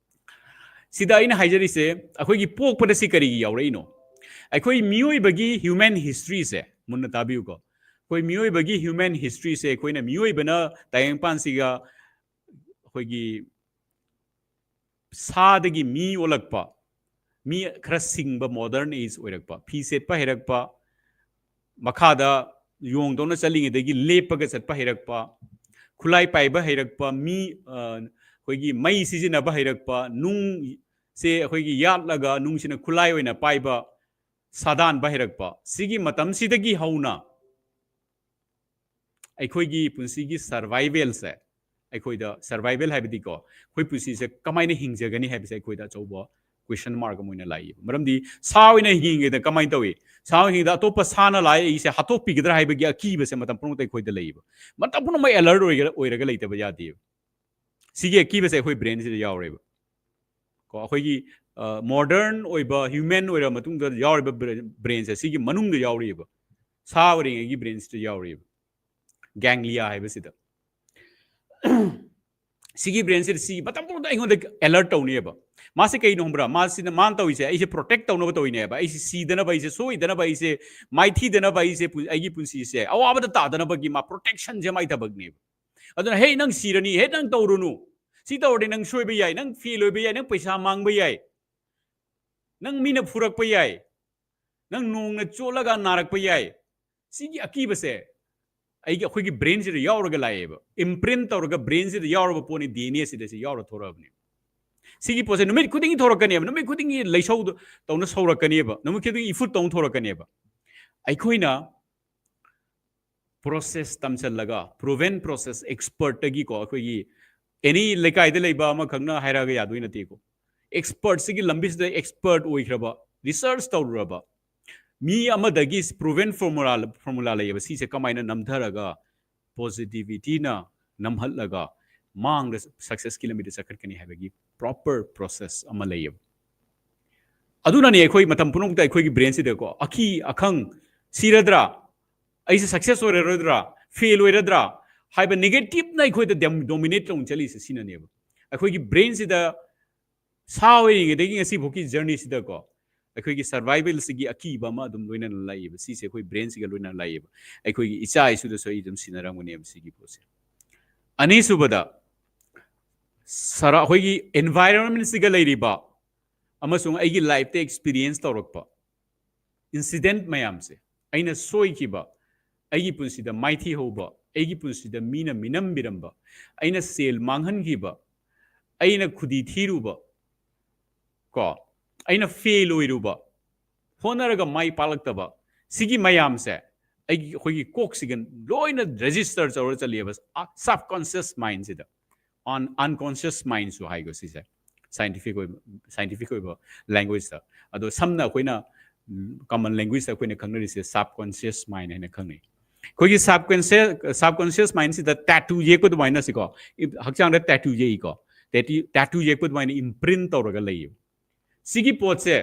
ꯁꯤꯗ ꯑꯩꯅ ꯍꯥꯏꯖꯔꯤꯁꯦ, ꯑꯩꯈꯣꯏꯒꯤ ꯄꯣꯛꯄꯗ ꯁꯤ ꯀꯔꯤꯒꯤ ꯌꯥꯎꯔꯛꯏꯅꯣ? ꯑꯩꯈꯣꯏ ꯃꯤꯑꯣꯏꯕꯒꯤ ꯍ꯭ꯌꯨꯃꯦꯟ ꯍꯤꯁꯇ꯭ꯔꯤꯁꯦ ꯃꯨꯟꯅ ꯇꯥꯕꯤꯌꯨꯀꯣ꯫ ꯑꯩꯈꯣꯏ ꯃꯤꯑꯣꯏꯕꯒꯤ ꯍ꯭ꯌꯨꯃꯦꯟ ꯍꯤꯁꯇ꯭ꯔꯤꯁꯦ, ꯑꯩꯈꯣꯏꯅ ꯃꯤꯑꯣꯏꯕꯅ ꯇꯥꯏꯕꯪꯄꯥꯟꯁꯤꯒ ꯑꯩꯈꯣꯏꯒꯤ ꯁꯥꯗꯒꯤ ꯃꯤ ꯑꯣꯜꯂꯛꯄ, ꯃꯤ ꯈꯔ ꯁꯤꯡꯕ, ꯃꯣꯗꯔꯟ ꯑꯦꯖ ꯑꯣꯏꯔꯛꯄ, ꯐꯤ ꯁꯦꯠꯄ ꯍꯩꯔꯛꯄ, ꯃꯈꯥꯗ ꯌꯣꯡꯗꯧꯅ ꯆꯠꯂꯤꯉꯩꯗꯒꯤ ꯂꯦꯞꯄꯒ ꯆꯠꯄ ꯍꯩꯔꯛꯄ, ꯈꯨꯠꯂꯥꯏ ꯄꯥꯏꯕ ꯍꯩꯔꯛꯄ, ꯃꯤ, ꯑ, ꯑꯩꯈꯣꯏꯒꯤ ꯃꯩ ꯁꯤꯖꯤꯟꯅꯕ ꯍꯩꯔꯛꯄ, ꯅꯨꯡꯁꯦ ꯑꯩꯈꯣꯏꯒꯤ ꯌꯥꯠꯂꯒ ꯅꯨꯡꯁꯤꯅ ꯈꯨꯠꯂꯥꯏ ꯑꯣꯏꯅ ꯄꯥꯏꯕ, ꯁꯥꯗꯥꯟꯕ ꯍꯩꯔꯛꯄ, ꯁꯤꯒꯤ ꯃꯇꯝꯁꯤꯗꯒꯤ ꯍꯧꯅ ꯑꯩꯈꯣꯏꯒꯤ ꯄꯨꯟꯁꯤꯒꯤ ꯁꯔꯚꯥꯏꯚꯦꯜꯁꯦ, ꯑꯩꯈꯣꯏꯗ ꯁꯔꯚꯥꯏꯚꯦꯜ ꯍꯥꯏꯕꯗꯤꯀꯣ, ꯑꯩꯈꯣꯏ ꯄꯨꯟꯁꯤꯁꯦ ꯀꯃꯥꯏꯅ ꯍꯤꯡꯖꯒꯅꯤ ꯍꯥꯏꯕꯁꯦ ꯑꯩꯈꯣꯏꯗ ꯑꯆꯧꯕ ꯀ꯭ꯋꯦꯁꯟ ꯃꯥꯔꯛ ꯑꯃ ꯑꯣꯏꯅ ꯂꯥꯛꯏꯕ꯫ ꯃꯔꯝꯗꯤ ꯁꯥ ꯑꯣꯏꯅ ꯍꯤꯡꯉꯤꯉꯩꯗ ꯀꯃꯥꯏꯅ ꯇꯧꯏ? ꯁꯥ ꯑꯣꯏꯅ ꯍꯤꯡꯉꯤꯉꯩꯗ ꯑꯇꯣꯞꯄ ꯁꯥꯅ ꯂꯥꯛꯑꯦ, ꯑꯩꯁꯦ ꯍꯥꯠꯇꯣꯛꯄꯤꯒꯗ꯭ꯔꯥ ꯍꯥꯏꯕꯒꯤ ꯑꯀꯤꯕꯁꯦ ꯃꯇꯝ ꯄꯨꯝꯅꯃꯛꯇ ꯑꯩꯈꯣꯏꯗ ꯂꯩꯌꯦꯕ꯫ ꯃꯇꯝ ꯄꯨꯝꯅꯃꯛ ꯑꯦꯂꯔꯠ ꯑꯣꯏꯔꯒ, ꯑꯣꯏꯔꯒ ꯂꯩꯇꯕ ꯌꯥꯗꯦꯕ꯫ ꯁꯤꯒꯤ ꯑꯀꯤꯕꯁꯦ ꯑꯩꯈꯣꯏ ꯕ꯭ꯔꯦꯟꯁꯤꯗ ꯌꯥꯎꯔꯦꯕ꯫ ꯀꯣ, ꯑꯩꯈꯣꯏꯒꯤ, ꯑ, ꯃꯣꯗꯔꯟ ꯑꯣꯏꯕ ꯍ꯭ꯌꯨꯃꯦꯟ ꯑꯣꯏꯔꯕ ꯃꯇꯨꯡꯗ ꯌꯥꯎꯔꯤꯕ ꯕ꯭ꯔꯦ-, ꯕ꯭ꯔꯦꯟꯁꯦ ꯁꯤꯒꯤ ꯃꯅꯨꯡꯗ ꯌꯥꯎꯔꯤꯕ꯫ ꯁꯥ ꯑꯣꯏꯔꯤꯉꯩꯒꯤ brainꯁꯤꯗ ꯌꯥꯎꯔꯤꯕ, ganglia ꯍꯥꯏꯕꯁꯤꯗ꯫ ꯁꯤꯒꯤ brainꯁꯤꯗ ꯁꯤ ꯃꯇꯝ ꯄꯨꯝꯅꯃꯛꯇ ꯑꯩꯉꯣꯟꯗ alert ꯇꯧꯅꯦꯕ꯫ ꯃꯥꯁꯦ ꯀꯩꯅꯣ ꯈꯪꯕ꯭ꯔꯥ? ꯃꯥꯁꯤꯅ, ꯃꯥꯅ ꯇꯧꯔꯤꯁꯦ ꯑꯩꯁꯦ protect ꯇꯧꯅꯕ ꯇꯧꯔꯤꯅꯦꯕ꯫ ꯑꯩꯁꯦ ꯁꯤꯗꯅꯕ, ꯑꯩꯁꯦ ꯁꯣꯏꯗꯅꯕ, ꯑꯩꯁꯦ ꯃꯥꯏꯊꯤꯗꯅꯕ, ꯑꯩꯁꯦ ꯄꯨ-, ꯑꯩꯒꯤ ꯄꯨꯟꯁꯤꯁꯦ ꯑꯋꯥꯕꯗ ꯇꯥꯗꯅꯕꯒꯤ ꯃꯥ protectionꯁꯦ ꯃꯥꯏ ꯊꯕꯛꯅꯦꯕ꯫ ꯑꯗꯨꯅ, "ꯍꯦ, ꯅꯪ ꯁꯤꯔꯅꯤ, ꯍꯦ, ꯅꯪ ꯇꯧꯔꯨꯅꯨ, ꯁꯤ ꯇꯧꯔꯗꯤ ꯅꯪ ꯁꯣꯏꯕ ꯌꯥꯏ, ꯅꯪ fail ꯑꯣꯏꯕ ꯌꯥꯏ, ꯅꯪ ꯄꯩꯁꯥ ꯃꯥꯡꯕ ꯌꯥꯏ, ꯅꯪ ꯃꯤꯅ ꯐꯨꯔꯛꯄ ꯌꯥꯏ, ꯅꯪ ꯅꯣꯡꯅ ꯆꯣꯠꯂꯒ ꯅꯥꯔꯛꯄ ꯌꯥꯏ"꯫ ꯁꯤꯒꯤ ꯑꯀꯤꯕꯁꯦ ꯑꯩꯒꯤ, ꯑꯩꯈꯣꯏꯒꯤ brainꯁꯤꯗ ꯌꯥꯎꯔꯒ ꯂꯥꯛꯑꯦꯕ, imprint ꯇꯧꯔꯒ brainꯁꯤꯗ ꯌꯥꯎꯔꯕ ꯄꯣꯠꯅꯤ, DNA ꯁꯤꯗ ꯁꯤ ꯌꯥꯎꯔ ꯊꯣꯔꯛꯑꯕꯅꯤ꯫ ꯁꯤꯒꯤ ꯄꯣꯠꯁꯦ ꯅꯨꯃꯤꯠ ꯈꯨꯗꯤꯡꯒꯤ ꯊꯣꯔꯛꯀꯅꯦꯕ, ꯅꯨꯃꯤꯠ ꯈꯨꯗꯤꯡꯒꯤ ꯂꯩꯁꯧ ꯇꯧꯅ ꯁꯧꯔꯛꯀꯅꯦꯕ, ꯅꯨꯃꯤꯠ ꯈꯨꯗꯤꯡꯒꯤ ꯏꯐꯨꯠ ꯇꯧꯅ ꯊꯣꯔꯛꯀꯅꯦꯕ꯫ ꯑꯩꯈꯣꯏꯅ process ꯇꯝꯁꯤꯜꯂꯒ, proven process, expertꯇꯒꯤꯀꯣ, ꯑꯩꯈꯣꯏꯒꯤ any ꯂꯩꯀꯥꯏꯗ ꯂꯩꯕ ꯑꯃꯈꯛꯅ ꯍꯥꯏꯔꯛꯑꯒ ꯌꯥꯗꯣꯏ ꯅꯠꯇꯦꯀꯣ꯫ Expertꯁꯤꯒꯤ ꯂꯝꯕꯤꯁꯤꯗ expert ꯑꯣꯏꯈ꯭ꯔꯕ, research ꯇꯧꯔꯨꯔꯕ ꯃꯤ ꯑꯃꯗꯒꯤ proven formula, formula ꯂꯩꯌꯦꯕ꯫ ꯁꯤꯁꯦ ꯀꯃꯥꯏꯅ ꯅꯝꯊꯔꯒ positivityꯅ ꯅꯝꯍꯜꯂꯒ ꯃꯥꯡꯗ successꯀꯤ ꯂꯝꯕꯤꯗ ꯆꯠꯈꯠꯀꯅꯤ ꯍꯥꯏꯕꯒꯤ proper process ꯑꯃ ꯂꯩꯌꯦꯕ꯫ ꯑꯗꯨꯅꯅꯦ ꯑꯩꯈꯣꯏ ꯃꯇꯝ ꯄꯨꯝꯅꯃꯛꯇ ꯑꯩꯈꯣꯏꯒꯤ brainꯁꯤꯗꯀꯣ, ꯑꯀꯤ ꯑꯈꯪ, ꯁꯤꯔꯗ꯭ꯔꯥ, ꯑꯩꯁꯦ success ꯑꯣꯏꯔꯔꯣꯏꯗ꯭ꯔꯥ, fail ꯑꯣꯏꯔꯗ꯭ꯔꯥ ꯍꯥꯏꯕ negativeꯅ ꯑꯩꯈꯣꯏꯗ ꯗꯦꯝ-, dominate ꯇꯧꯅ ꯆꯠꯂꯤꯁꯦ ꯁꯤꯅꯅꯦꯕ꯫ ꯑꯩꯈꯣꯏꯒꯤ brainꯁꯤꯗ ꯁꯥ ꯑꯣꯏꯔꯤꯉꯩꯗꯒꯤ ꯉꯁꯤꯐꯥꯎꯒꯤ journeyꯁꯤꯗꯀꯣ, ꯑꯩꯈꯣꯏꯒꯤ survivalꯁꯤꯒꯤ ꯑꯀꯤꯕ ꯑꯃ ꯑꯗꯨꯝ ꯂꯣꯏꯅꯅ ꯂꯥꯛꯏꯕ꯫ ꯁꯤꯁꯦ ꯑꯩꯈꯣꯏ brainꯁꯤꯒ ꯂꯣꯏꯅꯅ ꯂꯥꯛꯏꯕ꯫ ꯑꯩꯈꯣꯏꯒꯤ ꯏꯆꯥ ꯏꯁꯨꯗꯁꯨ ꯑꯩ ꯑꯗꯨꯝ ꯁꯤꯟꯅꯔꯝꯒꯅꯦꯕ ꯁꯤꯒꯤ ꯄꯣꯠꯁꯦ꯫ ꯑꯅꯤꯁꯨꯕꯗ, ꯁꯔꯥ-, ꯑꯩꯈꯣꯏꯒꯤ environmentꯁꯤꯒ ꯂꯩꯔꯤꯕ ꯑꯃꯁꯨꯡ ꯑꯩꯒꯤ lifeꯇ experience ꯇꯧꯔꯛꯄ incident ꯃꯌꯥꯝꯁꯦ, ꯑꯩꯅ ꯁꯣꯏꯈꯤꯕ, ꯑꯩꯒꯤ ꯄꯨꯟꯁꯤꯗ ꯃꯥꯏꯊꯤꯍꯧꯕ, ꯑꯩꯒꯤ ꯄꯨꯟꯁꯤꯗ ꯃꯤꯅ ꯃꯤꯅꯝꯕꯤꯔꯝꯕ, ꯑꯩꯅ ꯁꯦꯜ ꯃꯥꯡꯍꯟꯈꯤꯕ, ꯑꯩꯅ ꯈꯨꯗꯤ ꯊꯤꯔꯨꯕ, ꯀꯣ, ꯑꯩꯅ fail ꯑꯣꯏꯔꯨꯕ, ꯍꯣꯠꯅꯔꯒ ꯃꯥꯏ ꯄꯥꯛꯂꯛꯇꯕ, ꯁꯤꯒꯤ ꯃꯌꯥꯝꯁꯦ ꯑꯩꯒꯤ, ꯑꯩꯈꯣꯏꯒꯤ ꯀꯣꯛꯁꯤꯒ ꯂꯣꯏꯅ register ꯇꯧꯔ ꯆꯠꯂꯤꯑꯕ, subconscious mindꯁꯤꯗ꯫ Un-, unconscious mindꯁꯨ ꯍꯥꯏꯀꯣ ꯁꯤꯁꯦ, scientific ꯑꯣꯏꯕ, scientific ꯑꯣꯏꯕ languageꯇ꯫ ꯑꯗꯣ ꯁꯝꯅ ꯑꯩꯈꯣꯏꯅ, ꯎꯝ, common languageꯇ ꯑꯩꯈꯣꯏꯅ ꯈꯪꯅꯔꯤꯁꯦ subconscious mind ꯍꯥꯏꯅ ꯈꯪꯅꯩ꯫ ꯑꯩꯈꯣꯏꯒꯤ subconscious, subconscious mindꯁꯤꯗ tattoo ꯌꯦꯛꯄ ꯑꯗꯨꯃꯥꯏꯅ ꯁꯤꯀꯣ, ꯍꯛꯆꯥꯡꯗ tattoo ꯌꯦꯛꯏꯀꯣ, tattoo, tattoo ꯌꯦꯛꯄ ꯑꯗꯨꯃꯥꯏꯅ imprint ꯇꯧꯔꯒ ꯂꯩꯌꯦꯕ꯫ ꯁꯤꯒꯤ ꯄꯣꯠꯁꯦ,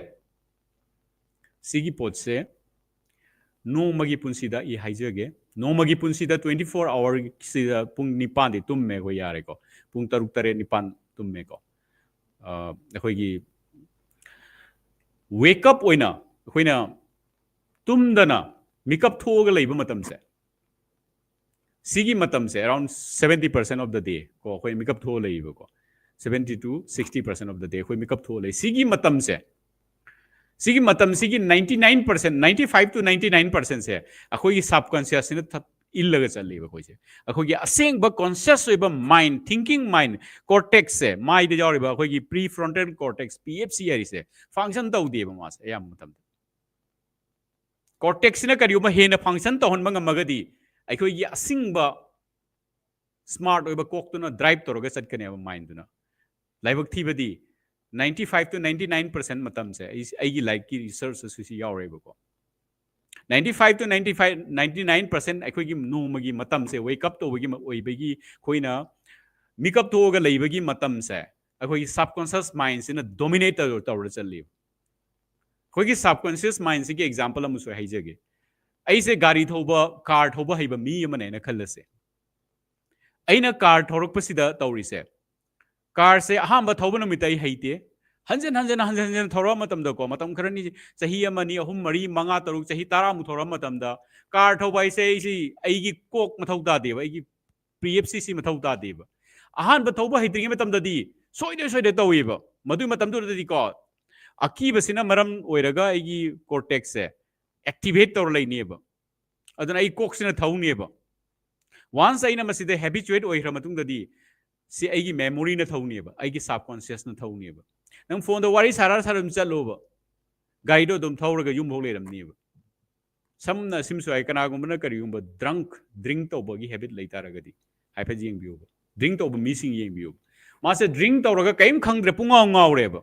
ꯁꯤꯒꯤ ꯄꯣꯠꯁꯦ ꯅꯣꯡꯃꯒꯤ ꯄꯨꯟꯁꯤꯗ ꯑꯩ ꯍꯥꯏꯖꯒꯦ, ꯅꯣꯡꯃꯒꯤ ꯄꯨꯟꯁꯤꯗ twenty four hourꯁꯤꯗ ꯄꯨꯡ ꯅꯤꯄꯥꯟꯗꯤ ꯇꯨꯝꯃꯦ ꯑꯩꯈꯣꯏ, ꯌꯥꯔꯦꯀꯣ? ꯄꯨꯡ ꯇꯔꯨꯛ, ꯇꯔꯦꯠ, ꯅꯤꯄꯥꯟ ꯇꯨꯝꯃꯦꯀꯣ꯫ ꯑ, ꯑꯩꯈꯣꯏꯒꯤ wake up ꯑꯣꯏꯅ ꯑꯩꯈꯣꯏꯅ ꯇꯨꯝꯗꯅ ꯃꯤꯀꯞ ꯊꯣꯛꯑꯒ ꯂꯩꯕ ꯃꯇꯝꯁꯦ, ꯁꯤꯒꯤ ꯃꯇꯝꯁꯦ around seventy percent of the day ꯀꯣ, ꯑꯩꯈꯣꯏ ꯃꯤꯀꯞ ꯊꯣꯛꯑ ꯂꯩꯌꯦꯕꯀꯣ꯫ Seventy to sixty percent of the day ꯑꯩꯈꯣꯏ ꯃꯤꯀꯞ ꯊꯣꯛꯑ ꯂꯩ꯫ ꯁꯤꯒꯤ ꯃꯇꯝꯁꯦ, ꯁꯤꯒꯤ ꯃꯇꯝꯁꯤꯒꯤ ninety nine percent, ninety five to ninety nine percentꯁꯦ ꯑꯩꯈꯣꯏꯒꯤ subconsciousꯁꯤꯅ ꯊ-, ꯏꯜꯂꯒ ꯆꯠꯂꯦꯕ ꯑꯩꯈꯣꯏꯁꯦ꯫ ꯑꯩꯈꯣꯏꯒꯤ ꯑꯁꯦꯡꯕ conscious ꯑꯣꯏꯕ mind, thinking mind, cortexꯁꯦ, ꯃꯥꯏꯗ ꯌꯥꯎꯔꯤꯕ ꯑꯩꯈꯣꯏꯒꯤ prefrontal cortex, P F C ꯍꯥꯏꯔꯤꯁꯦ, function ꯇꯧꯗꯦꯕ ꯃꯥꯁꯦ ꯑꯌꯥꯝꯕ ꯃꯇꯝꯗ꯫ Cortexꯁꯤꯅ ꯀꯔꯤꯒꯨꯝꯕ ꯍꯦꯟꯅ function ꯇꯧꯍꯟꯕ ꯉꯝꯃꯒꯗꯤ ꯑꯩꯈꯣꯏꯒꯤ ꯑꯁꯤꯡꯕ smart ꯑꯣꯏꯕ ꯀꯣꯛꯇꯨꯅ drive ꯇꯧꯔꯒ ꯆꯠꯀꯅꯦꯕ mindꯗꯨꯅ꯫ ꯂꯥꯏꯕꯛ ꯊꯤꯕꯗꯤ ninety five to ninety nine percent ꯃꯇꯝꯁꯦ ꯑꯩ, ꯑꯩꯒꯤ ꯂꯥꯏꯔꯤꯛꯀꯤ researchꯇꯁꯨ ꯁꯤ ꯌꯥꯎꯔꯦꯕꯀꯣ꯫ Ninety five to ninety five, ninety nine percent ꯑꯩꯈꯣꯏꯒꯤ ꯅꯣꯡꯃꯒꯤ ꯃꯇꯝꯁꯦ, wake up ꯇꯧꯕꯒꯤ ꯃ-, ꯑꯣꯏꯕꯒꯤ ꯑꯩꯈꯣꯏꯅ ꯃꯤꯀꯞ ꯊꯣꯛꯑꯒ ꯂꯩꯕꯒꯤ ꯃꯇꯝꯁꯦ ꯑꯩꯈꯣꯏꯒꯤ subconscious mindꯁꯤꯅ dominate ꯇꯧꯔ, ꯇꯧꯔ ꯆꯠꯂꯤꯕ꯫ ꯑꯩꯈꯣꯏꯒꯤ subconscious mindꯁꯤꯒꯤ example ꯑꯃꯁꯨ ꯑꯩ ꯍꯥꯏꯖꯒꯦ꯫ ꯑꯩꯁꯦ ꯒꯥꯔꯤ ꯊꯧꯕ, car ꯊꯧꯕ ꯍꯩꯕ ꯃꯤ ꯑꯃꯅꯦꯅ ꯈꯜꯂꯁꯦ꯫ ꯑꯩꯅ car ꯊꯧꯔꯛꯄꯁꯤꯗ ꯇꯧꯔꯤꯁꯦ, carꯁꯦ ꯑꯍꯥꯟꯕ ꯊꯧꯕ ꯅꯨꯃꯤꯠꯇ ꯑꯩ ꯍꯩꯇꯦ꯫ ꯍꯟꯖꯤꯟ ꯍꯟꯖꯤꯟ, ꯍꯟꯖꯤꯟ ꯍꯟꯖꯤꯟ ꯊꯧꯔꯛꯑ ꯃꯇꯝꯗꯀꯣ, ꯃꯇꯝ ꯈꯔꯅꯤ, ꯆꯍꯤ ꯑꯃꯅꯤ, ꯑꯍꯨꯝ, ꯃꯔꯤ, ꯃꯉꯥ, ꯇꯔꯨꯛ, ꯆꯍꯤ ꯇꯔꯥꯃꯨꯛ ꯊꯧꯔꯛꯑ ꯃꯇꯝꯗ, car ꯊꯧꯕ ꯍꯥꯏꯁꯦ ꯑꯩꯁꯤ, ꯑꯩꯒꯤ ꯀꯣꯛ ꯃꯊꯧ ꯇꯥꯗꯦꯕ, ꯑꯩꯒꯤ P F C ꯁꯤ ꯃꯊꯧ ꯇꯥꯗꯦꯕ꯫ ꯑꯍꯥꯟꯕ ꯊꯧꯕ ꯍꯩꯇ꯭ꯔꯤꯉꯩ ꯃꯇꯝꯗꯗꯤ ꯁꯣꯏꯗ ꯁꯣꯏꯗ ꯇꯧꯋꯦꯕ꯫ ꯃꯗꯨꯒꯤ ꯃꯇꯝꯗꯨꯗꯗꯤꯀꯣ, ꯑꯀꯤꯕꯁꯤꯅ ꯃꯔꯝ ꯑꯣꯏꯔꯒ ꯑꯩꯒꯤ cortexꯁꯦ activate ꯇꯧꯔ ꯂꯩꯅꯦꯕ꯫ ꯑꯗꯨꯅ ꯑꯩ ꯀꯣꯛꯁꯤꯅ ꯊꯧꯅꯦꯕ꯫ Once ꯑꯩꯅ ꯃꯁꯤꯗ habituate ꯑꯣꯏꯈ꯭ꯔ ꯃꯇꯨꯡꯗꯗꯤ, ꯁꯤ ꯑꯩꯒꯤ memoryꯅ ꯊꯧꯅꯦꯕ, ꯑꯩꯒꯤ subconsciousꯅ ꯊꯧꯅꯦꯕ꯫ ꯅꯪ phoneꯗ ꯋꯥꯔꯤ ꯁꯥꯔ ꯁꯥꯔ ꯑꯗꯨꯝ ꯆꯠꯂꯣꯕ, ꯒꯥꯔꯤꯗꯣ ꯑꯗꯨꯝ ꯊꯧꯔꯒ ꯌꯨꯝꯐꯥꯎ ꯂꯩꯔꯝꯅꯦꯕ꯫ ꯁꯝꯅ ꯁꯤꯝꯁꯨ ꯍꯥꯏ, ꯀꯅꯥꯒꯨꯝꯕꯅ ꯀꯔꯤꯒꯨꯝꯕ drunk, drink ꯇꯧꯕꯒꯤ habit ꯂꯩ ꯇꯥꯔꯒꯗꯤ ꯍꯥꯏꯐꯦꯠ ꯌꯦꯡꯕꯤꯌꯨꯕ꯫ Drink ꯇꯧꯕ ꯃꯤꯁꯤꯡ ꯌꯦꯡꯕꯤꯌꯨꯕ꯫ ꯃꯥꯁꯦ drink ꯇꯧꯔꯒ ꯀꯔꯤꯝ ꯈꯪꯗ꯭ꯔꯦ, ꯄꯨꯡꯉꯥꯎ ꯉꯥꯎꯔꯦꯕ꯫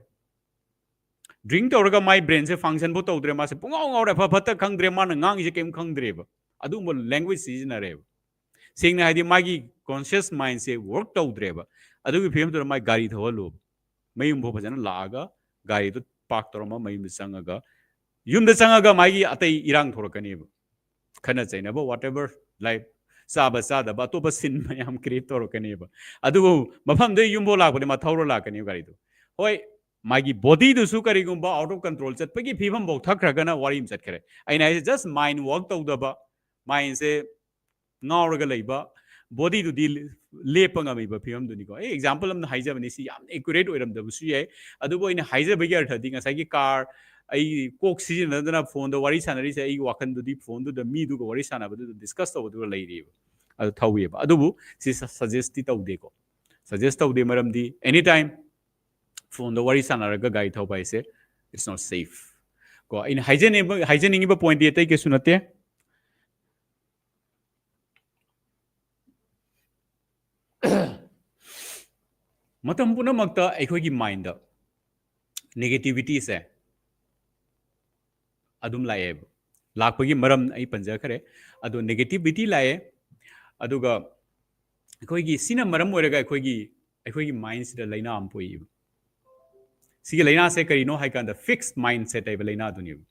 Drink ꯇꯧꯔꯒ ꯃꯥꯏ brainꯁꯦ functionꯐꯥꯎ ꯇꯧꯗ꯭ꯔꯦ, ꯃꯥꯁꯦ ꯄꯨꯡꯉꯥꯎ ꯉꯥꯎꯔꯦ, ꯑꯐ ꯐꯠꯇ ꯈꯪꯗ꯭ꯔꯦ, ꯃꯥꯅ ꯉꯥꯡꯉꯤꯁꯦ ꯀꯔꯤꯝ ꯈꯪꯗ꯭ꯔꯦꯕ꯫ ꯑꯗꯨꯒꯨꯝꯕ language ꯁꯤꯖꯤꯟꯅꯔꯦꯕ꯫ ꯁꯦꯡꯅ ꯍꯥꯏꯗꯤ ꯃꯥꯒꯤ conscious mindꯁꯦ work ꯇꯧꯗ꯭ꯔꯦꯕ꯫ ꯑꯗꯨꯒꯤ ꯐꯤꯕꯝꯗꯨꯗ ꯃꯥꯏ ꯒꯥꯔꯤ ꯊꯧꯍꯜꯂꯨꯕ꯫ ꯃꯌꯨꯝꯐꯥꯎ ꯐꯖꯅ ꯂꯥꯛꯑꯒ ꯒꯥꯔꯤꯗꯨ park ꯇꯧꯔꯝꯃ ꯃꯌꯨꯝꯗ ꯆꯪꯉꯒ ꯌꯨꯝꯗ ꯆꯪꯉꯒ ꯃꯥꯒꯤ ꯑꯇꯩ ꯏꯔꯥꯡ ꯊꯣꯔꯛꯀꯅꯦꯕ, ꯈꯠꯅ ꯆꯩꯅꯕ, whatever, like, ꯆꯥꯕ ꯆꯥꯗꯕ ꯑꯇꯣꯞꯄ ꯁꯤꯟ ꯃꯌꯥꯝ ꯀ꯭ꯔꯤꯌꯦꯠ ꯇꯧꯔꯛꯀꯅꯦꯕ꯫ ꯑꯗꯨꯕꯨ ꯃꯐꯝꯗꯨꯗ ꯌꯨꯝꯐꯥꯎ ꯂꯥꯛꯄꯗꯤ ꯃꯥ ꯊꯧꯔ ꯂꯥꯛꯀꯅꯦꯕ ꯒꯥꯔꯤꯗꯣ꯫ ꯍꯣꯏ, ꯃꯥꯒꯤ ꯕꯣꯗꯤꯗꯨꯁꯨ ꯀꯔꯤꯒꯨꯝꯕ ꯑꯥꯎꯠ ꯑꯣꯐ ꯀꯟꯇ꯭ꯔꯣꯜ ꯆꯠꯄꯒꯤ ꯐꯤꯕꯝꯐꯥꯎ ꯊꯛꯈ꯭ꯔꯒꯅ ꯋꯥꯔꯤ ꯑꯃ ꯆꯠꯈ꯭ꯔꯦ꯫ ꯑꯩꯅ ꯍꯥꯏꯁꯦ, ꯖꯁ ꯃꯥꯏꯟ ꯋꯥꯛ ꯇꯧꯗꯕ, ꯃꯥꯏꯟꯁꯦ ꯉꯥꯎꯔꯒ ꯂꯩꯕ, ꯕꯣꯗꯤꯗꯨꯗꯤ ꯂꯦꯞꯄ ꯉꯝꯃꯤꯕ ꯐꯤꯕꯝꯗꯨꯅꯤꯀꯣ꯫ ꯑꯩ ꯑꯦꯛꯖꯥꯝꯄꯜ ꯑꯃꯅ ꯍꯥꯏꯖꯕꯅꯤ, ꯁꯤ ꯌꯥꯝꯅ ꯑꯦꯀꯨꯔꯦꯠ ꯑꯣꯏꯔꯝꯗꯕꯁꯨ ꯌꯥꯏ, ꯑꯗꯨꯕꯨ ꯑꯩꯅ ꯍꯥꯏꯖꯕꯒꯤ ꯑꯔꯊꯗꯤ ꯉꯁꯥꯏꯒꯤ ꯀꯥꯔ, ꯑꯩ ꯀꯣꯛ ꯁꯤꯖꯤꯟꯅꯗꯅ ꯐꯣꯟꯗ ꯋꯥꯔꯤ ꯁꯥꯟꯅꯔꯤꯁꯦ, ꯑꯩꯒꯤ ꯋꯥꯈꯜꯗꯨꯗꯤ ꯐꯣꯟꯗꯨꯗ, ꯃꯤꯗꯨꯒ ꯋꯥꯔꯤ ꯁꯥꯟꯅꯕꯗꯨꯗ ꯗꯤꯁꯀꯁ ꯇꯧꯕꯗꯨꯒ ꯂꯩꯔꯤꯕ, ꯑꯗꯨ ꯊꯧꯋꯦꯕ꯫ ꯑꯗꯨꯕꯨ ꯁꯤ ꯁꯖꯦꯁꯇꯤ ꯇꯧꯗꯦꯀꯣ, ꯁꯖꯦꯁ ꯇꯧꯗꯦ꯫ ꯃꯔꯝꯗꯤ ꯑꯦꯅꯤ ꯇꯥꯏꯝ ꯐꯣꯟꯗ ꯋꯥꯔꯤ ꯁꯥꯟꯅꯔꯒ ꯒꯥꯔꯤ ꯊꯧꯕ ꯍꯥꯏꯁꯦ, it's not safe꯫ ꯀꯣ, ꯑꯩꯅ ꯍꯥꯏꯖꯅꯤꯡꯕ, ꯍꯥꯏꯖꯅꯤꯡꯉꯤꯕ ꯄꯣꯏꯟꯠꯇꯤ ꯑꯇꯩ ꯀꯩꯁꯨ ꯅꯠꯇꯦ꯫ ꯃꯇꯝ ꯄꯨꯝꯅꯃꯛꯇ ꯑꯩꯈꯣꯏꯒꯤ ꯃꯥꯏꯟꯗ ꯅꯦꯒꯦꯇꯤꯚꯤꯇꯤꯁꯦ ꯑꯗꯨꯝ ꯂꯥꯛꯑꯦꯕ꯫ ꯂꯥꯛꯄꯒꯤ ꯃꯔꯝ ꯑꯩ ꯄꯟꯖꯈ꯭ꯔꯦ꯫ ꯑꯗꯣ ꯅꯦꯒꯦꯇꯤꯚꯤꯇꯤ ꯂꯥꯛꯑꯦ, ꯑꯗꯨꯒ ꯑꯩꯈꯣꯏꯒꯤ, ꯁꯤꯅ ꯃꯔꯝ ꯑꯣꯏꯔꯒ ꯑꯩꯈꯣꯏꯒꯤ, ꯑꯩꯈꯣꯏꯒꯤ ꯃꯥꯏꯟꯁꯤꯗ ꯂꯥꯏꯅꯥ ꯑꯃ ꯄꯣꯛꯏꯕ꯫ ꯁꯤꯒꯤ ꯂꯥꯏꯅꯥꯁꯦ ꯀꯔꯤꯅꯣ ꯍꯥꯏ ꯀꯥꯟꯗ, ꯐꯤꯛꯁ ꯃꯥꯏꯟꯁꯦꯠ ꯍꯥꯏꯕ ꯂꯥꯏꯅꯥꯗꯨꯅꯦꯕ꯫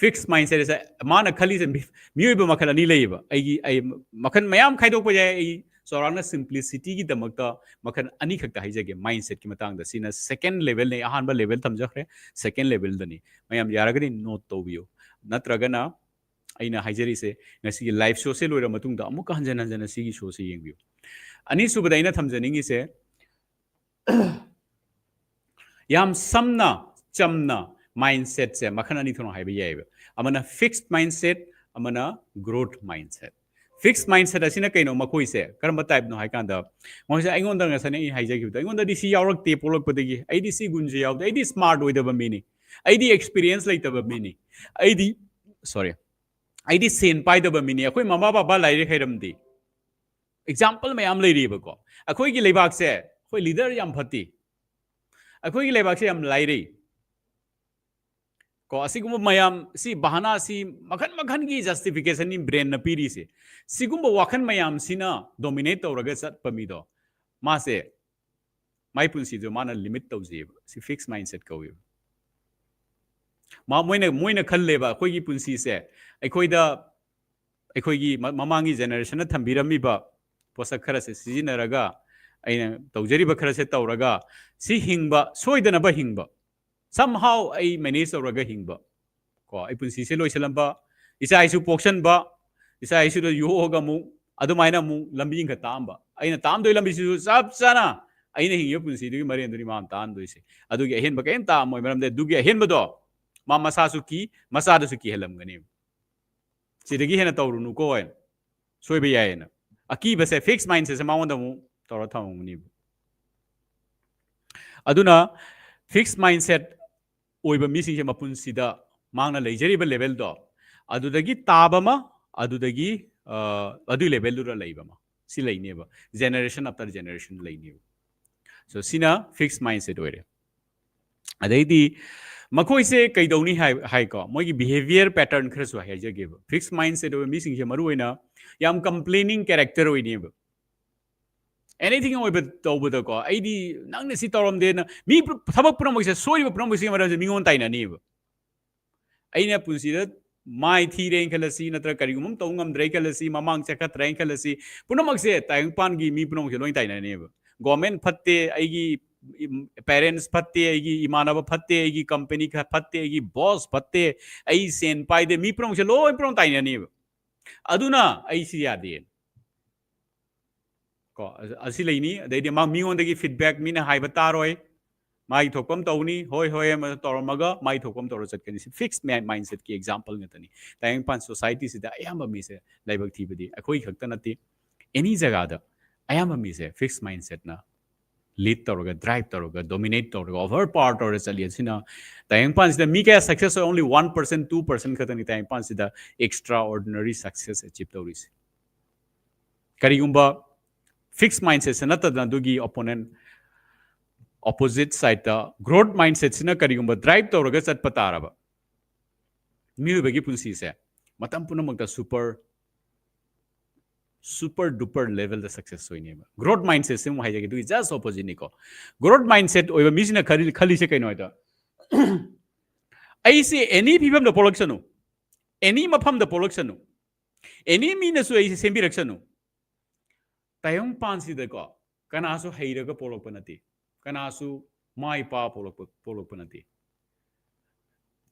ꯐꯤꯛꯁ ꯃꯥꯏꯟꯁꯦꯠ ꯑꯁꯦ ꯃꯥꯅ ꯈꯜꯂꯤꯁꯦ, ꯃꯤ-, ꯃꯤꯑꯣꯏꯕ ꯃꯈꯜ ꯑꯅꯤ ꯂꯩꯌꯦꯕ꯫ ꯑꯩꯒꯤ, ꯑꯩ ꯃꯈꯜ ꯃꯌꯥꯝ ꯈꯥꯏꯗꯣꯛꯄ ꯌꯥꯏ꯫ ꯑꯩ ꯆꯥꯎꯔꯥꯛꯅ ꯁꯤꯝꯄ꯭ꯂꯤꯁꯤꯇꯤꯒꯤꯗꯃꯛꯇ ꯃꯈꯜ ꯑꯅꯤꯈꯛꯇ ꯍꯥꯏꯖꯒꯦ ꯃꯥꯏꯟꯁꯦꯠꯀꯤ ꯃꯇꯥꯡꯗ꯫ ꯁꯤꯅ ꯁꯦꯀꯦꯟ ꯂꯦꯚꯦꯜꯅꯤ, ꯑꯍꯥꯟꯕ ꯂꯦꯚꯦꯜ ꯊꯝꯖꯈ꯭ꯔꯦ, ꯁꯦꯀꯦꯟ ꯂꯦꯚꯦꯜꯗꯅꯤ꯫ ꯃꯌꯥꯝ ꯌꯥꯔꯒꯗꯤ ꯅꯣꯠ ꯇꯧꯕꯤꯌꯨ, ꯅꯠꯇ꯭ꯔꯒꯅ ꯑꯩꯅ ꯍꯥꯏꯖꯔꯤꯁꯦ, ꯉꯁꯤꯒꯤ ꯂꯥꯏꯚ ꯁꯣꯁꯦ ꯂꯣꯏꯔ ꯃꯇꯨꯡꯗ ꯑꯃꯨꯛꯀ ꯍꯟꯖꯟ ꯍꯟꯖꯟꯅ ꯁꯤꯒꯤ ꯁꯣꯁꯦ ꯌꯦꯡꯕꯤꯌꯨ꯫ ꯑꯅꯤꯁꯨꯕꯗ ꯑꯩꯅ ꯊꯝꯖꯅꯤꯡꯉꯤꯁꯦ, ꯌꯥꯝ ꯁꯝꯅ ꯆꯝꯅ ꯃꯥꯏꯟꯁꯦꯠꯁꯦ ꯃꯈꯜ ꯑꯅꯤ ꯊꯣꯛꯅ ꯍꯥꯏꯕ ꯌꯥꯏꯑꯕ꯫ ꯑꯃꯅ ꯐꯤꯛꯁ ꯃꯥꯏꯟꯁꯦꯠ, ꯑꯃꯅ ꯒ꯭ꯔꯣꯠ ꯃꯥꯏꯟꯁꯦꯠ꯫ ꯐꯤꯛꯁ ꯃꯥꯏꯟꯁꯦꯠ ꯑꯁꯤꯅ ꯀꯩꯅꯣ? ꯃꯈꯣꯏꯁꯦ ꯀꯔꯝꯕ ꯇꯥꯏꯞꯅꯣ ꯍꯥꯏ ꯀꯥꯟꯗ, ꯃꯈꯣꯏꯁꯦ ꯑꯩꯉꯣꯟꯗ, ꯉꯁꯥꯏꯅ ꯑꯩ ꯍꯥꯏꯖꯈꯤꯕꯗꯣ, ꯑꯩꯉꯣꯟꯗꯗꯤ ꯁꯤ ꯌꯥꯎꯔꯛꯇꯦ ꯄꯣꯛꯂꯛꯄꯗꯒꯤ, ꯑꯩꯗꯤ ꯁꯤ ꯒꯨꯟꯁꯦ ꯌꯥꯎꯗꯦ, ꯑꯩꯗꯤ ꯁ꯭ꯃꯥꯔꯠ ꯑꯣꯏꯗꯕ ꯃꯤꯅꯤ, ꯑꯩꯗꯤ ꯑꯦꯛꯁꯄꯤꯔꯤꯌꯦꯟꯁ ꯂꯩꯇꯕ ꯃꯤꯅꯤ, ꯑꯩꯗꯤ, ꯁꯣꯔꯤ, ꯑꯩꯗꯤ ꯁꯦꯟ ꯄꯥꯏꯗꯕ ꯃꯤꯅꯤ, ꯑꯩꯈꯣꯏ ꯃꯃꯥ ꯕꯕꯥ ꯂꯥꯏꯔꯤꯛ ꯍꯩꯔꯝꯗꯦ꯫ ꯑꯦꯛꯖꯥꯝꯄꯜ ꯃꯌꯥꯝ ꯂꯩꯔꯤꯕꯀꯣ꯫ ꯑꯩꯈꯣꯏꯒꯤ ꯂꯩꯕꯥꯛꯁꯦ, ꯑꯩꯈꯣꯏ ꯂꯤꯗꯔ ꯌꯥꯝ ꯐꯠꯇꯦ, ꯑꯩꯈꯣꯏꯒꯤ ꯂꯩꯕꯥꯛꯁꯦ ꯌꯥꯝ ꯂꯥꯏꯔꯩ꯫ ꯀꯣ, ꯑꯁꯤꯒꯨꯝꯕ ꯃꯌꯥꯝ ꯁꯤ, ꯕꯍꯥꯅꯥ ꯁꯤ ꯃꯈꯟ ꯃꯈꯟꯒꯤ ꯖꯁꯇꯤꯐꯤꯀꯦꯁꯟꯅꯤ ꯕ꯭ꯔꯦꯟꯅ ꯄꯤꯔꯤꯁꯦ꯫ ꯁꯤꯒꯨꯝꯕ ꯋꯥꯈꯜ ꯃꯌꯥꯝꯁꯤꯅ ꯗꯣꯃꯤꯅꯦꯠ ꯇꯧꯔꯒ ꯆꯠꯄ ꯃꯤꯗꯣ, ꯃꯥꯁꯦ, ꯃꯥꯏ ꯄꯨꯟꯁꯤꯗꯣ ꯃꯥꯅ ꯂꯤꯃꯤꯠ ꯇꯧꯖꯩꯌꯦꯕ꯫ ꯁꯤ ꯐꯤꯛꯁ ꯃꯥꯏꯟꯁꯦꯠ ꯀꯧꯋꯦꯕ꯫ ꯃꯣꯏꯅ ꯃꯣꯏꯅ ꯈꯜꯂꯦꯕ ꯑꯩꯈꯣꯏꯒꯤ ꯄꯨꯟꯁꯤꯁꯦ ꯑꯩꯈꯣꯏꯗ ꯑꯩꯈꯣꯏꯒꯤ ꯃꯃꯥꯡꯒꯤ ꯖꯦꯅꯦꯔꯦꯁꯟꯅ ꯊꯝꯕꯤꯔꯝꯃꯤꯕ ꯄꯣꯠꯁꯛ ꯈꯔꯁꯦ ꯁꯤꯖꯤꯟꯅꯔꯒ ꯑꯩꯅ ꯇꯧꯖꯔꯤꯕ ꯈꯔꯁꯦ ꯇꯧꯔꯒ ꯁꯤ ꯍꯤꯡꯕ ꯁꯣꯏꯗꯅꯕ ꯍꯤꯡꯕ somehow ꯑꯩ ꯃꯦꯅꯦꯖ ꯇꯧꯔꯒ ꯍꯤꯡꯕ ꯀꯣ ꯑꯩ ꯄꯨꯟꯁꯤꯁꯦ ꯂꯣꯏꯁꯤꯜꯂꯝꯕ ꯏꯆꯥ ꯏꯁꯨ ꯄꯣꯛꯁꯟꯕ ꯏꯆꯥ ꯏꯁꯨꯗ ꯌꯣꯛꯑꯒ ꯑꯃꯨꯛ ꯑꯗꯨꯃꯥꯏꯅ ꯑꯃꯨꯛ ꯂꯝꯕꯤ ꯑꯃꯈꯛ ꯇꯥꯛꯑꯝꯕ ꯑꯩꯅ ꯇꯥꯛꯑꯝꯗꯣꯏ ꯂꯝꯕꯤꯁꯤꯁꯨ ꯆꯞ ꯆꯥꯅ ꯑꯩꯅ ꯍꯤꯡꯉꯤꯕ ꯄꯨꯟꯁꯤꯗꯨꯒꯤ ꯃꯔꯦꯟꯗꯨꯅꯤ ꯃꯥꯅ ꯇꯥꯛꯑꯝꯗꯣꯏꯁꯦ ꯑꯗꯨꯒꯤ ꯑꯍꯦꯟꯕ ꯀꯔꯤꯝ ꯇꯥꯛꯑꯝꯃꯣꯏ ꯃꯔꯝꯗꯤ ꯑꯗꯨꯒꯤ ꯑꯍꯦꯟꯕꯗꯣ ꯃꯥ ꯃꯁꯥꯁꯨ ꯀꯤ ꯃꯆꯥꯗꯁꯨ ꯀꯤꯍꯜꯂꯝꯒꯅꯦꯕ ꯁꯤꯗꯒꯤ ꯍꯦꯟꯅ ꯇꯧꯔꯨꯅꯨꯀꯣ ꯍꯥꯏꯅ ꯁꯣꯏꯕ ꯌꯥꯏꯌꯦꯅ ꯑꯀꯤꯕꯁꯦ ꯐꯤꯛꯁ ꯃꯥꯏꯟꯁꯦꯠꯁꯦ ꯃꯉꯣꯟꯗ ꯑꯃꯨꯛ ꯇꯧꯔ ꯊꯝꯃꯝꯒꯅꯦꯕ ꯑꯗꯨꯅ ꯐꯤꯛꯁ ꯃꯥꯏꯟꯁꯦꯠ ꯑꯣꯏꯕ ꯃꯤꯁꯤꯡꯁꯦ ꯃꯄꯨꯟꯁꯤꯗ ꯃꯍꯥꯛꯅ ꯂꯩꯖꯔꯤꯕ ꯂꯦꯚꯦꯜꯗꯣ ꯑꯗꯨꯗꯒꯤ ꯇꯥꯕ ꯑꯃ ꯑꯗꯨꯗꯒꯤ ꯑꯗꯨꯒꯤ ꯂꯦꯚꯦꯜꯗꯨꯗ ꯂꯩꯕ ꯑꯃ ꯁꯤ ꯂꯩꯅꯦꯕ ꯖꯦꯅꯦꯔꯦꯁꯟ ꯑꯥꯐꯇꯔ ꯖꯦꯅꯦꯔꯦꯁꯟ ꯂꯩꯅꯦꯕ ꯁꯣ ꯁꯤꯅ ꯐꯤꯛꯁ ꯃꯥꯏꯟꯁꯦꯠ ꯑꯣꯏꯔꯦ ꯑꯗꯩꯗꯤ ꯃꯈꯣꯏꯁꯦ ꯀꯩꯗꯧꯅꯤ ꯍꯥꯏ ꯍꯥꯏꯀꯣ ꯃꯣꯏꯒꯤ ꯕꯤꯍꯦꯕꯤꯌꯔ ꯄꯦꯇꯔꯟ ꯈꯔꯁꯨ ꯍꯥꯏꯖꯒꯦꯕ ꯐꯤꯛꯁ ꯃꯥꯏꯟꯁꯦꯠ ꯑꯣꯏꯕ ꯃꯤꯁꯤꯡꯁꯦ ꯃꯔꯨꯑꯣꯏꯅ ꯌꯥꯝ ꯀꯝꯄ꯭ꯂꯦꯅꯤꯡ ꯀꯦꯔꯦꯛꯇꯔ ꯑꯣꯏꯅꯦꯕ ꯑꯦꯅꯤꯊꯤꯡ ꯑꯣꯏꯕ ꯇꯧꯕꯗꯀꯣ ꯑꯩꯗꯤ ꯅꯪꯅ ꯁꯤ ꯇꯧꯔꯝꯗꯦꯅ ꯃꯤ ꯊꯕꯛ ꯄꯨꯝꯅꯃꯛꯁꯦ ꯁꯣꯏꯔꯤꯕ ꯄꯨꯝꯅꯃꯛꯁꯤꯒꯤ ꯃꯔꯝꯁꯦ ꯃꯤꯉꯣꯟꯗ ꯇꯥꯏꯅꯅꯤꯕ ꯑꯩꯅ ꯄꯨꯟꯁꯤꯗ ꯃꯥꯏ ꯊꯤꯔꯦꯅ ꯈꯜꯂꯁꯤ ꯅꯠꯇ꯭ꯔꯒ ꯀꯔꯤꯒꯨꯝꯕ ꯑꯃ ꯇꯧꯕ ꯉꯝꯗ꯭ꯔꯦ ꯈꯜꯂꯁꯤ ꯃꯃꯥꯡ ꯆꯈꯠꯇ꯭ꯔꯦꯅ ꯈꯜꯂꯁꯤ ꯄꯨꯝꯅꯃꯛꯁꯦ ꯇꯥꯏꯕꯪꯄꯥꯟꯒꯤ ꯃꯤ ꯄꯨꯝꯅꯃꯛꯁꯦ ꯂꯣꯏ ꯇꯥꯏꯅꯅꯦꯕ ꯒꯣꯔꯃꯦꯟ ꯐꯠꯇꯦ ꯑꯩꯒꯤ ꯄꯦꯔꯦꯟꯁ ꯐꯠꯇꯦ ꯑꯩꯒꯤ ꯏꯃꯥꯟꯅꯕ ꯐꯠꯇꯦ ꯑꯩꯒꯤ ꯀꯝꯄꯅꯤ ꯐꯠꯇꯦ ꯑꯩꯒꯤ ꯕꯣꯁ ꯐꯠꯇꯦ ꯑꯩ ꯁꯦꯟ ꯄꯥꯏꯗꯦ ꯃꯤ ꯄꯨꯝꯅꯃꯛꯁꯦ ꯂꯣꯏ ꯄꯨꯝꯅꯃꯛ ꯇꯥꯏꯅꯅꯦꯕ ꯑꯗꯨꯅ ꯑꯩ ꯁꯤ ꯌꯥꯗꯦ ꯀꯣ ꯑꯁꯤ ꯂꯩꯅꯤ ꯑꯗꯩꯗꯤ ꯃꯥ ꯃꯤꯉꯣꯟꯗꯒꯤ ꯐꯤꯗꯕꯦꯛ ꯃꯤꯅ ꯍꯥꯏꯕ ꯇꯥꯔꯣꯏ ꯃꯥꯒꯤ ꯊꯣꯛꯄ ꯑꯃ ꯇꯧꯅꯤ ꯍꯣꯏ ꯍꯣꯏ ꯑꯃ ꯇꯧꯔꯝꯃꯒ ꯃꯥꯒꯤ ꯊꯣꯛꯄ ꯑꯃ ꯇꯧꯔ ꯆꯠꯀꯅꯤ ꯁꯤ ꯐꯤꯛꯁ ꯃꯥꯏꯟꯁꯦꯠꯀꯤ ꯑꯦꯛꯖꯥꯝꯄꯜ ꯉꯥꯛꯇꯅꯤ ꯇꯥꯏꯕꯪꯄꯥꯟ ꯁꯣꯁꯥꯏꯇꯤꯁꯤꯗ ꯑꯌꯥꯝꯕ ꯃꯤꯁꯦ ꯂꯥꯏꯕꯛ ꯊꯤꯕꯗꯤ ꯑꯩꯈꯣꯏ ꯈꯛꯇ ꯅꯠꯇꯦ ꯑꯦꯅꯤ ꯖꯒꯥꯗ ꯑꯌꯥꯝꯕ ꯃꯤꯁꯦ ꯐꯤꯛꯁ ꯃꯥꯏꯟꯁꯦꯠꯅ ꯂꯤꯗ ꯇꯧꯔꯒ ꯗ꯭ꯔꯥꯏꯚ ꯇꯧꯔꯒ ꯗꯣꯃꯤꯅꯦꯠ ꯇꯧꯔꯒ ꯑꯣꯚꯔ ꯄꯥꯋꯔ ꯇꯧꯔꯒ ꯆꯠꯂꯤ ꯑꯁꯤꯅ ꯇꯥꯏꯕꯪꯄꯥꯟꯁꯤꯗ ꯃꯤ ꯀꯌꯥ ꯁꯛꯁꯦꯁ ꯑꯣꯏ only one percent two percent ꯈꯛꯇꯅꯤ ꯇꯥꯏꯕꯪꯄꯥꯟꯁꯤꯗ extraordinary success achieve ꯇꯧꯔꯤꯁꯦ ꯀꯔꯤꯒꯨꯝꯕ ꯐꯤꯛꯁ ꯃꯥꯏꯟꯁꯦꯠꯁꯦ ꯅꯠꯇꯗꯅ ꯑꯗꯨꯒꯤ ꯑꯣꯄꯣꯅꯦꯟ ꯑꯣꯄꯣꯖꯤꯠ ꯁꯥꯏꯠꯇ ꯒ꯭ꯔꯣꯠ ꯃꯥꯏꯟꯁꯦꯠꯁꯤꯅ ꯀꯔꯤꯒꯨꯝꯕ ꯗ꯭ꯔꯥꯏꯚ ꯇꯧꯔꯒ ꯆꯠꯄ ꯇꯥꯔꯕ ꯃꯤꯑꯣꯏꯕꯒꯤ ꯄꯨꯟꯁꯤꯁꯦ ꯃꯇꯝ ꯄꯨꯝꯅꯃꯛꯇ ꯁꯨꯄꯔ ꯁꯨꯄꯔ ꯗꯨꯄꯔ ꯂꯦꯚꯦꯜꯗ ꯁꯛꯁꯦꯁ ꯑꯣꯏꯅꯦꯕ ꯒ꯭ꯔꯣꯠ ꯃꯥꯏꯟꯁꯦꯠꯁꯦ ꯑꯃꯨꯛ ꯍꯥꯏꯖꯒꯦ ꯑꯗꯨꯒꯤ ꯖꯁ ꯑꯣꯄꯣꯖꯤꯠꯅꯤꯀꯣ ꯒ꯭ꯔꯣꯠ ꯃꯥꯏꯟꯁꯦꯠ ꯑꯣꯏꯕ ꯃꯤꯁꯤꯅ ꯈꯜꯂꯤꯁꯦ ꯀꯩꯅꯣ ꯍꯥꯏꯗ ꯑꯩꯁꯦ ꯑꯦꯅꯤ ꯐꯤꯕꯝꯗ ꯄꯣꯛꯂꯛꯁꯅꯨ, ꯑꯦꯅꯤ ꯃꯐꯝꯗ ꯄꯣꯛꯂꯛꯁꯅꯨ, ꯑꯦꯅꯤ ꯃꯤꯅꯁꯨ ꯑꯩꯁꯦ ꯁꯦꯝꯕꯤꯔꯛꯁꯅꯨ, ꯇꯥꯏꯕꯪꯄꯥꯟꯁꯤꯗꯀꯣ ꯀꯅꯥꯁꯨ ꯍꯩꯔꯒ ꯄꯣꯛꯂꯛꯄ ꯅꯠꯇꯦ, ꯀꯅꯥꯁꯨ ꯃꯥꯏ ꯄꯥ ꯄꯣꯛꯂꯛꯄ ꯄꯣꯛꯂꯛꯄ ꯅꯠꯇꯦ꯫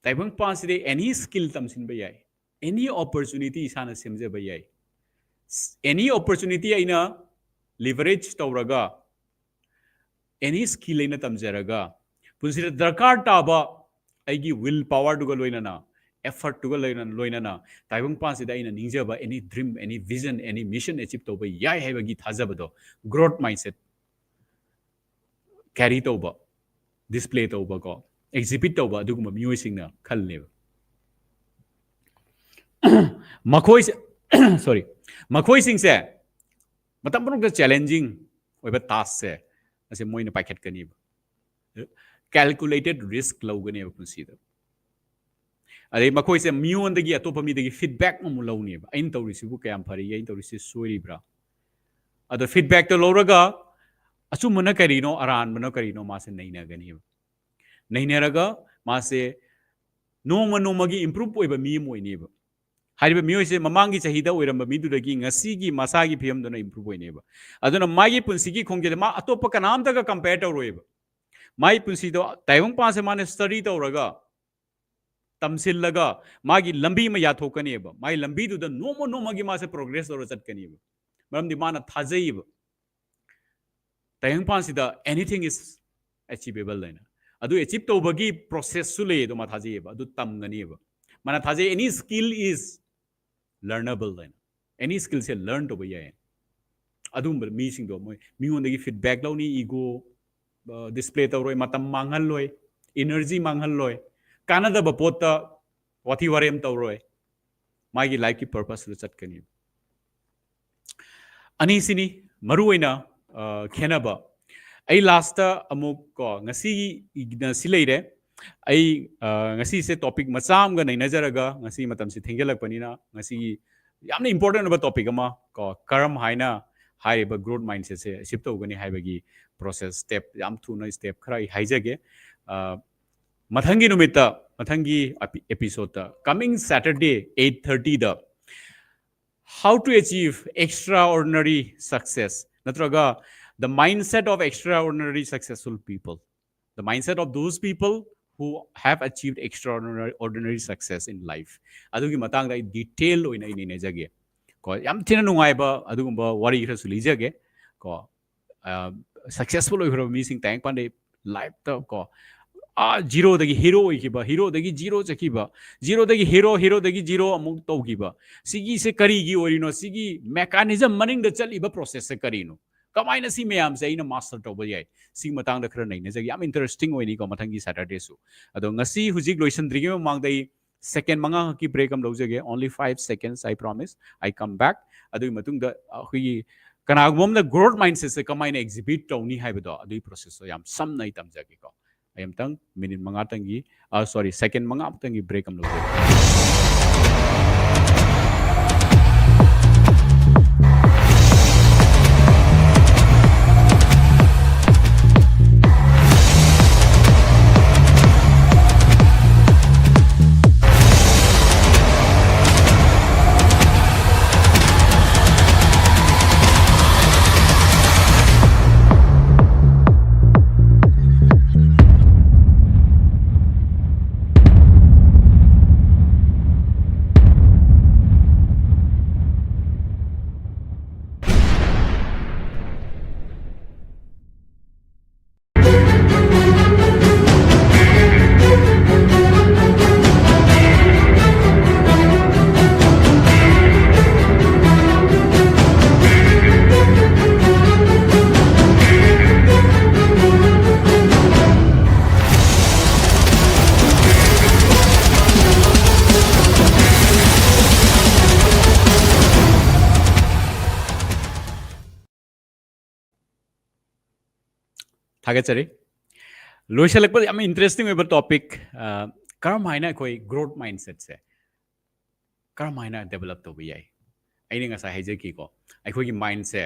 ꯇꯥꯏꯕꯪꯄꯥꯟꯁꯤꯗ ꯑꯦꯅꯤ ꯁ꯭ꯀꯤꯜ ꯇꯝꯁꯤꯟꯕ ꯌꯥꯏ, ꯑꯦꯅꯤ ꯑꯣꯄꯣꯔꯆꯨꯅꯤꯇꯤ ꯏꯁꯥꯅ ꯁꯦꯝꯖꯕ ꯌꯥꯏ꯫ ꯑꯦꯅꯤ ꯑꯣꯄꯣꯔꯆꯨꯅꯤꯇꯤ ꯑꯩꯅ ꯂꯤꯚꯔꯦꯖ ꯇꯧꯔꯒ, ꯑꯦꯅꯤ ꯁ꯭ꯀꯤꯜ ꯑꯩꯅ ꯇꯝꯖꯔꯒ, ꯄꯨꯟꯁꯤꯗ ꯗꯔꯀꯥꯔ ꯇꯥꯕ ꯑꯩꯒꯤ ꯋꯤꯜ ꯄꯥꯋꯔꯗꯨꯒ ꯂꯣꯏꯅꯅ, ꯑꯦꯐꯔꯠꯇꯨꯒ ꯂꯣꯏꯅꯅ, ꯇꯥꯏꯕꯪꯄꯥꯟꯁꯤꯗ ꯑꯩꯅ ꯅꯤꯡꯖꯕ ꯑꯦꯅꯤ ꯗ꯭ꯔꯤꯝ, ꯑꯦꯅꯤ ꯚꯤꯖꯟ, ꯑꯦꯅꯤ ꯃꯤꯁꯟ ꯑꯦꯆꯤꯞ ꯇꯧꯕ ꯌꯥꯏ ꯍꯥꯏꯕꯒꯤ ꯊꯥꯖꯕꯗꯣ, ꯒ꯭ꯔꯣꯠ ꯃꯥꯏꯟꯁꯦꯠ ꯀꯦꯔꯤ ꯇꯧꯕ, ꯗꯤꯁꯄ꯭ꯂꯦ ꯇꯧꯕꯀꯣ, ꯑꯦꯛꯖꯤꯕꯤꯠ ꯇꯧꯕ ꯑꯗꯨꯒꯨꯝꯕ ꯃꯤꯑꯣꯏꯁꯤꯡꯅ ꯈꯜꯂꯦꯕ꯫ ꯃꯈꯣꯏꯁꯦ, ꯁꯣꯔꯤ, ꯃꯈꯣꯏꯁꯤꯡꯁꯦ ꯃꯇꯝ ꯄꯨꯝꯅꯃꯛꯇ ꯆꯦꯂꯦꯟꯖꯤꯡ ꯑꯣꯏꯕ ꯇꯥꯁꯛꯁꯦ ꯑꯁꯤ ꯃꯣꯏꯅ ꯄꯥꯏꯈꯠꯀꯅꯤꯕ꯫ ꯀꯦꯜꯀꯨꯂꯦꯇꯦꯠ ꯔꯤꯁꯛ ꯂꯧꯒꯅꯦꯕ ꯄꯨꯟꯁꯤꯗ꯫ ꯑꯗꯩ ꯃꯈꯣꯏꯁꯦ ꯃꯤꯉꯣꯟꯗꯒꯤ, ꯑꯇꯣꯞꯄ ꯃꯤꯗꯒꯤ ꯐꯤꯗꯕꯦꯛ ꯑꯃꯨꯛ ꯂꯧꯅꯦꯕ, "ꯑꯩꯅ ꯇꯧꯔꯤꯁꯤꯕꯨ ꯀꯌꯥꯝ ꯐꯔꯤꯒꯦ, ꯑꯩꯅ ꯇꯧꯔꯤꯁꯤ ꯁꯣꯏꯔꯤꯕ꯭ꯔꯥ?" ꯑꯗꯣ ꯐꯤꯗꯕꯦꯛꯇꯣ ꯂꯧꯔꯒ ꯑꯆꯨꯝꯕꯅ ꯀꯔꯤꯅꯣ, ꯑꯔꯥꯟꯕꯅ ꯀꯔꯤꯅꯣ ꯃꯥꯁꯦ ꯅꯩꯅꯒꯅꯦꯕ꯫ ꯅꯩꯅꯔꯒ ꯃꯥꯁꯦ ꯅꯣꯡꯃ ꯅꯣꯡꯃꯒꯤ ꯏꯝꯄ꯭ꯔꯨꯞ ꯑꯣꯏꯕ ꯃꯤ ꯑꯃ ꯑꯣꯏꯅꯦꯕ꯫ ꯍꯥꯏꯔꯤꯕ ꯃꯤꯑꯣꯏꯁꯦ ꯃꯃꯥꯡꯒꯤ ꯆꯍꯤꯗ ꯑꯣꯏꯔꯝꯕ ꯃꯤꯗꯨꯗꯒꯤ ꯉꯁꯤꯒꯤ ꯃꯁꯥꯒꯤ ꯐꯤꯕꯝꯗꯨꯅ ꯏꯝꯄ꯭ꯔꯨꯞ ꯑꯣꯏꯅꯦꯕ꯫ ꯑꯗꯨꯅ ꯃꯥꯒꯤ ꯄꯨꯟꯁꯤꯒꯤ ꯈꯣꯡꯖꯦꯜꯗ ꯃꯥ ꯑꯇꯣꯞꯄ ꯀꯅꯥꯝꯇꯒ ꯀꯝꯄꯦꯌꯔ ꯇꯧꯔꯣꯏꯕ꯫ ꯃꯥꯒꯤ ꯄꯨꯟꯁꯤꯗꯣ ꯇꯥꯏꯕꯪꯄꯥꯟꯁꯦ ꯃꯥꯅ ꯁ꯭ꯇꯗꯤ ꯇꯧꯔꯒ, ꯇꯝꯁꯤꯜꯂꯒ ꯃꯥꯒꯤ ꯂꯝꯕꯤ ꯑꯃ ꯌꯥꯊꯣꯛꯀꯅꯦꯕ꯫ ꯃꯥꯒꯤ ꯂꯝꯕꯤꯗꯨꯗ ꯅꯣꯡꯃ ꯅꯣꯡꯃꯒꯤ ꯃꯥꯁꯦ ꯄ꯭ꯔꯣꯒ꯭ꯔꯦꯁ ꯇꯧꯔ ꯆꯠꯀꯅꯦꯕ꯫ ꯃꯔꯝꯗꯤ ꯃꯥꯅ ꯊꯥꯖꯩꯕ, ꯇꯥꯏꯕꯪꯄꯥꯟꯁꯤꯗ anything is achievable ꯍꯥꯏꯅ꯫ ꯑꯗꯨ ꯑꯦꯆꯤꯞ ꯇꯧꯕꯒꯤ ꯄ꯭ꯔꯣꯁꯦꯁꯁꯨ ꯂꯩ, ꯑꯗꯣ ꯃꯥ ꯊꯥꯖꯩꯌꯦꯕ, ꯑꯗꯨ ꯇꯝꯒꯅꯦꯕ꯫ ꯃꯥꯅ ꯊꯥꯖꯩ any skill is learnable ꯍꯥꯏꯅ, ꯑꯦꯅꯤ ꯁ꯭ꯀꯤꯜꯁꯦ ꯂꯔꯟ ꯇꯧꯕ ꯌꯥꯏ꯫ ꯑꯗꯨꯒꯨꯝꯕ ꯃꯤꯁꯤꯡꯗꯣ ꯃꯣꯏ ꯃꯤꯉꯣꯟꯗꯒꯤ ꯐꯤꯗꯕꯦꯛ ꯂꯧꯅꯤ, ꯏꯒꯣ ꯗꯤꯁꯄ꯭ꯂꯦ ꯇꯧꯔꯣꯏ, ꯃꯇꯝ ꯃꯥꯡꯍꯜꯂꯣꯏ, ꯏꯅꯔꯖꯤ ꯃꯥꯡꯍꯜꯂꯣꯏ, ꯀꯥꯟꯅꯗꯕ ꯄꯣꯠꯇ ꯋꯥꯊꯤ ꯋꯥꯔꯦꯝ ꯇꯧꯔꯣꯏ, ꯃꯥꯒꯤ ꯂꯥꯏꯐꯀꯤ ꯄꯔꯄꯁꯇ ꯆꯠꯀꯅꯤ꯫ ꯑꯅꯤꯁꯤꯅꯤ ꯃꯔꯨ ꯑꯣꯏꯅ, ꯑ, ꯈꯦꯠꯅꯕ꯫ ꯑꯩ ꯂꯥꯁꯇ ꯑꯃꯨꯛ ꯀꯣ, ꯉꯁꯤꯒꯤꯅ ꯁꯤ ꯂꯩꯔꯦ꯫ ꯑꯩ, ꯑ, ꯉꯁꯤꯁꯦ ꯇꯣꯄꯤꯛ ꯃꯆꯥ ꯑꯃꯒ ꯅꯩꯅꯖꯔꯒ, ꯉꯁꯤ ꯃꯇꯝꯁꯤ ꯊꯦꯡꯖꯤꯜꯂꯛꯄꯅꯤꯅ, ꯉꯁꯤꯒꯤ ꯌꯥꯝꯅ ꯏꯝꯄꯣꯔꯇꯦꯟ ꯑꯣꯏꯕ ꯇꯣꯄꯤꯛ ꯑꯃ ꯀꯣ, ꯀꯔꯝ ꯍꯥꯏꯅ ꯍꯥꯏꯔꯤꯕ ꯒ꯭ꯔꯣꯠ ꯃꯥꯏꯟꯁꯦꯠꯁꯦ ꯑꯦꯆꯤꯞ ꯇꯧꯒꯅꯤ ꯍꯥꯏꯕꯒꯤ ꯄ꯭ꯔꯣꯁꯦꯁ ꯁ꯭ꯇꯦꯞ, ꯌꯥꯝ ꯊꯨꯅ ꯁ꯭ꯇꯦꯞ ꯈꯔ ꯑꯩ ꯍꯥꯏꯖꯒꯦ꯫ ꯑ, ꯃꯊꯪꯒꯤ ꯅꯨꯃꯤꯠꯇ ꯃꯊꯪꯒꯤ episode ꯇ, coming Saturday eight thirty the, how to achieve extraordinary success ꯅꯠꯇ꯭ꯔꯒ the mindset of extraordinary successful people, the mindset of those people who have achieved extraordinary ordinary success in life, ꯑꯗꯨꯒꯤ ꯃꯇꯥꯡꯗ ꯑꯩ detail ꯑꯣꯏꯅ ꯑꯩ ꯅꯩꯅꯖꯒꯦ꯫ ꯀꯣ, ꯌꯥꯝ ꯊꯤꯅ ꯅꯨꯡꯉꯥꯏꯕ ꯑꯗꯨꯒꯨꯝꯕ ꯋꯥꯔꯤ ꯈꯔꯁꯨ ꯂꯤꯖꯒꯦ꯫ ꯀꯣ, successful ꯑꯣꯏꯈ꯭ꯔꯕ ꯃꯤꯁꯤꯡ, ꯇꯥꯏꯕꯪ ꯄꯥꯟꯗꯩ life ꯇ ꯀꯣ, ꯑꯥ, zero ꯗꯒꯤ hero ꯑꯣꯏꯈꯤꯕ, hero ꯗꯒꯤ zero ꯆꯠꯈꯤꯕ, zero ꯗꯒꯤ hero, hero ꯗꯒꯤ zero ꯑꯃꯨꯛ ꯇꯧꯈꯤꯕ, ꯁꯤꯒꯤꯁꯦ ꯀꯔꯤꯒꯤ ꯑꯣꯏꯔꯤꯅꯣ? ꯁꯤꯒꯤ mechanism, ꯃꯅꯤꯡꯗ ꯆꯠꯂꯤꯕ process ꯁꯦ ꯀꯔꯤꯅꯣ? ꯀꯃꯥꯏꯅ ꯁꯤ ꯃꯌꯥꯝꯁꯦ ꯑꯩꯅ master ꯇꯧꯕ ꯌꯥꯏ? ꯁꯤꯒꯤ ꯃꯇꯥꯡꯗ ꯈꯔ ꯅꯩꯅꯖꯒꯦ꯫ ꯌꯥꯝ interesting ꯑꯣꯏꯅꯤꯀꯣ ꯃꯊꯪꯒꯤ Saturday ꯁꯨ꯫ ꯑꯗꯣ ꯉꯁꯤ ꯍꯧꯖꯤꯛ ꯂꯣꯏꯁꯤꯟꯗ꯭ꯔꯤꯉꯩ ꯃꯃꯥꯡꯗ ꯑꯩ second ꯃꯉꯥ ꯈꯛꯀꯤ break ꯑꯃ ꯂꯧꯖꯒꯦ, only five seconds, I promise, I come back꯫ ꯑꯗꯨꯒꯤ ꯃꯇꯨꯡꯗ ꯑꯩꯈꯣꯏꯒꯤ ꯀꯅꯥꯒꯨꯝꯕ ꯑꯃꯅ growth mindset ꯁꯦ ꯀꯃꯥꯏꯅ exhibit ꯇꯧꯅꯤ ꯍꯥꯏꯕꯗꯣ, ꯑꯗꯨꯒꯤ process ꯇꯣ ꯌꯥꯝ ꯁꯝꯅ ꯑꯩ ꯇꯝꯖꯒꯦꯀꯣ꯫ ꯑꯩ ꯑꯝꯇꯪ minute ꯃꯉꯥꯇꯪꯒꯤ, ꯑ, sorry, second ꯃꯉꯥꯃꯨꯛꯇꯪꯒꯤ break ꯑꯃ ꯂꯧꯖꯒꯦ꯫ ꯊꯥꯒꯠꯆꯔꯤ꯫ ꯂꯣꯏꯁꯤꯜꯂꯛꯄꯗ ꯌꯥꯝ interesting ꯑꯣꯏꯕ topic, ꯑ, ꯀꯔꯝ ꯍꯥꯏꯅ ꯑꯩꯈꯣꯏ growth mindset ꯁꯦ ꯀꯔꯝ ꯍꯥꯏꯅ develop ꯇꯧꯕ ꯌꯥꯏ? ꯑꯩꯅ ꯉꯁꯥꯏ ꯍꯥꯏꯖꯈꯤꯀꯣ, ꯑꯩꯈꯣꯏꯒꯤ mind ꯁꯦ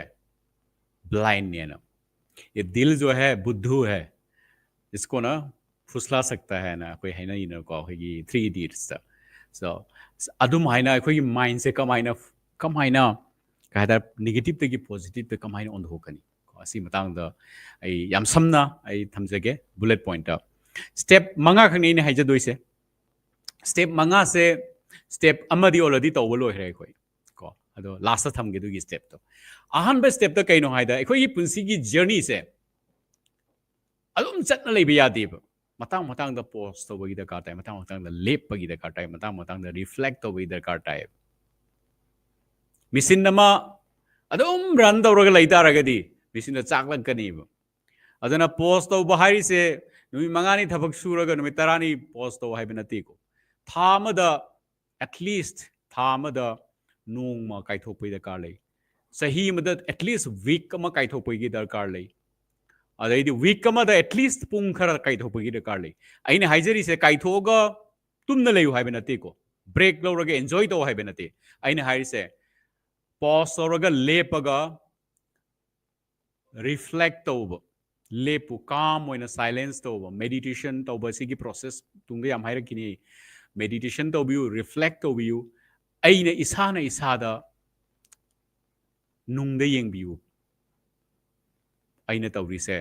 blind ꯅꯦꯅ꯫ ये दिल जो है बुद्धू है, इसको ना ꯐꯨꯁꯂꯥ ꯁꯛꯇ ꯍꯥꯏꯅ ꯑꯩꯈꯣꯏ ꯍꯥꯏꯅꯩꯅꯀꯣ, ꯑꯩꯈꯣꯏꯒꯤ ꯊ꯭ꯔꯤ ꯏꯗꯤꯌꯠꯁꯇ꯫ ꯁꯣ ꯑꯗꯨꯝ ꯍꯥꯏꯅ ꯑꯩꯈꯣꯏꯒꯤ ꯃꯥꯏꯟꯁꯦ ꯀꯃꯥꯏꯅ ꯀꯃꯥꯏꯅ ꯀꯩ ꯍꯥꯏꯇꯥꯔꯦ, ꯅꯦꯒꯦꯇꯤꯞꯇꯒꯤ ꯄꯣꯖꯤꯇꯤꯞꯇ ꯀꯃꯥꯏꯅ ꯑꯣꯟꯊꯣꯛꯀꯅꯤ? ꯀꯣ, ꯑꯁꯤ ꯃꯇꯥꯡꯗ ꯑꯩ ꯌꯥꯝ ꯁꯝꯅ ꯑꯩ ꯊꯝꯖꯒꯦ, ꯕꯨꯂꯦꯠ ꯄꯣꯏꯟꯠꯇ꯫ ꯁ꯭ꯇꯦꯞ ꯃꯉꯥ ꯈꯛꯅꯤ ꯑꯩꯅ ꯍꯥꯏꯖꯗꯣꯏꯁꯦ꯫ ꯁ꯭ꯇꯦꯞ ꯃꯉꯥꯁꯦ ꯁ꯭ꯇꯦꯞ ꯑꯃꯗꯤ ꯑꯣꯜꯔꯦꯗꯤ ꯇꯧꯕ ꯂꯣꯏꯈ꯭ꯔꯦ ꯑꯩꯈꯣꯏ꯫ ꯀꯣ, ꯑꯗꯣ ꯂꯥꯁꯇ ꯊꯝꯒꯦ ꯑꯗꯨꯒꯤ ꯁ꯭ꯇꯦꯞꯇꯣ꯫ ꯑꯍꯥꯟꯕ ꯁ꯭ꯇꯦꯞꯇ ꯀꯩꯅꯣ ꯍꯥꯏꯗ, ꯑꯩꯈꯣꯏꯒꯤ ꯄꯨꯟꯁꯤꯒꯤ ꯖꯔꯅꯤꯁꯦ ꯑꯗꯨꯝ ꯆꯠꯅ ꯂꯩꯕ ꯌꯥꯗꯦꯕ꯫ ꯃꯇꯥꯡ ꯃꯇꯥꯡꯗ ꯄꯣꯁ ꯇꯧꯕꯒꯤ ꯗꯔꯀꯥꯔ ꯇꯥꯏ, ꯃꯇꯥꯡ ꯃꯇꯥꯡꯗ ꯂꯦꯞꯄꯒꯤ ꯗꯔꯀꯥꯔ ꯇꯥꯏ, ꯃꯇꯥꯡ ꯃꯇꯥꯡꯗ ꯔꯤꯐ꯭ꯂꯦꯛ ꯇꯧꯕꯒꯤ ꯗꯔꯀꯥꯔ ꯇꯥꯏ꯫ ꯃꯦꯆꯤꯟ ꯑꯃ ꯑꯗꯨꯝ ꯔꯟ ꯇꯧꯔꯒ ꯂꯩ ꯇꯥꯔꯒꯗꯤ ꯃꯦꯆꯤꯟꯗ ꯆꯥꯛꯂꯛꯀꯅꯦꯕ꯫ ꯑꯗꯨꯅ ꯄꯣꯁ ꯇꯧꯕ ꯍꯥꯏꯔꯤꯁꯦ ꯅꯨꯃꯤꯠ ꯃꯉꯥꯅꯤ ꯊꯕꯛ ꯁꯨꯔꯒ ꯅꯨꯃꯤꯠ ꯇꯔꯥꯅꯤ ꯄꯣꯁ ꯇꯧ ꯍꯥꯏꯕ ꯅꯠꯇꯦꯀꯣ꯫ ꯊꯥ ꯑꯃꯗ, at least ꯊꯥ ꯑꯃꯗ ꯅꯣꯡꯃ ꯀꯥꯏꯊꯣꯛꯄꯒꯤ ꯗꯔꯀꯥꯔ ꯂꯩ꯫ ꯆꯍꯤ ꯑꯃꯗ at least ꯋꯤꯛ ꯑꯃ ꯀꯥꯏꯊꯣꯛꯄꯒꯤ ꯗꯔꯀꯥꯔ ꯂꯩ꯫ ꯑꯗꯩꯗꯤ ꯋꯤꯛ ꯑꯃꯗ at least ꯄꯨꯡ ꯈꯔ ꯀꯥꯏꯊꯣꯛꯄꯒꯤ ꯗꯔꯀꯥꯔ ꯂꯩ꯫ ꯑꯩꯅ ꯍꯥꯏꯖꯔꯤꯁꯦ ꯀꯥꯏꯊꯣꯛꯑꯒ ꯇꯨꯝꯅ ꯂꯩꯌꯨ ꯍꯥꯏꯕ ꯅꯠꯇꯦꯀꯣ, ꯕ꯭ꯔꯦꯛ ꯂꯧꯔꯒ ꯑꯦꯟꯖꯣꯏ ꯇꯧ ꯍꯥꯏꯕ ꯅꯠꯇꯦ꯫ ꯑꯩꯅ ꯍꯥꯏꯔꯤꯁꯦ ꯄꯣꯁ ꯇꯧꯔꯒ ꯂꯦꯞꯄꯒ ꯔꯤꯐ꯭ꯂꯦꯛ ꯇꯧꯕ, ꯂꯦꯞꯄꯨ, ꯀꯥꯝ ꯑꯣꯏꯅ ꯁꯥꯏꯂꯦꯟꯁ ꯇꯧꯕ, ꯃꯦꯗꯤꯇꯦꯁꯟ ꯇꯧꯕ꯫ ꯁꯤꯒꯤ ꯄ꯭ꯔꯣꯁꯦꯁ ꯇꯨꯡꯗ ꯌꯥꯝ ꯍꯥꯏꯔꯛꯈꯤꯅꯤ꯫ ꯃꯦꯗꯤꯇꯦꯁꯟ ꯇꯧꯕꯤꯌꯨ, ꯔꯤꯐ꯭ꯂꯦꯛ ꯇꯧꯕꯤꯌꯨ꯫ ꯑꯩꯅ ꯏꯁꯥꯅ ꯏꯁꯥꯗ ꯅꯨꯡꯗ ꯌꯦꯡꯕꯤꯌꯨ꯫ ꯑꯩꯅ ꯇꯧꯔꯤꯁꯦ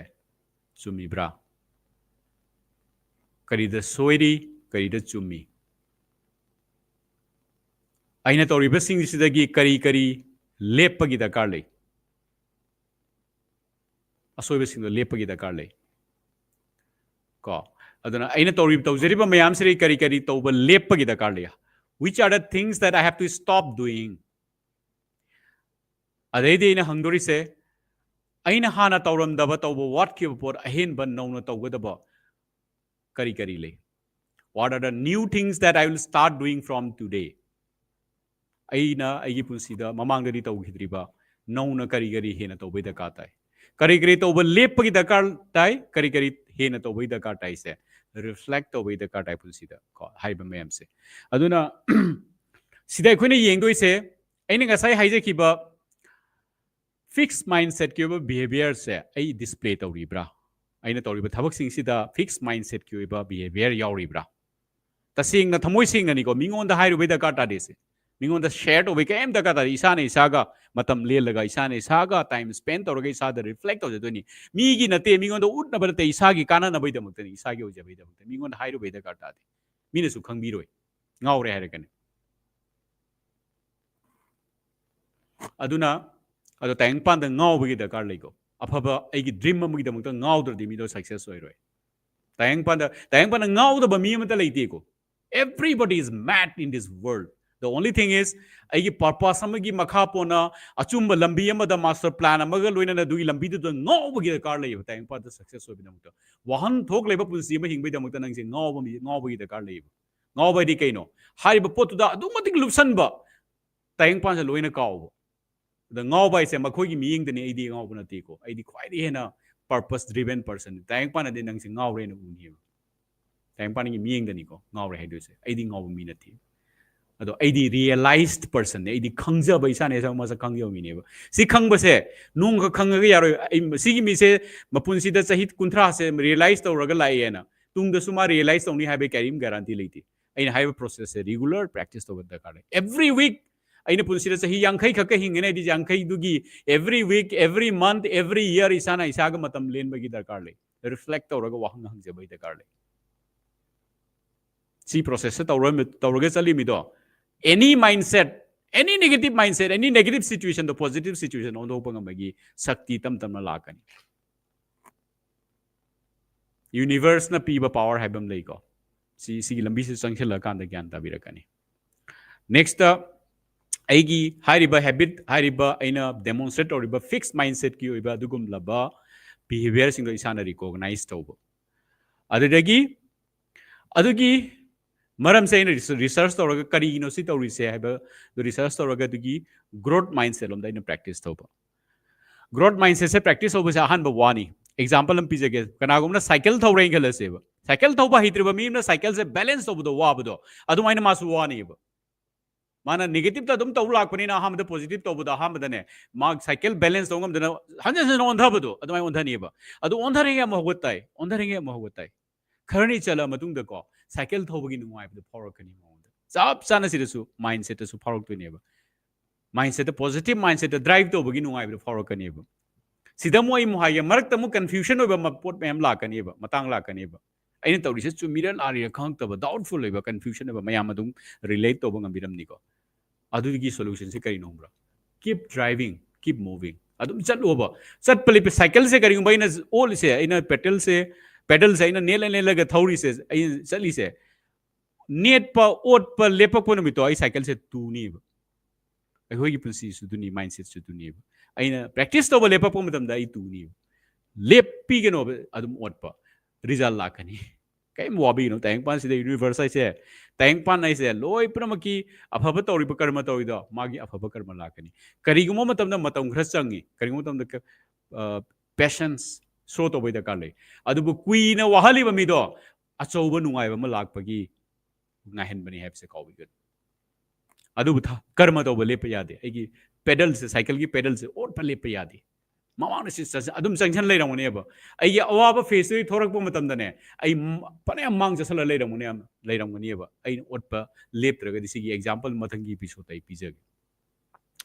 ꯆꯨꯝꯃꯤꯕ꯭ꯔꯥ? ꯀꯔꯤꯗ ꯁꯣꯏꯔꯤ, ꯀꯔꯤꯗ ꯆꯨꯝꯃꯤ? ꯑꯩꯅ ꯇꯧꯔꯤꯕꯁꯤꯡꯁꯤꯗꯒꯤ ꯀꯔꯤ ꯀꯔꯤ ꯂꯦꯞꯄꯒꯤ ꯗꯔꯀꯥꯔ ꯂꯩ? ꯑꯁꯣꯏꯕꯁꯤꯡꯗꯣ ꯂꯦꯞꯄꯒꯤ ꯗꯔꯀꯥꯔ ꯂꯩ꯫ ꯀꯣ, ꯑꯗꯨꯅ ꯑꯩꯅ ꯇꯧꯔꯤꯕ, ꯇꯧꯖꯔꯤꯕ ꯃꯌꯥꯝꯁꯤꯗꯒꯤ ꯀꯔꯤ ꯀꯔꯤ ꯇꯧꯕ ꯂꯦꯞꯄꯒꯤ ꯗꯔꯀꯥꯔ ꯂꯩ? Which are the things that I have to stop doing? ꯑꯗꯩꯗꯤ ꯑꯩꯅ ꯍꯪꯗꯣꯔꯤꯁꯦ, ꯑꯩꯅ ꯍꯥꯟꯅ ꯇꯧꯔꯝꯗꯕ, ꯇꯧꯕ ꯋꯥꯠꯈꯤꯕ ꯄꯣꯠ ꯑꯍꯦꯟꯕ ꯅꯧꯅ ꯇꯧꯒꯗꯕ ꯀꯔꯤ ꯀꯔꯤ ꯂꯩ? What are the new things that I will start doing from today? ꯑꯩꯅ ꯑꯩꯒꯤ ꯄꯨꯟꯁꯤꯗ ꯃꯃꯥꯡꯗꯗꯤ ꯇꯧꯈꯤꯗ꯭ꯔꯤꯕ ꯅꯧꯅ ꯀꯔꯤ ꯀꯔꯤ ꯍꯦꯟꯅ ꯇꯧꯕꯩ ꯗꯔꯀꯥꯔ ꯇꯥꯏ? ꯀꯔꯤ ꯀꯔꯤ ꯇꯧꯕ ꯂꯦꯞꯄꯒꯤ ꯗꯔꯀꯥꯔ ꯇꯥꯏ? ꯀꯔꯤ ꯀꯔꯤ ꯍꯦꯟꯅ ꯇꯧꯕꯩ ꯗꯔꯀꯥꯔ ꯇꯥꯏꯁꯦ ꯔꯤꯐ꯭ꯂꯦꯛ ꯇꯧꯕꯩ ꯗꯔꯀꯥꯔ ꯇꯥꯏ ꯄꯨꯟꯁꯤꯗ, ꯀꯣ, ꯍꯥꯏꯔꯤꯕ ꯃꯌꯥꯝꯁꯦ꯫ ꯑꯗꯨꯅ ꯁꯤꯗ ꯑꯩꯈꯣꯏꯅ ꯌꯦꯡꯗꯣꯏꯁꯦ, ꯑꯩꯅ ꯉꯁꯥꯏ ꯍꯥꯏꯖꯈꯤꯕ ꯐꯤꯛꯁ ꯃꯥꯏꯟꯁꯦꯠꯀꯤ ꯑꯣꯏꯕ ꯕꯤꯍꯦꯕꯤꯌꯔꯁꯦ ꯑꯩ ꯗꯤꯁꯄ꯭ꯂꯦ ꯇꯧꯔꯤꯕ꯭ꯔꯥ? ꯑꯩꯅ ꯇꯧꯔꯤꯕ ꯊꯕꯛꯁꯤꯡꯁꯤꯗ ꯐꯤꯛꯁ ꯃꯥꯏꯟꯁꯦꯠꯀꯤ ꯑꯣꯏꯕ ꯕꯤꯍꯦꯕꯤꯌꯔ ꯌꯥꯎꯔꯤꯕ꯭ꯔꯥ? ꯇꯁꯦꯡꯅ ꯊꯃꯣꯏ ꯁꯦꯡꯅꯅꯤꯀꯣ, ꯃꯤꯉꯣꯟꯗ ꯍꯥꯏꯔꯨꯕꯩ ꯗꯔꯀꯥꯔ ꯇꯥꯗꯦ ꯁꯦ꯫ ꯃꯤꯉꯣꯟꯗ ꯁꯦꯌꯔ ꯇꯧꯕꯩ ꯀꯩꯝ ꯗꯔꯀꯥꯔ ꯇꯥꯗꯦ꯫ ꯏꯁꯥꯅ ꯏꯁꯥꯒ ꯃꯇꯝ ꯂꯦꯜꯂꯒ, ꯏꯁꯥꯅ ꯏꯁꯥꯒ ꯇꯥꯏꯝ ꯁ꯭ꯄꯦꯟ ꯇꯧꯔꯒ ꯏꯁꯥꯗ ꯔꯤꯐ꯭ꯂꯦꯛ ꯇꯧꯖꯗꯣꯏꯅꯤ꯫ ꯃꯤꯒꯤ ꯅꯠꯇꯦ, ꯃꯤꯉꯣꯟꯗ ꯎꯠꯅꯕ ꯅꯠꯇꯦ, ꯏꯁꯥꯒꯤ ꯀꯥꯟꯅꯅꯕꯒꯤꯗꯃꯛꯇꯅꯤ, ꯏꯁꯥꯒꯤ ꯑꯣꯏꯖꯕꯒꯤꯗꯃꯛꯇ꯫ ꯃꯤꯉꯣꯟꯗ ꯍꯥꯏꯔꯨꯕꯩ ꯗꯔꯀꯥꯔ ꯇꯥꯗꯦ, ꯃꯤꯅꯁꯨ ꯈꯪꯕꯤꯔꯣꯏ, ꯉꯥꯎꯔꯦ ꯍꯥꯏꯔꯛꯀꯅꯤ꯫ ꯑꯗꯨꯅ ꯑꯗꯣ ꯇꯥꯏꯕꯪꯄꯥꯟꯗ ꯉꯥꯎꯕꯒꯤ ꯗꯔꯀꯥꯔ ꯂꯩꯀꯣ꯫ ꯑꯐꯕ ꯑꯩꯒꯤ ꯗ꯭ꯔꯤꯝ ꯑꯃꯒꯤꯗꯃꯛꯇ ꯉꯥꯎꯗ꯭ꯔꯗꯤ ꯃꯤꯗꯣ ꯁꯛꯁꯦꯁ ꯑꯣꯏꯔꯣꯏ꯫ ꯇꯥꯏꯕꯪꯄꯥꯟꯗ ꯇꯥꯏꯕꯪꯄꯥꯟꯗ ꯉꯥꯎꯗꯕ ꯃꯤ ꯑꯃꯠꯇ ꯂꯩꯇꯦꯀꯣ꯫ Everybody is mad in this world. The only thing is, ꯑꯩꯒꯤ ꯄꯔꯄꯁ ꯑꯃꯒꯤ ꯃꯈꯥ ꯄꯣꯟꯅ ꯑꯆꯨꯝꯕ ꯂꯝꯕꯤ ꯑꯃꯗ ꯃꯥꯁꯇꯔ ꯄ꯭ꯂꯥꯟ ꯑꯃꯒ ꯂꯣꯏꯅꯅ ꯑꯗꯨꯒꯤ ꯂꯝꯕꯤꯗꯨꯗ ꯉꯥꯎꯕꯒꯤ ꯗꯔꯀꯥꯔ ꯂꯩꯌꯦꯕ꯫ ꯇꯥꯏꯕꯪꯄꯥꯟꯗ ꯁꯛꯁꯦꯁ ꯑꯣꯏꯕꯒꯤꯗꯃꯛꯇ, ꯋꯥꯍꯟꯊꯣꯛ ꯂꯩꯕ ꯄꯨꯟꯁꯤ ꯑꯃ ꯍꯤꯡꯕꯒꯤꯗꯃꯛꯇ ꯅꯪꯁꯦ ꯉꯥꯎꯕ ꯃꯤ, ꯉꯥꯎꯕꯒꯤ ꯗꯔꯀꯥꯔ ꯂꯩꯌꯦꯕ꯫ ꯉꯥꯎꯕ ꯍꯥꯏꯗꯤ ꯀꯩꯅꯣ? ꯍꯥꯏꯔꯤꯕ ꯄꯣꯠꯇꯨꯗ ꯑꯗꯨꯛ ꯃꯇꯤꯛ ꯂꯨꯞꯁꯟꯕ, ꯇꯥꯏꯕꯪꯄꯥꯟꯁꯦ ꯂꯣꯏꯅ ꯀꯥꯎꯕ꯫ ꯑꯗ ꯉꯥꯎꯕ ꯍꯥꯏꯁꯦ ꯃꯈꯣꯏꯒꯤ ꯃꯤꯠꯌꯦꯡꯗꯅꯤ, ꯑꯩꯗꯤ ꯉꯥꯎꯕ ꯅꯠꯇꯦꯀꯣ꯫ ꯑꯩꯗꯤ ꯈ꯭ꯋꯥꯏꯗꯒꯤ ꯍꯦꯟꯅ ꯄꯔꯄꯁ ꯗ꯭ꯔꯤꯚꯟ ꯄꯔꯁꯟ꯫ ꯇꯥꯏꯕꯪꯄꯥꯟꯅꯗꯤ ꯅꯪꯁꯦ ꯉꯥꯎꯔꯦꯅ ꯎꯅꯤꯕ꯫ ꯇꯥꯏꯕꯪꯄꯥꯟꯒꯤ ꯃꯤꯠꯌꯦꯡꯗꯅꯤꯀꯣ ꯉꯥꯎꯔꯦ ꯍꯥꯏꯗꯣꯏꯁꯦ꯫ ꯑꯩꯗꯤ ꯉꯥꯎꯕ ꯃꯤ ꯅꯠꯇꯦ꯫ ꯑꯗꯣ ꯑꯩꯗꯤ ꯔꯤꯌꯦꯂꯥꯏꯁ ꯄꯔꯁꯟꯅꯦ꯫ ꯑꯩꯗꯤ ꯈꯪꯖꯕ, ꯏꯁꯥꯅ ꯏꯁꯥ ꯃꯁꯛ ꯈꯪꯖꯕ ꯃꯤꯅꯦꯕ꯫ ꯁꯤ ꯈꯪꯕꯁꯦ ꯅꯣꯡꯈꯛ ꯈꯪꯉꯒ ꯌꯥꯔꯣꯏ꯫ ꯑꯩ, ꯁꯤꯒꯤ ꯃꯤꯁꯦ ꯃꯄꯨꯟꯁꯤꯗ ꯆꯍꯤ ꯀꯨꯟꯊ꯭ꯔꯥꯁꯦ ꯔꯤꯌꯦꯂꯥꯏꯁ ꯇꯧꯔꯒ ꯂꯥꯛꯑꯦꯅ ꯇꯨꯡꯗꯁꯨ ꯃꯥ ꯔꯤꯌꯦꯂꯥꯏꯁ ꯇꯧꯅꯤ ꯍꯥꯏꯕꯒꯤ ꯀꯔꯤꯝ ꯒꯥꯔꯟꯇꯤ ꯂꯩꯇꯦ꯫ ꯑꯩꯅ ꯍꯥꯏꯕ ꯄ꯭ꯔꯣꯁꯦꯁꯁꯦ ꯔꯤꯒꯨꯂꯔ ꯄ꯭ꯔꯦꯛꯇꯤꯁ ꯇꯧꯕ ꯗꯔꯀꯥꯔ ꯂꯩ꯫ ꯑꯦꯚ꯭ꯔꯤ ꯋꯤꯛ, ꯑꯩꯅ ꯄꯨꯟꯁꯤꯗ ꯆꯍꯤ ꯌꯥꯡꯈꯩ ꯈꯛꯀ ꯍꯤꯡꯒꯅꯤ ꯍꯥꯏꯗꯤ, ꯌꯥꯡꯈꯩꯗꯨꯒꯤ every week, every month, every year ꯏꯁꯥꯅ ꯏꯁꯥꯒ ꯃꯇꯝ ꯂꯦꯟꯕꯒꯤ ꯗꯔꯀꯥꯔ ꯂꯩ꯫ ꯔꯤꯐ꯭ꯂꯦꯛ ꯇꯧꯔꯒ ꯋꯥꯍꯪ ꯍꯪꯖꯕꯒꯤ ꯗꯔꯀꯥꯔ ꯂꯩ꯫ ꯁꯤ ꯄ꯭ꯔꯣꯁꯦꯁꯁꯦ ꯇꯧꯔ-, ꯇꯧꯔꯒ ꯆꯠꯂꯤꯃꯤꯗꯣ, ꯑꯦꯅꯤ ꯃꯥꯏꯟꯁꯦꯠ, ꯑꯦꯅꯤ ꯅꯦꯒꯦꯇꯤꯚ ꯃꯥꯏꯟꯁꯦꯠ, ꯑꯦꯅꯤ ꯅꯦꯒꯦꯇꯤꯚ ꯁꯤꯆꯨꯋꯦꯁꯟꯗꯣ ꯄꯣꯖꯤꯇꯤꯚ ꯁꯤꯆꯨꯋꯦꯁꯟ ꯑꯣꯟꯊꯣꯛꯄ ꯉꯝꯕꯒꯤ ꯁꯛꯇꯤ ꯇꯞ ꯇꯞꯅ ꯂꯥꯛꯀꯅꯤ꯫ ꯌꯨꯅꯤꯚꯔꯁꯅ ꯄꯤꯕ ꯄꯥꯋꯔ ꯍꯥꯏꯕ ꯑꯃ ꯂꯩꯀꯣ꯫ ꯁꯤ, ꯁꯤꯒꯤ ꯂꯝꯕꯤꯁꯤꯗ ꯆꯪꯁꯤꯜꯂꯀꯥꯟꯗ ꯒ꯭ꯌꯥꯟ ꯇꯥꯕꯤꯔꯛꯀꯅꯤ꯫ ꯅꯦꯛꯁꯇ, ꯑꯩꯒꯤ ꯍꯥꯏꯔꯤꯕ ꯍꯦꯕꯤꯠ, ꯍꯥꯏꯔꯤꯕ ꯑꯩꯅ ꯗꯦꯃꯣꯟꯁꯇ꯭ꯔꯦꯠ ꯇꯧꯔꯤꯕ ꯐꯤꯛꯁ ꯃꯥꯏꯟꯁꯦꯠꯀꯤ ꯑꯣꯏꯕ ꯑꯗꯨꯒꯨꯝꯂꯕ ꯕꯤꯍꯦꯕꯤꯌꯔꯁꯤꯡꯗꯣ ꯏꯁꯥꯅ ꯔꯤꯀꯣꯒꯅꯥꯏꯖ ꯇꯧꯕ꯫ ꯑꯗꯨꯗꯒꯤ, ꯑꯗꯨꯒꯤ ꯃꯔꯝꯁꯦ ꯑꯩꯅ ꯔꯤꯁ-, ꯔꯤꯁꯔꯁ ꯇꯧꯔꯒ ꯀꯔꯤꯒꯤꯅꯣ ꯁꯤ ꯇꯧꯔꯤꯁꯦ ꯍꯥꯏꯕ ꯔꯤꯁꯔꯁ ꯇꯧꯔꯒ ꯑꯗꯨꯒꯤ ꯒ꯭ꯔꯣꯠ ꯃꯥꯏꯟꯁꯦꯠ ꯂꯣꯝꯗ ꯑꯩꯅ ꯄ꯭ꯔꯦꯛꯇꯤꯁ ꯇꯧꯕ꯫ ꯒ꯭ꯔꯣꯠ ꯃꯥꯏꯟꯁꯦꯠꯁꯦ ꯄ꯭ꯔꯦꯛꯇꯤꯁ ꯇꯧꯕꯁꯦ ꯑꯍꯥꯟꯕ ꯋꯥꯅꯤ꯫ ꯑꯦꯛꯖꯥꯝꯄꯜ ꯑꯃ ꯄꯤꯖꯒꯦ꯫ ꯀꯅꯥꯒꯨꯝꯕꯅ ꯁꯥꯏꯀꯜ ꯊꯧꯔꯦꯅ ꯈꯜꯂꯁꯦꯕ꯫ ꯁꯥꯏꯀꯜ ꯊꯧꯕ ꯍꯩꯇ꯭ꯔꯤꯕ ꯃꯤ ꯑꯃꯅ ꯁꯥꯏꯀꯜꯁꯦ ꯕꯦꯂꯦꯟꯁ ꯇꯧꯕꯗꯣ ꯋꯥꯕꯗꯣ, ꯑꯗꯨꯃꯥꯏꯅ ꯃꯥꯁꯨ ꯋꯥꯅꯤꯕ꯫ ꯃꯥꯅ negative ꯇ ꯑꯗꯨꯝ ꯇꯧ ꯂꯥꯛꯄꯅꯤꯅ ꯑꯍꯥꯟꯕꯗ positive ꯇꯧꯕꯗ ꯑꯍꯥꯟꯕꯗꯅꯦ ꯃꯥ cycle balance ꯇꯧ ꯉꯝꯗꯅ ꯍꯟꯖꯤꯟ ꯍꯟꯖꯤꯟ ꯑꯣꯟꯊꯕꯗꯣ ꯑꯗꯨꯃꯥꯏꯅ ꯑꯣꯟꯊꯅꯤꯕ꯫ ꯑꯗꯨ ꯑꯣꯟꯊꯔꯤꯉꯩ ꯑꯃꯨꯛ ꯍꯧꯒꯠ ꯇꯥꯏ, ꯑꯣꯟꯊꯔꯤꯉꯩ ꯑꯃꯨꯛ ꯍꯧꯒꯠ ꯇꯥꯏ꯫ ꯈꯔꯅꯤ ꯆꯠꯂ ꯃꯇꯨꯡꯗꯀꯣ cycle ꯊꯧꯕꯒꯤ ꯅꯨꯡꯉꯥꯏꯕꯗꯣ ꯐꯥꯎꯔꯛꯀꯅꯤ ꯃꯉꯣꯟꯗ꯫ ꯆꯞ ꯆꯥꯅ ꯁꯤꯗꯁꯨ mindset ꯇꯁꯨ ꯐꯥꯎꯔꯛꯇꯣꯏꯅꯦꯕ꯫ Mindset ꯇ positive mindset ꯇ drive ꯇꯧꯕꯒꯤ ꯅꯨꯡꯉꯥꯏꯕꯗꯣ ꯐꯥꯎꯔꯛꯀꯅꯦꯕ꯫ ꯁꯤꯗ ꯑꯃꯨꯛ ꯑꯩ ꯑꯃꯨꯛ ꯍꯥꯏꯒꯦ, ꯃꯔꯛꯇ ꯑꯃꯨꯛ confusion ꯑꯣꯏꯕ ꯃ-, ꯄꯣꯠ ꯃꯌꯥꯝ ꯂꯥꯛꯀꯅꯦꯕ, ꯃꯇꯥꯡ ꯂꯥꯛꯀꯅꯦꯕ꯫ ꯑꯩꯅ ꯇꯧꯔꯤꯁꯦ ꯆꯨꯝꯃꯤꯔ ꯂꯥꯜꯂꯤꯔ ꯈꯪꯉꯛꯇꯕ, doubtful ꯑꯣꯏꯕ, confusion ꯑꯣꯏꯕ ꯃꯌꯥꯝ ꯑꯗꯨꯝ relate ꯇꯧꯕ ꯉꯝꯕꯤꯔꯝꯅꯤꯀꯣ꯫ ꯑꯗꯨꯒꯤ solution ꯁꯦ ꯀꯔꯤꯅꯣ ꯈꯪꯕ꯭ꯔꯥ? Keep driving, keep moving. ꯑꯗꯨꯝ ꯆꯠꯂꯣꯕ꯫ ꯆꯠꯄ ꯂꯦꯞꯄ, cycle ꯁꯦ ꯀꯔꯤꯒꯨꯝꯕ ꯑꯩꯅ ꯑꯣꯠꯂꯤꯁꯦ, ꯑꯩꯅ pedal ꯁꯦ, pedal ꯁꯦ ꯑꯩꯅ ꯅꯦꯠꯂ ꯅꯦꯠꯂꯒ ꯊꯧꯔꯤꯁꯦ, ꯑꯩꯅ ꯆꯠꯂꯤꯁꯦ, ꯅꯦꯠꯄ, ꯑꯣꯠꯄ, ꯂꯦꯞꯄꯛꯄ ꯅꯨꯃꯤꯠꯇꯣ ꯑꯩ cycle ꯁꯦ ꯇꯨꯅꯤꯕ꯫ ꯑꯩꯈꯣꯏꯒꯤ ꯄꯨꯟꯁꯤꯁꯨ ꯑꯗꯨꯅꯤ, mindset ꯁꯨ ꯑꯗꯨꯅꯤꯕ꯫ ꯑꯩꯅ practice ꯇꯧꯕ ꯂꯦꯞꯄꯛꯄ ꯃꯇꯝꯗ ꯑꯩ ꯇꯨꯅꯤꯕ꯫ ꯂꯦꯞꯄꯤꯒꯅꯣꯕ, ꯑꯗꯨꯝ ꯑꯣꯠꯄ, result ꯂꯥꯛꯀꯅꯤ꯫ ꯀꯔꯤꯝ ꯋꯥꯕꯤꯒꯅꯨ꯫ ꯇꯥꯏꯕꯪꯄꯥꯟꯁꯤꯗ, universe ꯍꯥꯏꯁꯦ, ꯇꯥꯏꯕꯪꯄꯥꯟ ꯍꯥꯏꯁꯦ ꯂꯣꯏ ꯄꯨꯝꯅꯃꯛꯀꯤ ꯑꯐꯕ ꯇꯧꯔꯤꯕ ꯀꯔꯃ ꯇꯧꯔꯤꯗꯣ ꯃꯥꯒꯤ ꯑꯐꯕ ꯀꯔꯃ ꯂꯥꯛꯀꯅꯤ꯫ ꯀꯔꯤꯒꯨꯝꯕ ꯃꯇꯝꯗ ꯃꯇꯝ ꯈꯔ ꯆꯪꯉꯤ, ꯀꯔꯤꯒꯨꯝꯕ ꯃꯇꯝꯗ ꯀ-, ꯑ, patience show ꯇꯧꯕꯩ ꯗꯔꯀꯥꯔ ꯂꯩ꯫ ꯑꯗꯨꯕꯨ ꯀꯨꯏꯅ ꯋꯥꯍꯜꯂꯤꯕ ꯃꯤꯗꯣ ꯑꯆꯧꯕ ꯅꯨꯡꯉꯥꯏꯕ ꯑꯃ ꯂꯥꯛꯄꯒꯤ ꯉꯥꯏꯍꯟꯕꯅꯤ ꯍꯥꯏꯕꯁꯦ ꯀꯥꯎꯕꯤꯒꯅꯨ꯫ ꯑꯗꯨꯕꯨ ꯊ-, ꯀꯔꯃ ꯇꯧꯕ ꯂꯦꯞꯄ ꯌꯥꯗꯦ꯫ ꯑꯩꯒꯤ pedal ꯁꯦ, cycle ꯒꯤ pedal ꯁꯦ ꯑꯣꯠꯄ ꯂꯦꯞꯄ ꯌꯥꯗꯦ꯫ ꯃꯃꯥꯡꯗ ꯁꯤ ꯆꯠꯁ-, ꯑꯗꯨꯝ ꯆꯪꯁꯤꯟ ꯂꯩꯔꯝꯒꯅꯦꯕ꯫ ꯑꯩꯒꯤ ꯑꯋꯥꯕ phase ꯇꯨꯒꯤ ꯊꯣꯔꯛꯄ ꯃꯇꯝꯗꯅꯦ, ꯑꯩ ꯝ-, ꯐꯅꯌꯥꯝ ꯃꯥꯡ ꯆꯠꯁꯜꯂ ꯂꯩꯔꯝꯒꯅꯦ-, ꯂꯩꯔꯝꯒꯅꯦꯕ꯫ ꯑꯩꯅ ꯑꯣꯠꯄ ꯂꯦꯞꯇ꯭ꯔꯒꯗꯤ ꯁꯤꯒꯤ example ꯃꯊꯪꯒꯤ episode ꯇ ꯑꯩ ꯄꯤꯖꯒꯦ꯫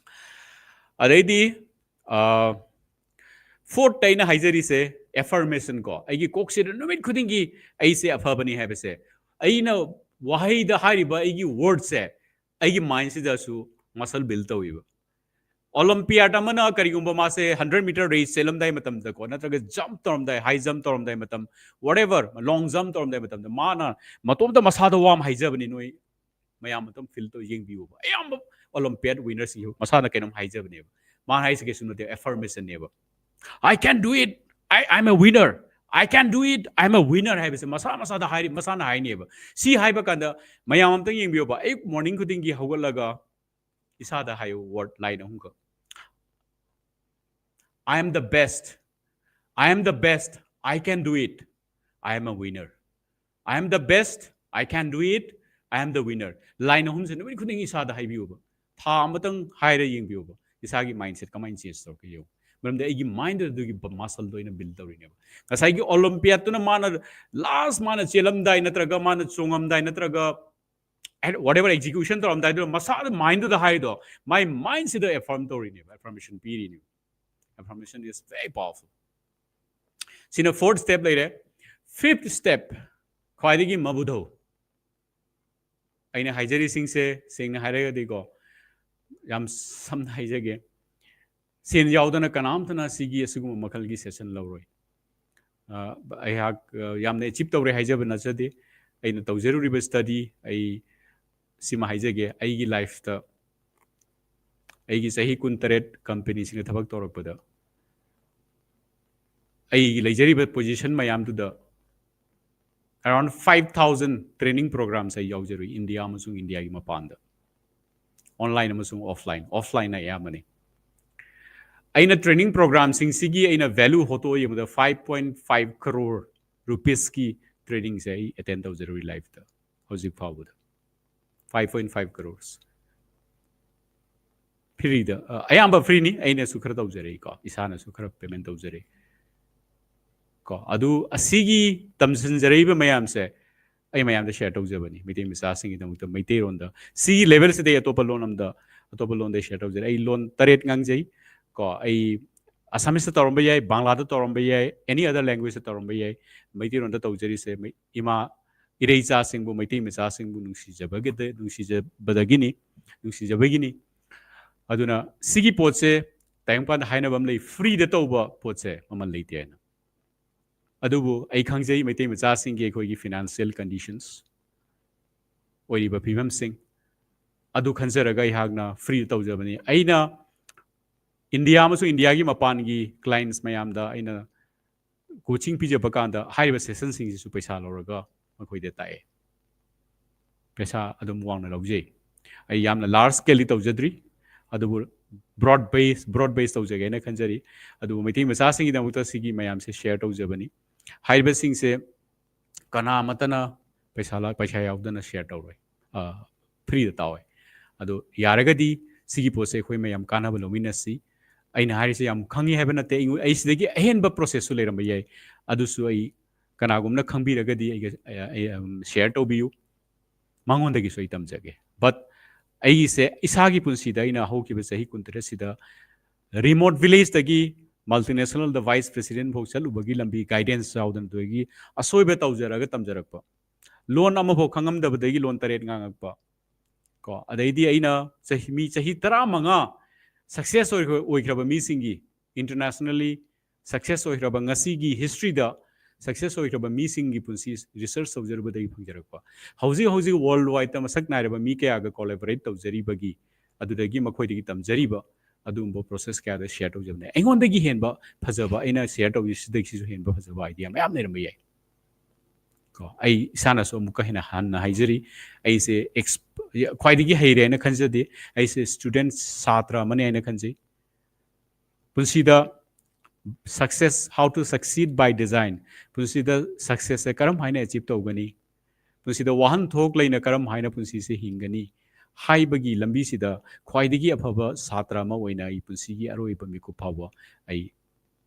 ꯑꯗꯩꯗꯤ, ꯑ, fourth ꯇ ꯑꯩꯅ ꯍꯥꯏꯖꯔꯤꯁꯦ affirmation ꯀꯣ꯫ ꯑꯩꯒꯤ ꯀꯣꯛꯁꯤꯗ ꯅꯨꯃꯤꯠ ꯈꯨꯗꯤꯡꯒꯤ ꯑꯩꯁꯦ ꯑꯐꯕꯅꯤ ꯍꯥꯏꯕꯁꯦ꯫ ꯑꯩꯅ ꯋꯥꯍꯩꯗ ꯍꯥꯏꯔꯤꯕ ꯑꯩꯒꯤ word ꯁꯦ ꯑꯩꯒꯤ mind ꯁꯤꯗꯁꯨ muscle build ꯇꯧꯋꯦꯕ꯫ Olympiad ꯑꯃꯅ ꯀꯔꯤꯒꯨꯝꯕ ꯃꯥꯁꯦ hundred meter race ꯆꯦꯜꯂꯝꯗꯥꯏ ꯃꯇꯝꯗꯀꯣ, ꯅꯠꯇ꯭ꯔꯒ jump ꯇꯧꯔꯝꯗꯥꯏ, high jump ꯇꯧꯔꯝꯗꯥꯏ ꯃꯇꯝ, whatever, long jump ꯇꯧꯔꯝꯗꯥꯏ ꯃꯇꯝꯗ ꯃꯥꯅ ꯃꯇꯣꯝꯇ ꯃꯁꯥꯗ ꯋꯥ ꯑꯃ ꯍꯥꯏꯖꯕꯅꯤ, ꯅꯣꯏ ꯃꯌꯥꯝ ꯑꯗꯨꯝ feel ꯇꯧ ꯌꯦꯡꯕꯤꯌꯣꯕ꯫ ꯑꯌꯥꯝꯕ Olympiad winner ꯁꯤꯡ ꯃꯁꯥꯅ ꯀꯩꯅꯣꯝ ꯍꯥꯏꯖꯕꯅꯦꯕ꯫ ꯃꯥꯅ ꯍꯥꯏꯁꯦ ꯀꯩꯁꯨ ꯅꯠꯇꯦ, affirmation ꯅꯦꯕ꯫ "I can do it, I, I'm a winner, I can do it, I'm a winner" ꯍꯥꯏꯕꯁꯦ ꯃꯁꯥ ꯃꯁꯥꯗ ꯍꯥꯏꯔꯤ, ꯃꯁꯥꯅ ꯍꯥꯏꯅꯦꯕ꯫ ꯁꯤ ꯍꯥꯏꯕ ꯀꯥꯟꯗ ꯃꯌꯥꯝ ꯑꯝꯇꯪ ꯌꯦꯡꯕꯤꯌꯣꯕ꯫ ꯑꯌꯨꯛ morning ꯈꯨꯗꯤꯡꯒꯤ ꯍꯧꯒꯠꯂꯒ ꯏꯁꯥꯗ ꯍꯥꯏꯌꯨ word line ꯑꯍꯨꯝꯈꯛ꯫ "I am the best, I am the best, I can do it, I am a winner." "I am the best, I can do it, I am the winner. Line ꯑꯍꯨꯝꯁꯦ ꯅꯨꯃꯤꯠ ꯈꯨꯗꯤꯡꯒꯤ ꯏꯁꯥꯗ ꯍꯥꯏꯕꯤꯌꯨꯕ꯫ ꯊꯥ ꯑꯃꯇꯪ ꯍꯥꯏꯔ ꯌꯦꯡꯕꯤꯌꯨꯕ, ꯏꯁꯥꯒꯤ mindset ꯀꯃꯥꯏꯅ change ꯇꯧꯔꯛꯀꯦ ꯌꯦꯡꯉꯨ꯫ ꯃꯔꯝꯗꯤ ꯑꯩꯒꯤ mindꯗꯨꯗ ꯑꯗꯨꯒꯤ muscleꯗꯣ ꯑꯩꯅ build ꯇꯧꯔꯤꯅꯦꯕ꯫ ꯉꯁꯥꯏꯒꯤ Olympiadꯇꯨꯅ ꯃꯥꯅ last ꯃꯥꯅ ꯆꯦꯜꯂꯝꯗꯥꯏ ꯅꯠꯇ꯭ꯔꯒ ꯃꯥꯅ ꯆꯣꯡꯉꯝꯗꯥꯏ ꯅꯠꯇ꯭ꯔꯒ whatever execution ꯇꯧꯔꯝꯗꯥꯏꯗꯨꯗ ꯃꯁꯥꯗ mindꯗꯨꯗ ꯍꯥꯏꯗꯣ, my mindꯁꯤꯗ affirm ꯇꯧꯔꯤꯅꯦꯕ, affirmation ꯄꯤꯔꯤꯅꯦꯕ꯫ Affirmation is very powerful. ꯁꯤꯅ fourth step ꯂꯩꯔꯦ꯫ Fifth step, ꯈ꯭ꯋꯥꯏꯗꯒꯤ ꯃꯕꯨꯙꯧ꯫ ꯑꯩꯅ ꯍꯥꯏꯖꯔꯤꯁꯤꯡꯁꯦ ꯁꯦꯡꯅ ꯍꯥꯏꯔꯒꯗꯤꯀꯣ, ꯌꯥꯝ ꯁꯝꯅ ꯍꯥꯏꯖꯒꯦ, ꯁꯦꯟ ꯌꯥꯎꯗꯅ ꯀꯅꯥꯝꯇꯅ ꯁꯤꯒꯤ ꯑꯁꯤꯒꯨꯝꯕ ꯃꯈꯜꯒꯤ session ꯂꯧꯔꯣꯏ꯫ ꯑ, ꯑꯩꯍꯥꯛ, ꯑ, ꯌꯥꯝꯅ achieve ꯇꯧꯔꯦ ꯍꯥꯏꯖꯕ ꯅꯠꯆꯗꯦ꯫ ꯑꯩꯅ ꯇꯧꯖꯔꯨꯔꯤꯕ study, ꯑꯩ ꯁꯤꯃ ꯍꯥꯏꯖꯒꯦ, ꯑꯩꯒꯤ lifeꯇ, ꯑꯩꯒꯤ ꯆꯍꯤ ꯀꯨꯟꯇꯔꯦꯠ companyꯁꯤꯡꯗ ꯊꯕꯛ ꯇꯧꯔꯛꯄꯗ, ꯑꯩꯒꯤ ꯂꯩꯖꯔꯤꯕ position ꯃꯌꯥꯝꯗꯨꯗ around five thousand training programs ꯑꯩ ꯌꯥꯎꯖꯔꯨꯏ, ꯏꯟꯗꯤꯌꯥ ꯑꯃꯁꯨꯡ ꯏꯟꯗꯤꯌꯥꯒꯤ ꯃꯄꯥꯟꯗ, online ꯑꯃꯁꯨꯡ offline, offlineꯅ ꯑꯌꯥꯝꯕꯅꯤ꯫ ꯑꯩꯅ training programꯁꯤꯡꯁꯤꯒꯤ ꯑꯩꯅ value ꯍꯣꯠꯇꯣꯛꯑ ꯌꯦꯡꯕꯗ, five point five crore rupeesꯀꯤ trainingꯁꯦ ꯑꯩ attend ꯇꯧꯖꯔꯨꯏ lifeꯇ, ꯍꯧꯖꯤꯛ ꯐꯥꯎꯕꯗ꯫ Five point five crores꯫ Freeꯗ, ꯑ, ꯑꯌꯥꯝꯕ freeꯅꯤ꯫ ꯑꯩꯅꯁꯨ ꯈꯔ ꯇꯧꯖꯔꯛꯏꯀꯣ, ꯏꯁꯥꯅꯁꯨ ꯈꯔ payment ꯇꯧꯖꯔꯛꯏ꯫ ꯀꯣ, ꯑꯗꯨ ꯑꯁꯤꯒꯤ ꯇꯝꯁꯤꯟꯖꯔꯛꯏꯕ ꯃꯌꯥꯝꯁꯦ ꯑꯩ ꯃꯌꯥꯝꯗ share ꯇꯧꯖꯕꯅꯤ, ꯃꯩꯇꯩ ꯃꯆꯥꯁꯤꯡꯒꯤꯗꯃꯛꯇ ꯃꯩꯇꯩꯔꯣꯟꯗ꯫ ꯁꯤꯒꯤ levelꯁꯤꯗ ꯑꯩ ꯑꯇꯣꯞꯄ ꯂꯣꯟ ꯑꯃꯗ, ꯑꯇꯣꯞꯄ ꯂꯣꯟꯗ share ꯇꯧꯖꯔꯦ꯫ ꯑꯩ ꯂꯣꯟ ꯇꯔꯦꯠ ꯉꯥꯡꯖꯩ꯫ ꯀꯣ, ꯑꯩ Assamese ꯇꯧꯔꯝꯕ ꯌꯥꯏ, ꯕꯪꯂꯥꯗ ꯇꯧꯔꯝꯕ ꯌꯥꯏ, any other language ꯇꯧꯔꯝꯕ ꯌꯥꯏ꯫ ꯃꯩꯇꯩꯔꯣꯟꯗ ꯇꯧꯖꯔꯤꯁꯦ ꯃꯩ-, ꯏꯃꯥ ꯏꯔꯩꯆꯥꯁꯤꯡꯕꯨ, ꯃꯩꯇꯩ ꯃꯆꯥꯁꯤꯡꯕꯨ ꯅꯨꯡꯁꯤꯖꯕꯒꯤꯗ-, ꯅꯨꯡꯁꯤꯖꯕꯗꯒꯤꯅꯤ, ꯅꯨꯡꯁꯤꯖꯕꯒꯤꯅꯤ꯫ ꯑꯗꯨꯅ ꯁꯤꯒꯤ ꯄꯣꯠꯁꯦ ꯇꯥꯏꯕꯪꯄꯥꯟꯗ ꯍꯥꯏꯅꯕ ꯑꯃ ꯂꯩ, freeꯗ ꯇꯧꯕ ꯄꯣꯠꯁꯦ ꯃꯃꯜ ꯂꯩꯇꯦ ꯍꯥꯏꯅ꯫ ꯑꯗꯨꯕꯨ ꯑꯩ ꯈꯪꯖꯩ ꯃꯩꯇꯩ ꯃꯆꯥꯁꯤꯡꯒꯤ ꯑꯩꯈꯣꯏꯒꯤ financial conditions ꯑꯣꯏꯔꯤꯕ ꯐꯤꯕꯝꯁꯤꯡ ꯑꯗꯨ ꯈꯟꯖꯔꯒ ꯑꯩꯍꯥꯛꯅ freeꯗ ꯇꯧꯖꯕꯅꯤ꯫ ꯑꯩꯅ ꯏꯟꯗꯤꯌꯥ ꯑꯃꯁꯨꯡ ꯏꯟꯗꯤꯌꯥꯒꯤ ꯃꯄꯥꯟꯒꯤ clients ꯃꯌꯥꯝꯗ ꯑꯩꯅ coaching ꯄꯤꯖꯕ ꯀꯥꯟꯗ ꯍꯥꯏꯔꯤꯕ sessionꯁꯤꯡꯁꯤꯁꯨ ꯄꯩꯁꯥ ꯂꯧꯔꯒ ꯃꯈꯣꯏꯗ ꯇꯥꯛꯑꯦ꯫ ꯄꯩꯁꯥ ꯑꯗꯨꯝ ꯋꯥꯡꯅ ꯂꯧꯖꯩ꯫ ꯑꯩ ꯌꯥꯝꯅ large scaleꯗꯤ ꯇꯧꯖꯗ꯭ꯔꯤ, ꯑꯗꯨꯕꯨ broad base, broad base ꯇꯧꯖꯒꯦꯅ ꯈꯟꯖꯔꯤ꯫ ꯑꯗꯨꯕꯨ ꯃꯩꯇꯩ ꯃꯆꯥꯁꯤꯡꯒꯤꯗꯃꯛꯇ ꯁꯤꯒꯤ ꯃꯌꯥꯝꯁꯦ share ꯇꯧꯖꯕꯅꯤ꯫ ꯍꯥꯏꯔꯤꯕꯁꯤꯡꯁꯦ ꯀꯅꯥ ꯑꯃꯠꯇꯅ ꯄꯩꯁꯥ ꯂꯥ-, ꯄꯩꯁꯥ ꯌꯥꯎꯗꯅ ꯁꯤꯌꯔ ꯇꯧꯔꯣꯏ, ꯐ꯭ꯔꯤꯗ ꯇꯥꯎꯋꯦ꯫ ꯑꯗꯣ ꯌꯥꯔꯒꯗꯤ ꯁꯤꯒꯤ ꯄꯣꯠꯁꯦ ꯑꯩꯈꯣꯏ ꯃꯌꯥꯝ ꯀꯥꯟꯅꯕ ꯂꯧꯃꯤꯟꯅꯁꯤ꯫ ꯑꯩꯅ ꯍꯥꯏꯔꯤꯁꯦ ꯌꯥꯝ ꯈꯪꯉꯤ ꯍꯥꯏꯕ ꯅꯠꯇꯦ, ꯑꯩꯉꯣꯟ-, ꯑꯩ ꯁꯤꯗꯒꯤ ꯑꯍꯦꯟꯕ ꯄ꯭ꯔꯣꯁꯦꯁꯁꯨ ꯂꯩꯔꯝꯕ ꯌꯥꯏ꯫ ꯑꯗꯨꯁꯨ ꯑꯩ ꯀꯅꯥꯒꯨꯝꯕꯅ ꯈꯪꯕꯤꯔꯒꯗꯤ ꯑꯩꯒ, ꯑꯩ, ꯑꯩ, ꯎꯝ, ꯁꯤꯌꯔ ꯇꯧꯕꯤꯌꯨ꯫ ꯃꯉꯣꯟꯗꯒꯤꯁꯨ ꯑꯩ ꯇꯝꯖꯒꯦ꯫ But ꯑꯩꯒꯤꯁꯦ ꯏꯁꯥꯒꯤ ꯄꯨꯟꯁꯤꯗ ꯑꯩꯅ ꯍꯧꯈꯤꯕ ꯆꯍꯤ ꯀꯨꯟꯇꯔꯦꯠꯁꯤꯗ ꯔꯤꯃꯣꯠ ꯚꯤꯂꯦꯖꯇꯒꯤ ꯃꯜꯇꯤꯅꯦꯁꯅꯦꯜꯗ ꯚꯥꯏꯁ ꯄ꯭ꯔꯦꯁꯤꯗꯦꯟ ꯐꯥꯎ ꯆꯠꯂꯨꯕꯒꯤ ꯂꯝꯕꯤ ꯒꯥꯏꯗꯦꯟꯁ ꯌꯥꯎꯗꯅ ꯑꯗꯨꯗꯒꯤ ꯑꯁꯣꯏꯕ ꯇꯧꯖꯔꯒ ꯇꯝꯖꯔꯛꯄ꯫ ꯂꯣꯟ ꯑꯃꯐꯥꯎ ꯈꯪꯉꯝꯗꯕꯗꯒꯤ ꯂꯣꯟ ꯇꯔꯦꯠ ꯉꯥꯡꯉꯛꯄ꯫ ꯀꯣ, ꯑꯗꯩꯗꯤ ꯑꯩꯅ ꯆꯍꯤ, ꯃꯤ ꯆꯍꯤ ꯇꯔꯥꯃꯉꯥ ꯁꯛꯁꯦꯁ ꯑꯣꯏꯈ꯭ꯔ-, ꯑꯣꯏꯈ꯭ꯔꯕ ꯃꯤꯁꯤꯡꯒꯤ, ꯏꯟꯇꯔꯅꯦꯁꯅꯦꯜꯂꯤ ꯁꯛꯁꯦꯁ ꯑꯣꯏꯈ꯭ꯔꯕ, ꯉꯁꯤꯒꯤ ꯍꯤꯁꯇ꯭ꯔꯤꯗ ꯁꯛꯁꯦꯁ ꯑꯣꯏꯈ꯭ꯔꯕ ꯃꯤꯁꯤꯡꯒꯤ ꯄꯨꯟꯁꯤ ꯔꯤꯁꯔꯁ ꯇꯧꯖꯔꯨꯕꯗꯒꯤ ꯐꯪꯖꯔꯛꯄ, ꯍꯧꯖꯤꯛ ꯍꯧꯖꯤꯛ ꯋꯥꯔꯜ ꯋꯥꯏꯗꯇ ꯃꯁꯛ ꯅꯥꯏꯔꯕ ꯃꯤ ꯀꯌꯥꯒ ꯀꯣꯂꯦꯕꯣꯔꯦꯠ ꯇꯧꯖꯔꯤꯕꯒꯤ, ꯑꯗꯨꯗꯒꯤ ꯃꯈꯣꯏꯗꯒꯤ ꯇꯝꯖꯔꯤꯕ ꯑꯗꯨꯒꯨꯝꯕ ꯄ꯭ꯔꯣꯁꯦꯁ ꯀꯌꯥꯗ ꯁꯤꯌꯔ ꯇꯧꯖꯕꯅꯦ꯫ ꯑꯩꯉꯣꯟꯗꯒꯤ ꯍꯦꯟꯕ ꯐꯖꯕ, ꯑꯩꯅ ꯁꯤꯌꯔ ꯇꯧꯔꯤꯁꯤꯗꯒꯤꯁꯨ ꯍꯦꯟꯕ ꯐꯖꯕ ꯑꯥꯏꯗꯤꯌꯥ ꯃꯌꯥꯝ ꯂꯩꯔꯝꯕ ꯌꯥꯏ꯫ ꯀꯣ, ꯑꯩ ꯏꯁꯥꯅꯁꯨ ꯑꯃꯨꯛꯀ ꯍꯦꯟꯅ ꯍꯟꯅ ꯍꯥꯏꯖꯔꯤ, ꯑꯩꯁꯦ ꯑꯦꯛꯁ-, ꯈ꯭ꯋꯥꯏꯗꯒꯤ ꯍꯩꯔꯦ ꯍꯥꯏꯅ ꯈꯟꯖꯗꯦ꯫ ꯑꯩꯁꯦ ꯁ꯭ꯇꯨꯗꯦꯟꯠ, ꯁꯥꯇ꯭ꯔ ꯑꯃꯅꯤ ꯍꯥꯏꯅ ꯈꯟꯖꯩ꯫ ꯄꯨꯟꯁꯤꯗ success, how to succeed by design, ꯄꯨꯟꯁꯤꯗ ꯁꯛꯁꯦꯁꯁꯦ ꯀꯔꯝ ꯍꯥꯏꯅ ꯑꯦꯆꯤꯞ ꯇꯧꯒꯅꯤ, ꯄꯨꯟꯁꯤꯗ ꯋꯥꯍꯟꯊꯣꯛ ꯂꯩꯅ ꯀꯔꯝ ꯍꯥꯏꯅ ꯄꯨꯟꯁꯤꯁꯦ ꯍꯤꯡꯒꯅꯤ ꯍꯥꯏꯕꯒꯤ ꯂꯝꯕꯤꯁꯤꯗ ꯈ꯭ꯋꯥꯏꯗꯒꯤ ꯑꯐꯕ ꯁꯥꯇ꯭ꯔ ꯑꯃ ꯑꯣꯏꯅ ꯑꯩ ꯄꯨꯟꯁꯤꯒꯤ ꯑꯔꯣꯏꯕ ꯃꯤꯀꯨꯞ ꯐꯥꯎꯕ ꯑꯩ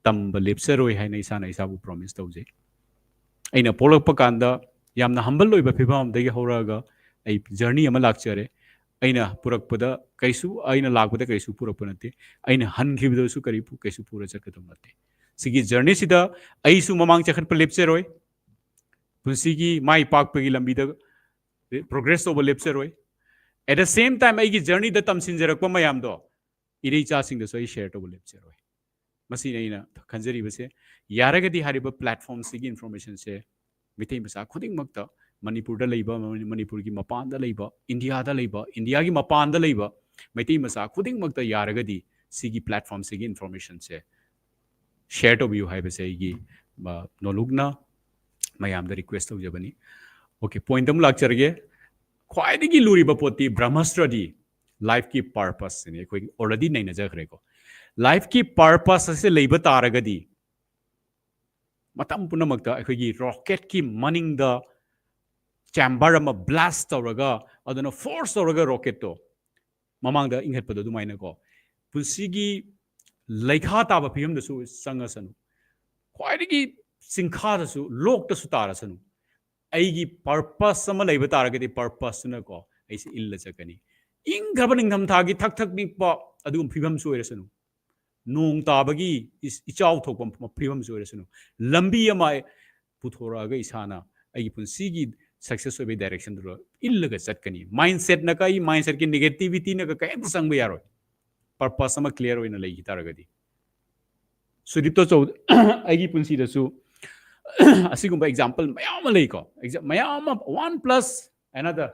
ꯇꯝꯕ ꯂꯦꯞꯆꯔꯣꯏ ꯍꯥꯏꯅ ꯏꯁꯥꯅ ꯏꯁꯥꯕꯨ ꯄ꯭ꯔꯣꯃꯤꯁ ꯇꯧꯖꯩ꯫ ꯑꯩꯅ ꯄꯣꯛꯂꯛꯄ ꯀꯥꯟꯗ ꯌꯥꯝꯅ ꯍꯝꯕꯜ ꯑꯣꯏꯕ ꯐꯤꯕꯝ ꯑꯃꯗꯒꯤ ꯍꯧꯔꯛꯑꯒ ꯑꯩ ꯖꯔꯅꯤ ꯑꯃ ꯂꯥꯛꯆꯔꯦ꯫ ꯑꯩꯅ ꯄꯨꯔꯛꯄꯗ ꯀꯩꯁꯨ, ꯑꯩꯅ ꯂꯥꯛꯄꯗ ꯀꯩꯁꯨ ꯄꯨꯔꯛꯄ ꯅꯠꯇꯦ, ꯑꯩꯅ ꯍꯟꯈꯤꯕꯗꯁꯨ ꯀꯔꯤ ꯄꯨ-, ꯀꯩꯁꯨ ꯄꯨꯔ ꯆꯠꯀꯗꯕ ꯅꯠꯇꯦ꯫ ꯁꯤꯒꯤ ꯖꯔꯅꯤꯁꯤꯗ ꯑꯩꯁꯨ ꯃꯃꯥꯡ ꯆꯈꯠꯄ ꯂꯦꯞꯆꯔꯣꯏ, ꯄꯨꯟꯁꯤꯒꯤ ꯃꯥꯏ ꯄꯥꯛꯄꯒꯤ ꯂꯝꯕꯤꯗ ꯄ꯭ꯔꯣꯒ꯭ꯔꯦꯁ ꯇꯧꯕ ꯂꯦꯞꯆꯔꯣꯏ꯫ At the same time, ꯑꯩꯒꯤ ꯖꯔꯅꯤꯗ ꯇꯝꯁꯤꯟꯖꯔꯛꯄ ꯃꯌꯥꯝꯗꯣ ꯏꯔꯩ ꯏꯆꯥꯁꯤꯡꯗꯁꯨ ꯑꯩ ꯁꯤꯌꯔ ꯇꯧꯕ ꯂꯦꯞꯆꯔꯣꯏ꯫ ꯃꯁꯤꯅꯤ ꯑꯩꯅ ꯈꯟꯖꯔꯤꯕꯁꯦ꯫ ꯌꯥꯔꯒꯗꯤ ꯍꯥꯏꯔꯤꯕ ꯄ꯭ꯂꯦꯠꯐꯣꯝꯁꯤꯒꯤ ꯏꯟꯐꯣꯔꯃꯦꯁꯟꯁꯦ ꯃꯩꯇꯩ ꯃꯆꯥ ꯈꯨꯗꯤꯡꯃꯛꯇ, ꯃꯅꯤꯄꯨꯔꯗ ꯂꯩꯕ, ꯃꯅꯤꯄꯨꯔꯒꯤ ꯃꯄꯥꯟꯗ ꯂꯩꯕ, ꯏꯟꯗꯤꯌꯥꯗ ꯂꯩꯕ, ꯏꯟꯗꯤꯌꯥꯒꯤ ꯃꯄꯥꯟꯗ ꯂꯩꯕ ꯃꯩꯇꯩ ꯃꯆꯥ ꯈꯨꯗꯤꯡꯃꯛꯇ ꯌꯥꯔꯒꯗꯤ ꯁꯤꯒꯤ ꯄ꯭ꯂꯦꯠꯐꯣꯝꯁꯤꯒꯤ ꯏꯟꯐꯣꯔꯃꯦꯁꯟꯁꯦ ꯁꯤꯌꯔ ꯇꯧꯕꯤꯌꯨ ꯍꯥꯏꯕꯁꯦ ꯑꯩꯒꯤ, ꯑ, ꯅꯣꯂꯨꯛꯅ ꯃꯌꯥꯝꯗ ꯔꯤꯀ꯭ꯋꯦꯁ ꯇꯧꯖꯕꯅꯤ꯫ ꯑꯣꯀꯦ, ꯄꯣꯏꯟꯠ ꯑꯃ ꯂꯥꯛꯆꯔꯒꯦ꯫ ꯈ꯭ꯋꯥꯏꯗꯒꯤ ꯂꯨꯔꯤꯕ ꯄꯣꯠꯇꯤ ꯕ꯭ꯔꯍꯃꯁ꯭ꯇ꯭ꯔꯗꯤ ꯂꯥꯏꯐꯀꯤ ꯄꯔꯄꯁꯁꯤꯅꯤ꯫ ꯑꯩꯈꯣꯏ ꯑꯣꯜꯔꯦꯗꯤ ꯅꯩꯅꯖꯈ꯭ꯔꯦꯀꯣ꯫ ꯂꯥꯏꯐꯀꯤ ꯄꯔꯄꯁ ꯑꯁꯤ ꯂꯩꯕ ꯇꯥꯔꯒꯗꯤ ꯃꯇꯝ ꯄꯨꯝꯅꯃꯛꯇ ꯑꯩꯈꯣꯏꯒꯤ ꯔꯣꯀꯦꯠꯀꯤ ꯃꯅꯤꯡꯗ chamber ꯑꯃ blast ꯇꯧꯔꯒ, ꯑꯗꯨꯅ force ꯇꯧꯔꯒ rocketꯇꯣ ꯃꯃꯥꯡꯗ ꯏꯟꯈꯠꯄꯗꯣ ꯑꯗꯨꯃꯥꯏꯅꯀꯣ, ꯄꯨꯟꯁꯤꯒꯤ ꯂꯩꯈꯥ ꯇꯥꯕ ꯐꯤꯕꯝꯗꯁꯨ ꯆꯪꯉꯁꯅꯨ, ꯈ꯭ꯋꯥꯏꯗꯒꯤ ꯆꯤꯡꯈꯥꯗꯁꯨ, ꯂꯣꯛꯇꯁꯨ ꯇꯥꯔꯁꯅꯨ, ꯑꯩꯒꯤ purpose ꯑꯃ ꯂꯩꯕ ꯇꯥꯔꯒꯗꯤ purposeꯇꯨꯅꯀꯣ ꯑꯩꯁꯦ ꯏꯜꯂ ꯆꯠꯀꯅꯤ꯫ ꯏꯪꯈ꯭ꯔꯕ ꯅꯤꯡꯊꯝꯊꯥꯒꯤ ꯊꯛ ꯊꯛ ꯅꯤꯛꯄ ꯑꯗꯨꯒꯨꯝꯕ ꯐꯤꯕꯝꯁꯨ ꯑꯣꯏꯔꯁꯅꯨ, ꯅꯣꯡ ꯇꯥꯕꯒꯤ ꯏꯆꯥꯎ ꯊꯣꯛꯄ ꯐꯤꯕꯝꯁꯨ ꯑꯣꯏꯔꯁꯅꯨ, ꯂꯝꯕꯤ ꯑꯃ ꯄꯨꯊꯣꯔꯛꯑꯒ ꯏꯁꯥꯅ ꯑꯩꯒꯤ ꯄꯨꯟꯁꯤꯒꯤ success ꯑꯣꯏꯕꯒꯤ directionꯗꯨꯗ ꯏꯜꯂꯒ ꯆꯠꯀꯅꯤ꯫ Mindsetꯅ ꯀꯩ, mindsetꯀꯤ negativityꯅꯒ ꯀꯩꯝꯇ ꯆꯪꯕ ꯌꯥꯔꯣꯏ, purpose ꯑꯃ clear ꯑꯣꯏꯅ ꯂꯩꯈꯤ ꯇꯥꯔꯒꯗꯤ꯫ ꯁꯨꯗꯤꯞꯇꯣ ꯆꯧ ꯑꯩꯒꯤ ꯄꯨꯟꯁꯤꯗꯁꯨ ꯑꯁꯤꯒꯨꯝꯕ example ꯃꯌꯥꯝ ꯑꯃ ꯂꯩꯀꯣ, ꯃꯌꯥꯝ ꯑꯃ, one plus another,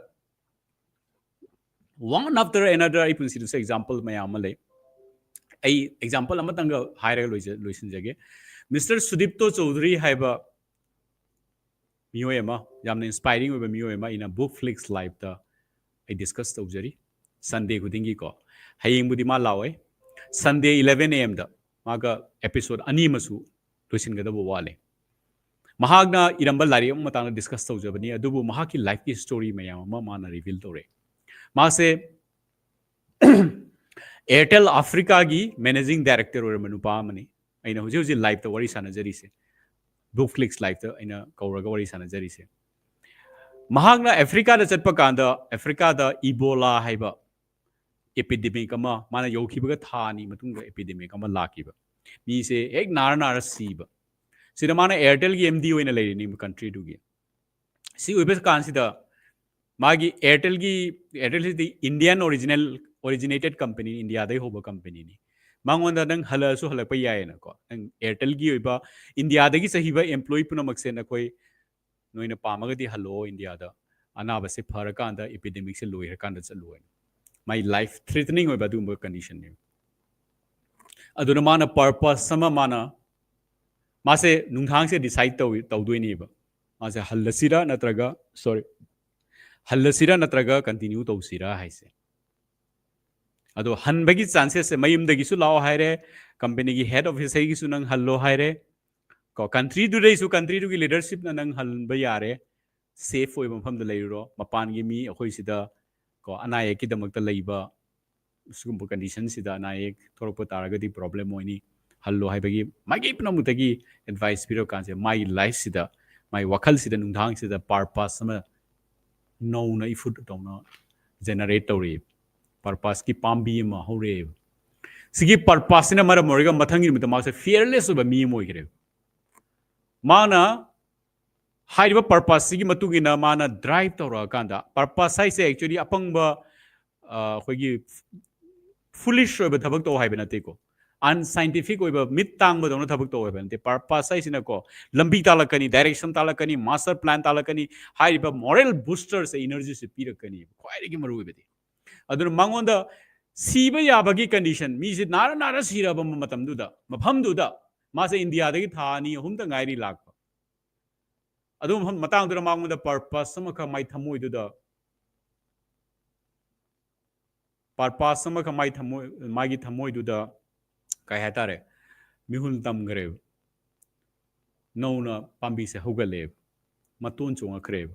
one after another꯫ ꯑꯩ ꯄꯨꯟꯁꯤꯗꯁꯨ example ꯃꯌꯥꯝ ꯑꯃ ꯂꯩ꯫ ꯑꯩ example ꯑꯃꯇꯪꯒ ꯍꯥꯏꯔꯒ ꯂꯣꯏꯁꯤꯟꯖꯒꯦ꯫ Mister ꯁꯨꯗꯤꯞꯇꯣ ꯆꯧꯙꯨꯔꯤ ꯍꯥꯏꯕ ꯃꯤꯑꯣꯏ ꯑꯃ, ꯌꯥꯝꯅ inspiring ꯑꯣꯏꯕ ꯃꯤꯑꯣꯏ ꯑꯃ ꯑꯩꯅ Book Flix Liveꯇ ꯑꯩ discuss ꯇꯧꯖꯔꯤ Sunday ꯈꯨꯗꯤꯡꯒꯤꯀꯣ꯫ ꯍꯌꯦꯡꯕꯨꯗꯤ ꯃꯥ ꯂꯥꯛꯑꯣꯏ꯫ Sunday eleven A Mꯗ ꯃꯥꯒ episode ꯑꯅꯤ ꯑꯃꯁꯨ ꯂꯣꯏꯁꯤꯟꯒꯗꯕ ꯋꯥꯠꯂꯤ꯫ ꯃꯍꯥꯛꯅ ꯏꯔꯝꯕ ꯂꯥꯏꯔꯤꯛ ꯑꯃ ꯃꯇꯥꯡꯗ discuss ꯇꯧꯖꯕꯅꯤ, ꯑꯗꯨꯕꯨ ꯃꯍꯥꯛꯀꯤ lifeꯀꯤ story ꯃꯌꯥꯝ ꯑꯃ ꯃꯥꯅ reveal ꯇꯧꯔꯦ꯫ ꯃꯥꯁꯦ Airtel Africaꯒꯤ managing director ꯑꯣꯏꯔꯝꯕ ꯅꯨꯄꯥ ꯑꯃꯅꯤ꯫ ꯑꯩꯅ ꯍꯧꯖꯤꯛ ꯍꯧꯖꯤꯛ liveꯇ ꯋꯥꯔꯤ ꯁꯥꯟꯅꯖꯔꯤꯁꯦ, Book Flix Liveꯇ ꯑꯩꯅ ꯀꯧꯔꯒ ꯋꯥꯔꯤ ꯁꯥꯟꯅꯖꯔꯤꯁꯦ꯫ ꯃꯍꯥꯛꯅ Africaꯗ ꯆꯠꯄ ꯀꯥꯟꯗ Africaꯗ Ebola ꯍꯥꯏꯕ epidemic ꯑꯃ, ꯃꯥꯅ ꯌꯧꯈꯤꯕꯒ ꯊꯥ ꯑꯅꯤ ꯃꯇꯨꯡꯗ epidemic ꯑꯃ ꯂꯥꯛꯈꯤꯕ, ꯃꯤꯁꯦ ꯍꯦꯛ ꯅꯥꯔ ꯅꯥꯔ ꯁꯤꯕ꯫ ꯁꯤꯗ ꯃꯥꯅ Airtelꯒꯤ MD ꯑꯣꯏꯅ ꯂꯩꯔꯤꯅꯤ countryꯗꯨꯒꯤ꯫ ꯁꯤ ꯑꯣꯏꯕ ꯀꯥꯟꯁꯤꯗ ꯃꯥꯒꯤ Airtelꯒꯤ, Airtelꯁꯤꯗꯤ Indian original, originated company, ꯏꯟꯗꯤꯌꯥꯗꯒꯤ ꯍꯧꯕ companyꯅꯤ꯫ ꯃꯉꯣꯟꯗ ꯅꯪ ꯍꯜꯂꯛꯑꯁꯨ ꯍꯜꯂꯛꯄ ꯌꯥꯏꯌꯦꯅꯀꯣ, ꯅꯪ Airtelꯒꯤ ꯑꯣꯏꯕ ꯏꯟꯗꯤꯌꯥꯗꯒꯤ ꯆꯠꯈꯤꯕ employee ꯄꯨꯝꯅꯃꯛꯁꯦ ꯅꯈꯣꯏ, ꯅꯣꯏꯅ ꯄꯥꯝꯃꯒꯗꯤ ꯍꯜꯂꯛꯑꯣ ꯏꯟꯗꯤꯌꯥꯗ, ꯑꯅꯥꯕꯁꯦ ꯐꯔꯀꯥꯟꯗ, epidemicꯁꯦ ꯂꯣꯏꯈ꯭ꯔꯀꯥꯟꯗ ꯆꯠꯂꯣ ꯍꯥꯏꯅ꯫ ꯃꯥꯏ life threatening ꯑꯣꯏꯕ ꯑꯗꯨꯒꯨꯝꯕ conditionꯅꯦꯕ꯫ ꯑꯗꯨꯅ ꯃꯥꯅ purpose ꯑꯃ, ꯃꯥꯅ, ꯃꯥꯁꯦ ꯅꯨꯡꯊꯥꯡꯁꯦ decide ꯇꯧ ꯇꯧꯗꯣꯏꯅꯦꯕ, ꯃꯥꯁꯦ ꯍꯜꯂꯁꯤꯔꯥ ꯅꯠꯇ꯭ꯔꯒ, sorry, ꯍꯜꯂꯁꯤꯔꯥ ꯅꯠꯇ꯭ꯔꯒ continue ꯇꯧꯁꯤꯔꯥ ꯍꯥꯏꯁꯦ꯫ ꯑꯗꯣ ꯍꯟꯕꯒꯤ chances ꯁꯦ, ꯃꯌꯨꯝꯗꯒꯤꯁꯨ ꯂꯥꯛꯑꯣ ꯍꯥꯏꯔꯦ, companyꯒꯤ head officeꯇꯒꯤꯁꯨ ꯅꯪ ꯍꯜꯂꯣ ꯍꯥꯏꯔꯦ ꯀꯣ, countryꯗꯨꯗꯩꯁꯨ, countryꯗꯨꯒꯤ leadershipꯅ ꯅꯪ ꯍꯟꯕ ꯌꯥꯔꯦ꯫ safe ꯑꯣꯏꯕ ꯃꯐꯝꯗ ꯂꯩꯔꯨꯔꯣ, ꯃꯄꯥꯟꯒꯤ ꯃꯤ ꯑꯩꯈꯣꯏ ꯁꯤꯗ ꯀꯣ ꯑꯅꯥ ꯑꯌꯦꯛꯀꯤꯗꯃꯛꯇ ꯂꯩꯕ ꯁꯤꯒꯨꯝꯕ condition ꯁꯤꯗ ꯑꯅꯥ ꯑꯌꯦꯛ ꯊꯣꯛꯂꯛꯄ ꯇꯥꯔꯒꯗꯤ problem ꯑꯣꯏꯅꯤ, ꯍꯜꯂꯣ ꯍꯥꯏꯕꯒꯤ ꯃꯥꯏꯀꯩ ꯄꯨꯝꯅꯃꯛꯇꯒꯤ advice ꯄꯤꯔꯛꯀꯥꯟꯁꯤꯗ ꯃꯥꯒꯤ life ꯁꯤꯗ, ꯃꯥꯒꯤ ꯋꯥꯈꯜꯁꯤꯗ ꯅꯨꯡꯗꯥꯡꯁꯤꯗ purpose ꯑꯃ ꯅꯧꯅ ꯏꯐꯨꯠ ꯇꯧꯅ generate ꯇꯧꯔꯤ꯫ Purpose ꯀꯤ ꯄꯥꯝꯕꯤ ꯑꯃ ꯍꯧꯔꯛꯑꯦꯕ꯫ ꯁꯤꯒꯤ purpose ꯁꯤꯅ ꯃꯔꯝ ꯑꯣꯏꯔꯒ ꯃꯊꯪꯒꯤ ꯅꯨꯃꯤꯠꯇ ꯃꯥꯁꯦ fearless ꯑꯣꯏꯕ ꯃꯤ ꯑꯃ ꯑꯣꯏꯈ꯭ꯔꯦꯕ꯫ ꯃꯥꯅ ꯍꯥꯏꯔꯤꯕ purpose ꯁꯤꯒꯤ ꯃꯇꯨꯡ ꯏꯟꯅ ꯃꯥꯅ drive ꯇꯧꯔꯛꯑꯀꯥꯟꯗ, purpose ꯍꯥꯏꯁꯦ actually ꯑꯄꯪꯕ, ꯑ, ꯑꯩꯈꯣꯏꯒꯤ foolish ꯑꯣꯏꯕ ꯊꯕꯛ ꯇꯧ ꯍꯥꯏꯕ ꯅꯠꯇꯦꯀꯣ, unscientific ꯑꯣꯏꯕ, ꯃꯤꯠ ꯇꯥꯡꯕꯗꯧꯅ ꯊꯕꯛ ꯇꯧ ꯍꯥꯏꯕ ꯅꯠꯇꯦ꯫ Purpose ꯍꯥꯏꯁꯤꯅꯀꯣ ꯂꯝꯕꯤ ꯇꯥꯛꯂꯛꯀꯅꯤ, direction ꯇꯥꯛꯂꯛꯀꯅꯤ, master plan ꯇꯥꯛꯂꯛꯀꯅꯤ, ꯍꯥꯏꯔꯤꯕ moral booster ꯁꯦ energy ꯁꯦ ꯄꯤꯔꯛꯀꯅꯤ꯫ ꯈ꯭ꯋꯥꯏꯗꯒꯤ ꯃꯔꯨ ꯑꯣꯏꯕꯗꯤ ꯑꯗꯨꯅ ꯃꯉꯣꯟꯗ ꯁꯤꯕ ꯌꯥꯕꯒꯤ condition, ꯃꯤꯁꯦ ꯅꯥꯔ ꯅꯥꯔ ꯁꯤꯔꯕ ꯃꯇꯝꯗꯨꯗ, ꯃꯐꯝꯗꯨꯗ ꯃꯥꯁꯦ ꯏꯟꯗꯤꯌꯥꯗꯒꯤ ꯊꯥ ꯑꯅꯤ ꯑꯍꯨꯝꯇ ꯉꯥꯏꯔꯤ ꯂꯥꯛꯄ꯫ ꯑꯗꯨ ꯃꯐꯝ ꯃꯇꯥꯡꯗꯨꯗ ꯃꯉꯣꯟꯗ purpose ꯑꯃꯈꯛ ꯃꯥꯏ ꯊꯃꯣꯏꯗꯨꯗ, purpose ꯑꯃꯈꯛ ꯃꯥꯏ ꯊꯃꯣꯏ, ꯃꯥꯒꯤ ꯊꯃꯣꯏꯗꯨꯗ ꯀꯩ ꯍꯥꯏꯇꯥꯔꯦ, ꯃꯤꯍꯨꯜ ꯇꯝꯈ꯭ꯔꯦꯕ꯫ ꯅꯧꯅ ꯄꯥꯝꯕꯤꯁꯦ ꯍꯧꯒꯠꯂꯛꯑꯦꯕ, ꯃꯇꯣꯟ ꯆꯣꯡꯉꯛꯈ꯭ꯔꯦꯕ꯫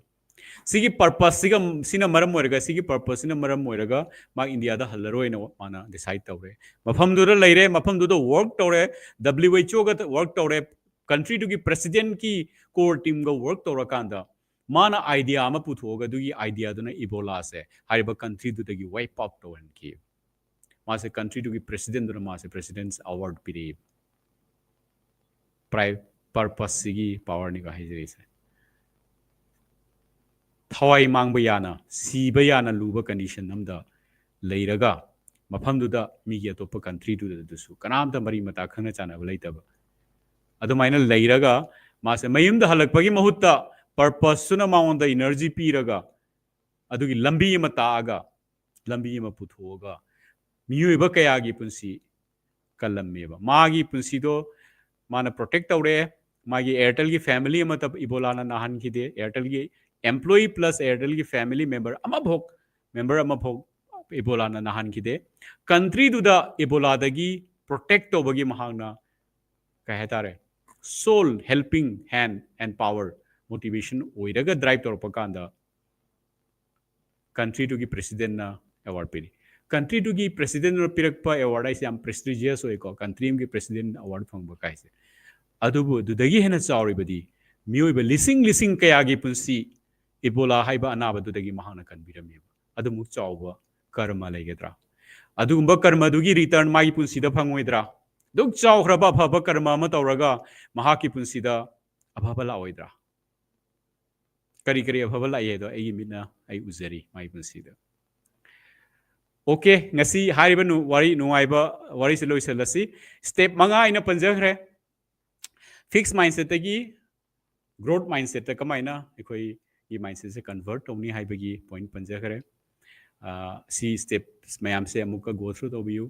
ꯁꯤꯒꯤ purpose ꯁꯤꯒ, ꯁꯤꯅ ꯃꯔꯝ ꯑꯣꯏꯔꯒ, ꯁꯤꯒꯤ purpose ꯁꯤꯅ ꯃꯔꯝ ꯑꯣꯏꯔꯒ ꯃꯥ ꯏꯟꯗꯤꯌꯥꯗ ꯍꯜꯂꯔꯣꯏꯅ ꯃꯥꯅ decide ꯇꯧꯔꯦ꯫ ꯃꯐꯝꯗꯨꯗ ꯂꯩꯔꯦ, ꯃꯐꯝꯗꯨꯗ work ꯇꯧꯔꯦ, W H O ꯒ work ꯇꯧꯔꯦ, country ꯗꯨꯒꯤ president ꯀꯤ core team ꯒ work ꯇꯧꯔꯀꯥꯟꯗ ꯃꯥꯅ idea ꯑꯃ ꯄꯨꯊꯣꯛꯑꯒ ꯑꯗꯨꯒꯤ idea ꯗꯨꯅ Ebola ꯁꯦ ꯍꯥꯏꯔꯤꯕ country ꯗꯨꯗꯒꯤ wipe out ꯇꯧꯍꯟꯈꯤ꯫ ꯃꯥꯁꯦ country ꯗꯨꯒꯤ president ꯗꯨꯅ ꯃꯥꯁꯦ President's Award ꯄꯤꯔꯛꯏ꯫ Pri-, purpose ꯁꯤꯒꯤ power ꯅꯤꯀꯣ ꯍꯥꯏꯖꯔꯤꯁꯦ꯫ ꯊꯋꯥꯏ ꯃꯥꯡꯕ ꯌꯥꯅ, ꯁꯤꯕ ꯌꯥꯅ ꯂꯨꯕ condition ꯑꯃꯗ ꯂꯩꯔꯒ, ꯃꯐꯝꯗꯨꯗ ꯃꯤꯒꯤ ꯑꯇꯣꯞꯄ country ꯗꯨꯗꯁꯨ ꯀꯅꯥꯝꯇ ꯃꯔꯤ ꯃꯇꯥ ꯈꯪꯅ ꯆꯥꯟꯅꯕ ꯂꯩꯇꯕ, ꯑꯗꯨꯃꯥꯏꯅ ꯂꯩꯔꯒ ꯃꯥꯁꯦ ꯃꯌꯨꯝꯗ ꯍꯜꯂꯛꯄꯒꯤ ꯃꯍꯨꯠꯇ purpose ꯇꯨꯅ ꯃꯉꯣꯟꯗ energy ꯄꯤꯔꯒ, ꯑꯗꯨꯒꯤ ꯂꯝꯕꯤ ꯑꯃ ꯇꯥꯛꯑꯒ, ꯂꯝꯕꯤ ꯑꯃ ꯄꯨꯊꯣꯛꯑꯒ ꯃꯤꯑꯣꯏꯕ ꯀꯌꯥꯒꯤ ꯄꯨꯟꯁꯤ ꯀꯜꯂꯝꯃꯦꯕ꯫ ꯃꯥꯒꯤ ꯄꯨꯟꯁꯤꯗꯣ ꯃꯥꯅ protect ꯇꯧꯔꯦ꯫ ꯃꯥꯒꯤ Airtel ꯒꯤ family ꯑꯃꯠꯇ Ebola ꯅ ꯅꯥꯍꯟꯈꯤꯗꯦ꯫ Airtel ꯒꯤ employee plus Airtel ꯒꯤ family member ꯑꯃꯐꯥꯎ, member ꯑꯃꯐꯥꯎ Ebola ꯅ ꯅꯥꯍꯟꯈꯤꯗꯦ꯫ Country ꯗꯨꯗ Ebola ꯗꯒꯤ protect ꯇꯧꯕꯒꯤ ꯃꯍꯥꯛꯅ, ꯀꯩ ꯍꯥꯏꯇꯥꯔꯦ, sole helping hand and power motivation ꯑꯣꯏꯔꯒ ꯗ꯭ꯔꯥꯏꯚ ꯇꯧꯔꯛꯄ ꯀꯥꯟꯗ ꯀꯟꯇ꯭ꯔꯤꯗꯨꯒꯤ ꯄ꯭ꯔꯦꯁꯤꯗꯦꯟꯅ ꯑꯦꯋꯥꯔꯗ ꯄꯤꯔꯤ꯫ ꯀꯟꯇ꯭ꯔꯤꯗꯨꯒꯤ ꯄ꯭ꯔꯦꯁꯤꯗꯦꯟꯅ ꯄꯤꯔꯛꯄ ꯑꯦꯋꯥꯔꯗ ꯍꯥꯏꯁꯦ ꯌꯥꯝ ꯄ꯭ꯔꯦꯁꯇꯤꯖꯤꯌꯁ ꯑꯣꯏꯀꯣ, ꯀꯟꯇ꯭ꯔꯤ ꯑꯃꯒꯤ ꯄ꯭ꯔꯦꯁꯤꯗꯦꯟ ꯑꯦꯋꯥꯔꯗ ꯐꯪꯕ ꯀꯥꯏꯁꯦ꯫ ꯑꯗꯨꯕꯨ ꯑꯗꯨꯗꯒꯤ ꯍꯦꯟꯅ ꯆꯥꯎꯔꯤꯕꯗꯤ ꯃꯤꯑꯣꯏꯕ ꯂꯤꯁꯤꯡ ꯂꯤꯁꯤꯡ ꯀꯌꯥꯒꯤ ꯄꯨꯟꯁꯤ ꯏꯕꯣꯂꯥ ꯍꯥꯏꯕ ꯑꯅꯥꯕꯗꯨꯗꯒꯤ ꯃꯍꯥꯛꯅ ꯀꯟꯕꯤꯔꯝꯃꯦꯕ꯫ ꯑꯗꯨꯃꯨꯛ ꯆꯥꯎꯕ ꯀꯔꯃ ꯂꯩꯒꯗ꯭ꯔꯥ? ꯑꯗꯨꯒꯨꯝꯕ ꯀꯔꯃꯗꯨꯒꯤ ꯔꯤꯇꯔꯟ ꯃꯥꯒꯤ ꯄꯨꯟꯁꯤꯗ ꯐꯪꯉꯣꯏꯗ꯭ꯔꯥ? ꯑꯗꯨꯛ ꯆꯥꯎꯈ꯭ꯔꯕ ꯑꯐꯕ ꯀꯔꯃ ꯑꯃ ꯇꯧꯔꯒ ꯃꯍꯥꯛꯀꯤ ꯄꯨꯟꯁꯤꯗ ꯑꯐꯕ ꯂꯥꯛꯑꯣꯏꯗ꯭ꯔꯥ? ꯀꯔꯤ ꯀꯔꯤ ꯑꯐꯕ ꯂꯥꯛꯏ ꯍꯥꯏꯗꯣ ꯑꯩꯒꯤ ꯃꯤꯠꯅ ꯑꯩ ꯎꯖꯔꯤ ꯃꯥꯒꯤ ꯄꯨꯟꯁꯤꯗ꯫ ꯑꯣꯀꯦ, ꯉꯁꯤ ꯍꯥꯏꯔꯤꯕ ꯅꯨ-, ꯋꯥꯔꯤ, ꯅꯨꯡꯉꯥꯏꯕ ꯋꯥꯔꯤꯁꯦ ꯂꯣꯏꯁꯤꯜꯂꯁꯤ꯫ ꯁ꯭ꯇꯦꯞ ꯃꯉꯥ ꯑꯩꯅ ꯄꯟꯖꯈ꯭ꯔꯦ꯫ ꯐꯤꯛꯁ ꯃꯥꯏꯟꯁꯦꯠꯇꯒꯤ ꯒ꯭ꯔꯣꯠ ꯃꯥꯏꯟꯁꯦꯠꯇ ꯀꯃꯥꯏꯅ ꯑꯩꯈꯣꯏꯒꯤ ꯃꯥꯏꯟꯁꯦꯠꯁꯦ ꯀꯟꯚꯔꯠ ꯇꯧꯅꯤ ꯍꯥꯏꯕꯒꯤ ꯄꯣꯏꯟꯠ ꯄꯟꯖꯈ꯭ꯔꯦ꯫ ꯑꯥ, ꯁꯤ ꯁ꯭ꯇꯦꯞꯁ ꯃꯌꯥꯝꯁꯦ ꯑꯃꯨꯛꯀ ꯒꯣ ꯊ꯭ꯔꯨ ꯇꯧꯕꯤꯌꯨ꯫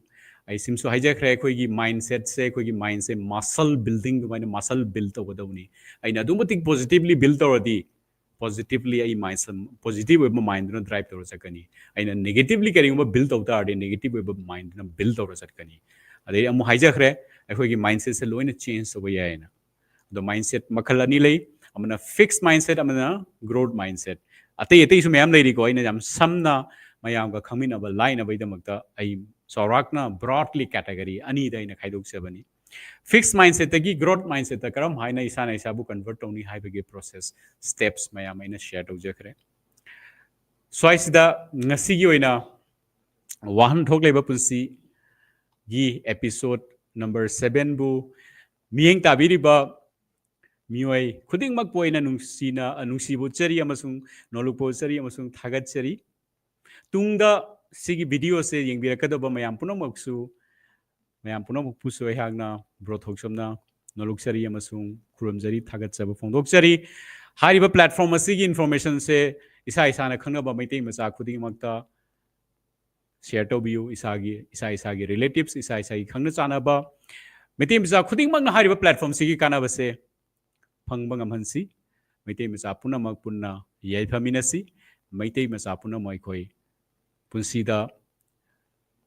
ꯑꯩ ꯁꯤꯝꯁꯨ ꯍꯥꯏꯖꯈ꯭ꯔꯦ, ꯑꯩꯈꯣꯏꯒꯤ ꯃꯥꯏꯟꯁꯦꯠꯁꯦ, ꯑꯩꯈꯣꯏꯒꯤ ꯃꯥꯏꯟꯁꯦ ꯃꯁꯜ ꯕꯤꯜꯗꯤꯡ ꯑꯗꯨꯃꯥꯏꯅ ꯃꯁꯜ ꯕꯤꯜ ꯇꯧꯒꯗꯧꯕꯅꯤ꯫ ꯑꯩꯅ ꯑꯗꯨꯛ ꯃꯇꯤꯛ ꯄꯣꯖꯤꯇꯤꯚꯂꯤ ꯕꯤꯜ ꯇꯧꯔꯗꯤ, ꯄꯣꯖꯤꯇꯤꯚꯂꯤ ꯑꯩ ꯃꯥꯏꯟꯁꯦ, ꯄꯣꯖꯤꯇꯤꯚ ꯑꯣꯏꯕ ꯃꯥꯏꯟꯗꯨꯅ ꯗ꯭ꯔꯥꯏꯚ ꯇꯧꯔ ꯆꯠꯀꯅꯤ꯫ ꯑꯩꯅ ꯅꯦꯒꯦꯇꯤꯚꯂꯤ ꯀꯔꯤꯒꯨꯝꯕ ꯕꯤꯜ ꯇꯧ ꯇꯥꯔꯗꯤ, ꯅꯦꯒꯦꯇꯤꯚ ꯑꯣꯏꯕ ꯃꯥꯏꯟꯗꯨꯅ ꯕꯤꯜ ꯇꯧꯔ ꯆꯠꯀꯅꯤ꯫ ꯑꯗꯩ ꯑꯃꯨꯛ ꯍꯥꯏꯖꯈ꯭ꯔꯦ, ꯑꯩꯈꯣꯏꯒꯤ ꯃꯥꯏꯟꯁꯦꯠꯁꯦ ꯂꯣꯏꯅ ꯆꯦꯟꯖ ꯇꯧꯕ ꯌꯥꯏꯅ꯫ ꯑꯗꯣ ꯃꯥꯏꯟꯁꯦꯠ ꯃꯈꯜ ꯑꯅꯤ ꯂꯩ, ꯑꯃꯅ ꯐꯤꯛꯁ ꯃꯥꯏꯟꯁꯦꯠ, ꯑꯃꯅ ꯒ꯭ꯔꯣꯠ ꯃꯥꯏꯟꯁꯦꯠ꯫ ꯑꯇꯩ ꯑꯇꯩꯁꯨ ꯃꯌꯥꯝ ꯂꯩꯔꯤꯀꯣ, ꯑꯩꯅ ꯌꯥꯝ ꯁꯝꯅ ꯃꯌꯥꯝꯒ ꯈꯪꯃꯤꯟꯅꯕ ꯂꯥꯏꯅꯕꯒꯤꯗꯃꯛꯇ ꯑꯩ ꯆꯥꯎꯔꯥꯛꯅ ꯕ꯭ꯔꯣꯗꯂꯤ ꯀꯦꯇꯒꯣꯔꯤ ꯑꯅꯤꯗ ꯑꯩꯅ ꯈꯥꯏꯗꯣꯛꯆꯕꯅꯤ꯫ ꯐꯤꯛꯁ ꯃꯥꯏꯟꯁꯦꯠꯇꯒꯤ ꯒ꯭ꯔꯣꯠ ꯃꯥꯏꯟꯁꯦꯠꯇ ꯀꯔꯝ ꯍꯥꯏꯅ ꯏꯁꯥꯅ ꯏꯁꯥꯕꯨ ꯀꯟꯚꯔꯠ ꯇꯧꯅꯤ ꯍꯥꯏꯕꯒꯤ ꯄ꯭ꯔꯣꯁꯦꯁ, ꯁ꯭ꯇꯦꯞꯁ ꯃꯌꯥꯝ ꯑꯩꯅ ꯁꯤꯌꯔ ꯇꯧꯖꯈ꯭ꯔꯦ꯫ ꯁ꯭ꯋꯥꯏꯁꯤꯗ ꯉꯁꯤꯒꯤ ꯑꯣꯏꯅ ꯋꯥꯍꯟꯊꯣꯛ ꯂꯩꯕ ꯄꯨꯟꯁꯤꯒꯤ ꯑꯦꯄꯤꯁꯣꯗ ꯅꯝꯕꯔ ꯁꯚꯦꯟꯕꯨ ꯃꯤꯠꯌꯦꯡ ꯇꯥꯕꯤꯔꯤꯕ ꯃꯤꯑꯣꯏ ꯈꯨꯗꯤꯡꯃꯛꯄꯨ ꯑꯩꯅ ꯅꯨꯡꯁꯤꯅ, ꯅꯨꯡꯁꯤꯕ ꯎꯠꯆꯔꯤ ꯑꯃꯁꯨꯡ ꯅꯣꯂꯨꯛꯄ ꯎꯠꯆꯔꯤ ꯑꯃꯁꯨꯡ ꯊꯥꯒꯠꯆꯔꯤ꯫ ꯇꯨꯡꯗ ꯁꯤꯒꯤ ꯚꯤꯗꯤꯑꯣꯁꯦ ꯌꯦꯡꯕꯤꯔꯛꯀꯗꯕ ꯃꯌꯥꯝ ꯄꯨꯝꯅꯃꯛꯁꯨ, ꯃꯌꯥꯝ ꯄꯨꯝꯅꯃꯛꯄꯨꯁꯨ ꯑꯩꯍꯥꯛꯅ ꯕ꯭ꯔꯣ ꯊꯣꯛꯆꯝꯅ ꯅꯣꯂꯨꯛꯆꯔꯤ ꯑꯃꯁꯨꯡ ꯈꯨꯔꯨꯝꯖꯔꯤ, ꯊꯥꯒꯠꯆꯕ ꯐꯣꯡꯗꯣꯛꯆꯔꯤ꯫ ꯍꯥꯏꯔꯤꯕ ꯄ꯭ꯂꯦꯠꯐꯣꯝ ꯑꯁꯤꯒꯤ ꯏꯟꯐꯣꯔꯃꯦꯁꯟꯁꯦ ꯏꯁꯥ ꯏꯁꯥꯅ ꯈꯪꯅꯕ ꯃꯩꯇꯩ ꯃꯆꯥ ꯈꯨꯗꯤꯡꯃꯛꯇ ꯁꯤꯌꯔ ꯇꯧꯕꯤꯌꯨ꯫ ꯏꯁꯥꯒꯤ, ꯏꯁꯥ ꯏꯁꯥꯒꯤ ꯔꯤꯂꯦꯇꯤꯚꯁ, ꯏꯁꯥ ꯏꯁꯥꯒꯤ ꯈꯪꯅ ꯆꯥꯟꯅꯕ, ꯃꯩꯇꯩ ꯃꯆꯥ ꯈꯨꯗꯤꯡꯃꯛꯅ ꯍꯥꯏꯔꯤꯕ ꯄ꯭ꯂꯦꯠꯐꯣꯝꯁꯤꯒꯤ ꯀꯥꯟꯅꯕꯁꯦ ꯐꯪꯕ ꯉꯝꯍꯟꯁꯤ꯫ ꯃꯩꯇꯩ ꯃꯆꯥ ꯄꯨꯝꯅꯃꯛ ꯄꯨꯟꯅ ꯌꯥꯏꯐꯃꯤꯟꯅꯁꯤ꯫ ꯃꯩꯇꯩ ꯃꯆꯥ ꯄꯨꯝꯅꯃꯛ ꯑꯩꯈꯣꯏ ꯄꯨꯟꯁꯤꯗ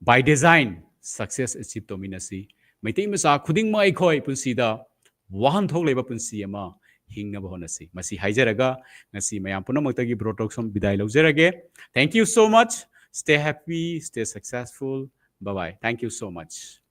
by design success achieve ꯇꯧꯃꯤꯟꯅꯁꯤ꯫ Meitei ꯃꯆꯥ ꯈꯨꯗꯤꯡꯃꯛ ꯑꯩꯈꯣꯏ ꯄꯨꯟꯁꯤꯗ ꯋꯥꯍꯟꯊꯣꯛ ꯂꯩꯕ ꯄꯨꯟꯁꯤ ꯑꯃ ꯍꯤꯡꯅꯕ ꯍꯣꯠꯅꯁꯤ꯫ ꯃꯁꯤ ꯍꯥꯏꯖꯔꯒ ꯉꯁꯤ ꯃꯌꯥꯝ ꯄꯨꯝꯅꯃꯛꯇꯒꯤ ꯕ꯭ꯔꯣ ꯇꯣꯛꯁꯣꯝ ꯕꯤꯗꯥꯏ ꯂꯧꯖꯔꯒꯦ꯫ Thank you so much. Stay happy, stay successful. Bye bye. Thank you so much.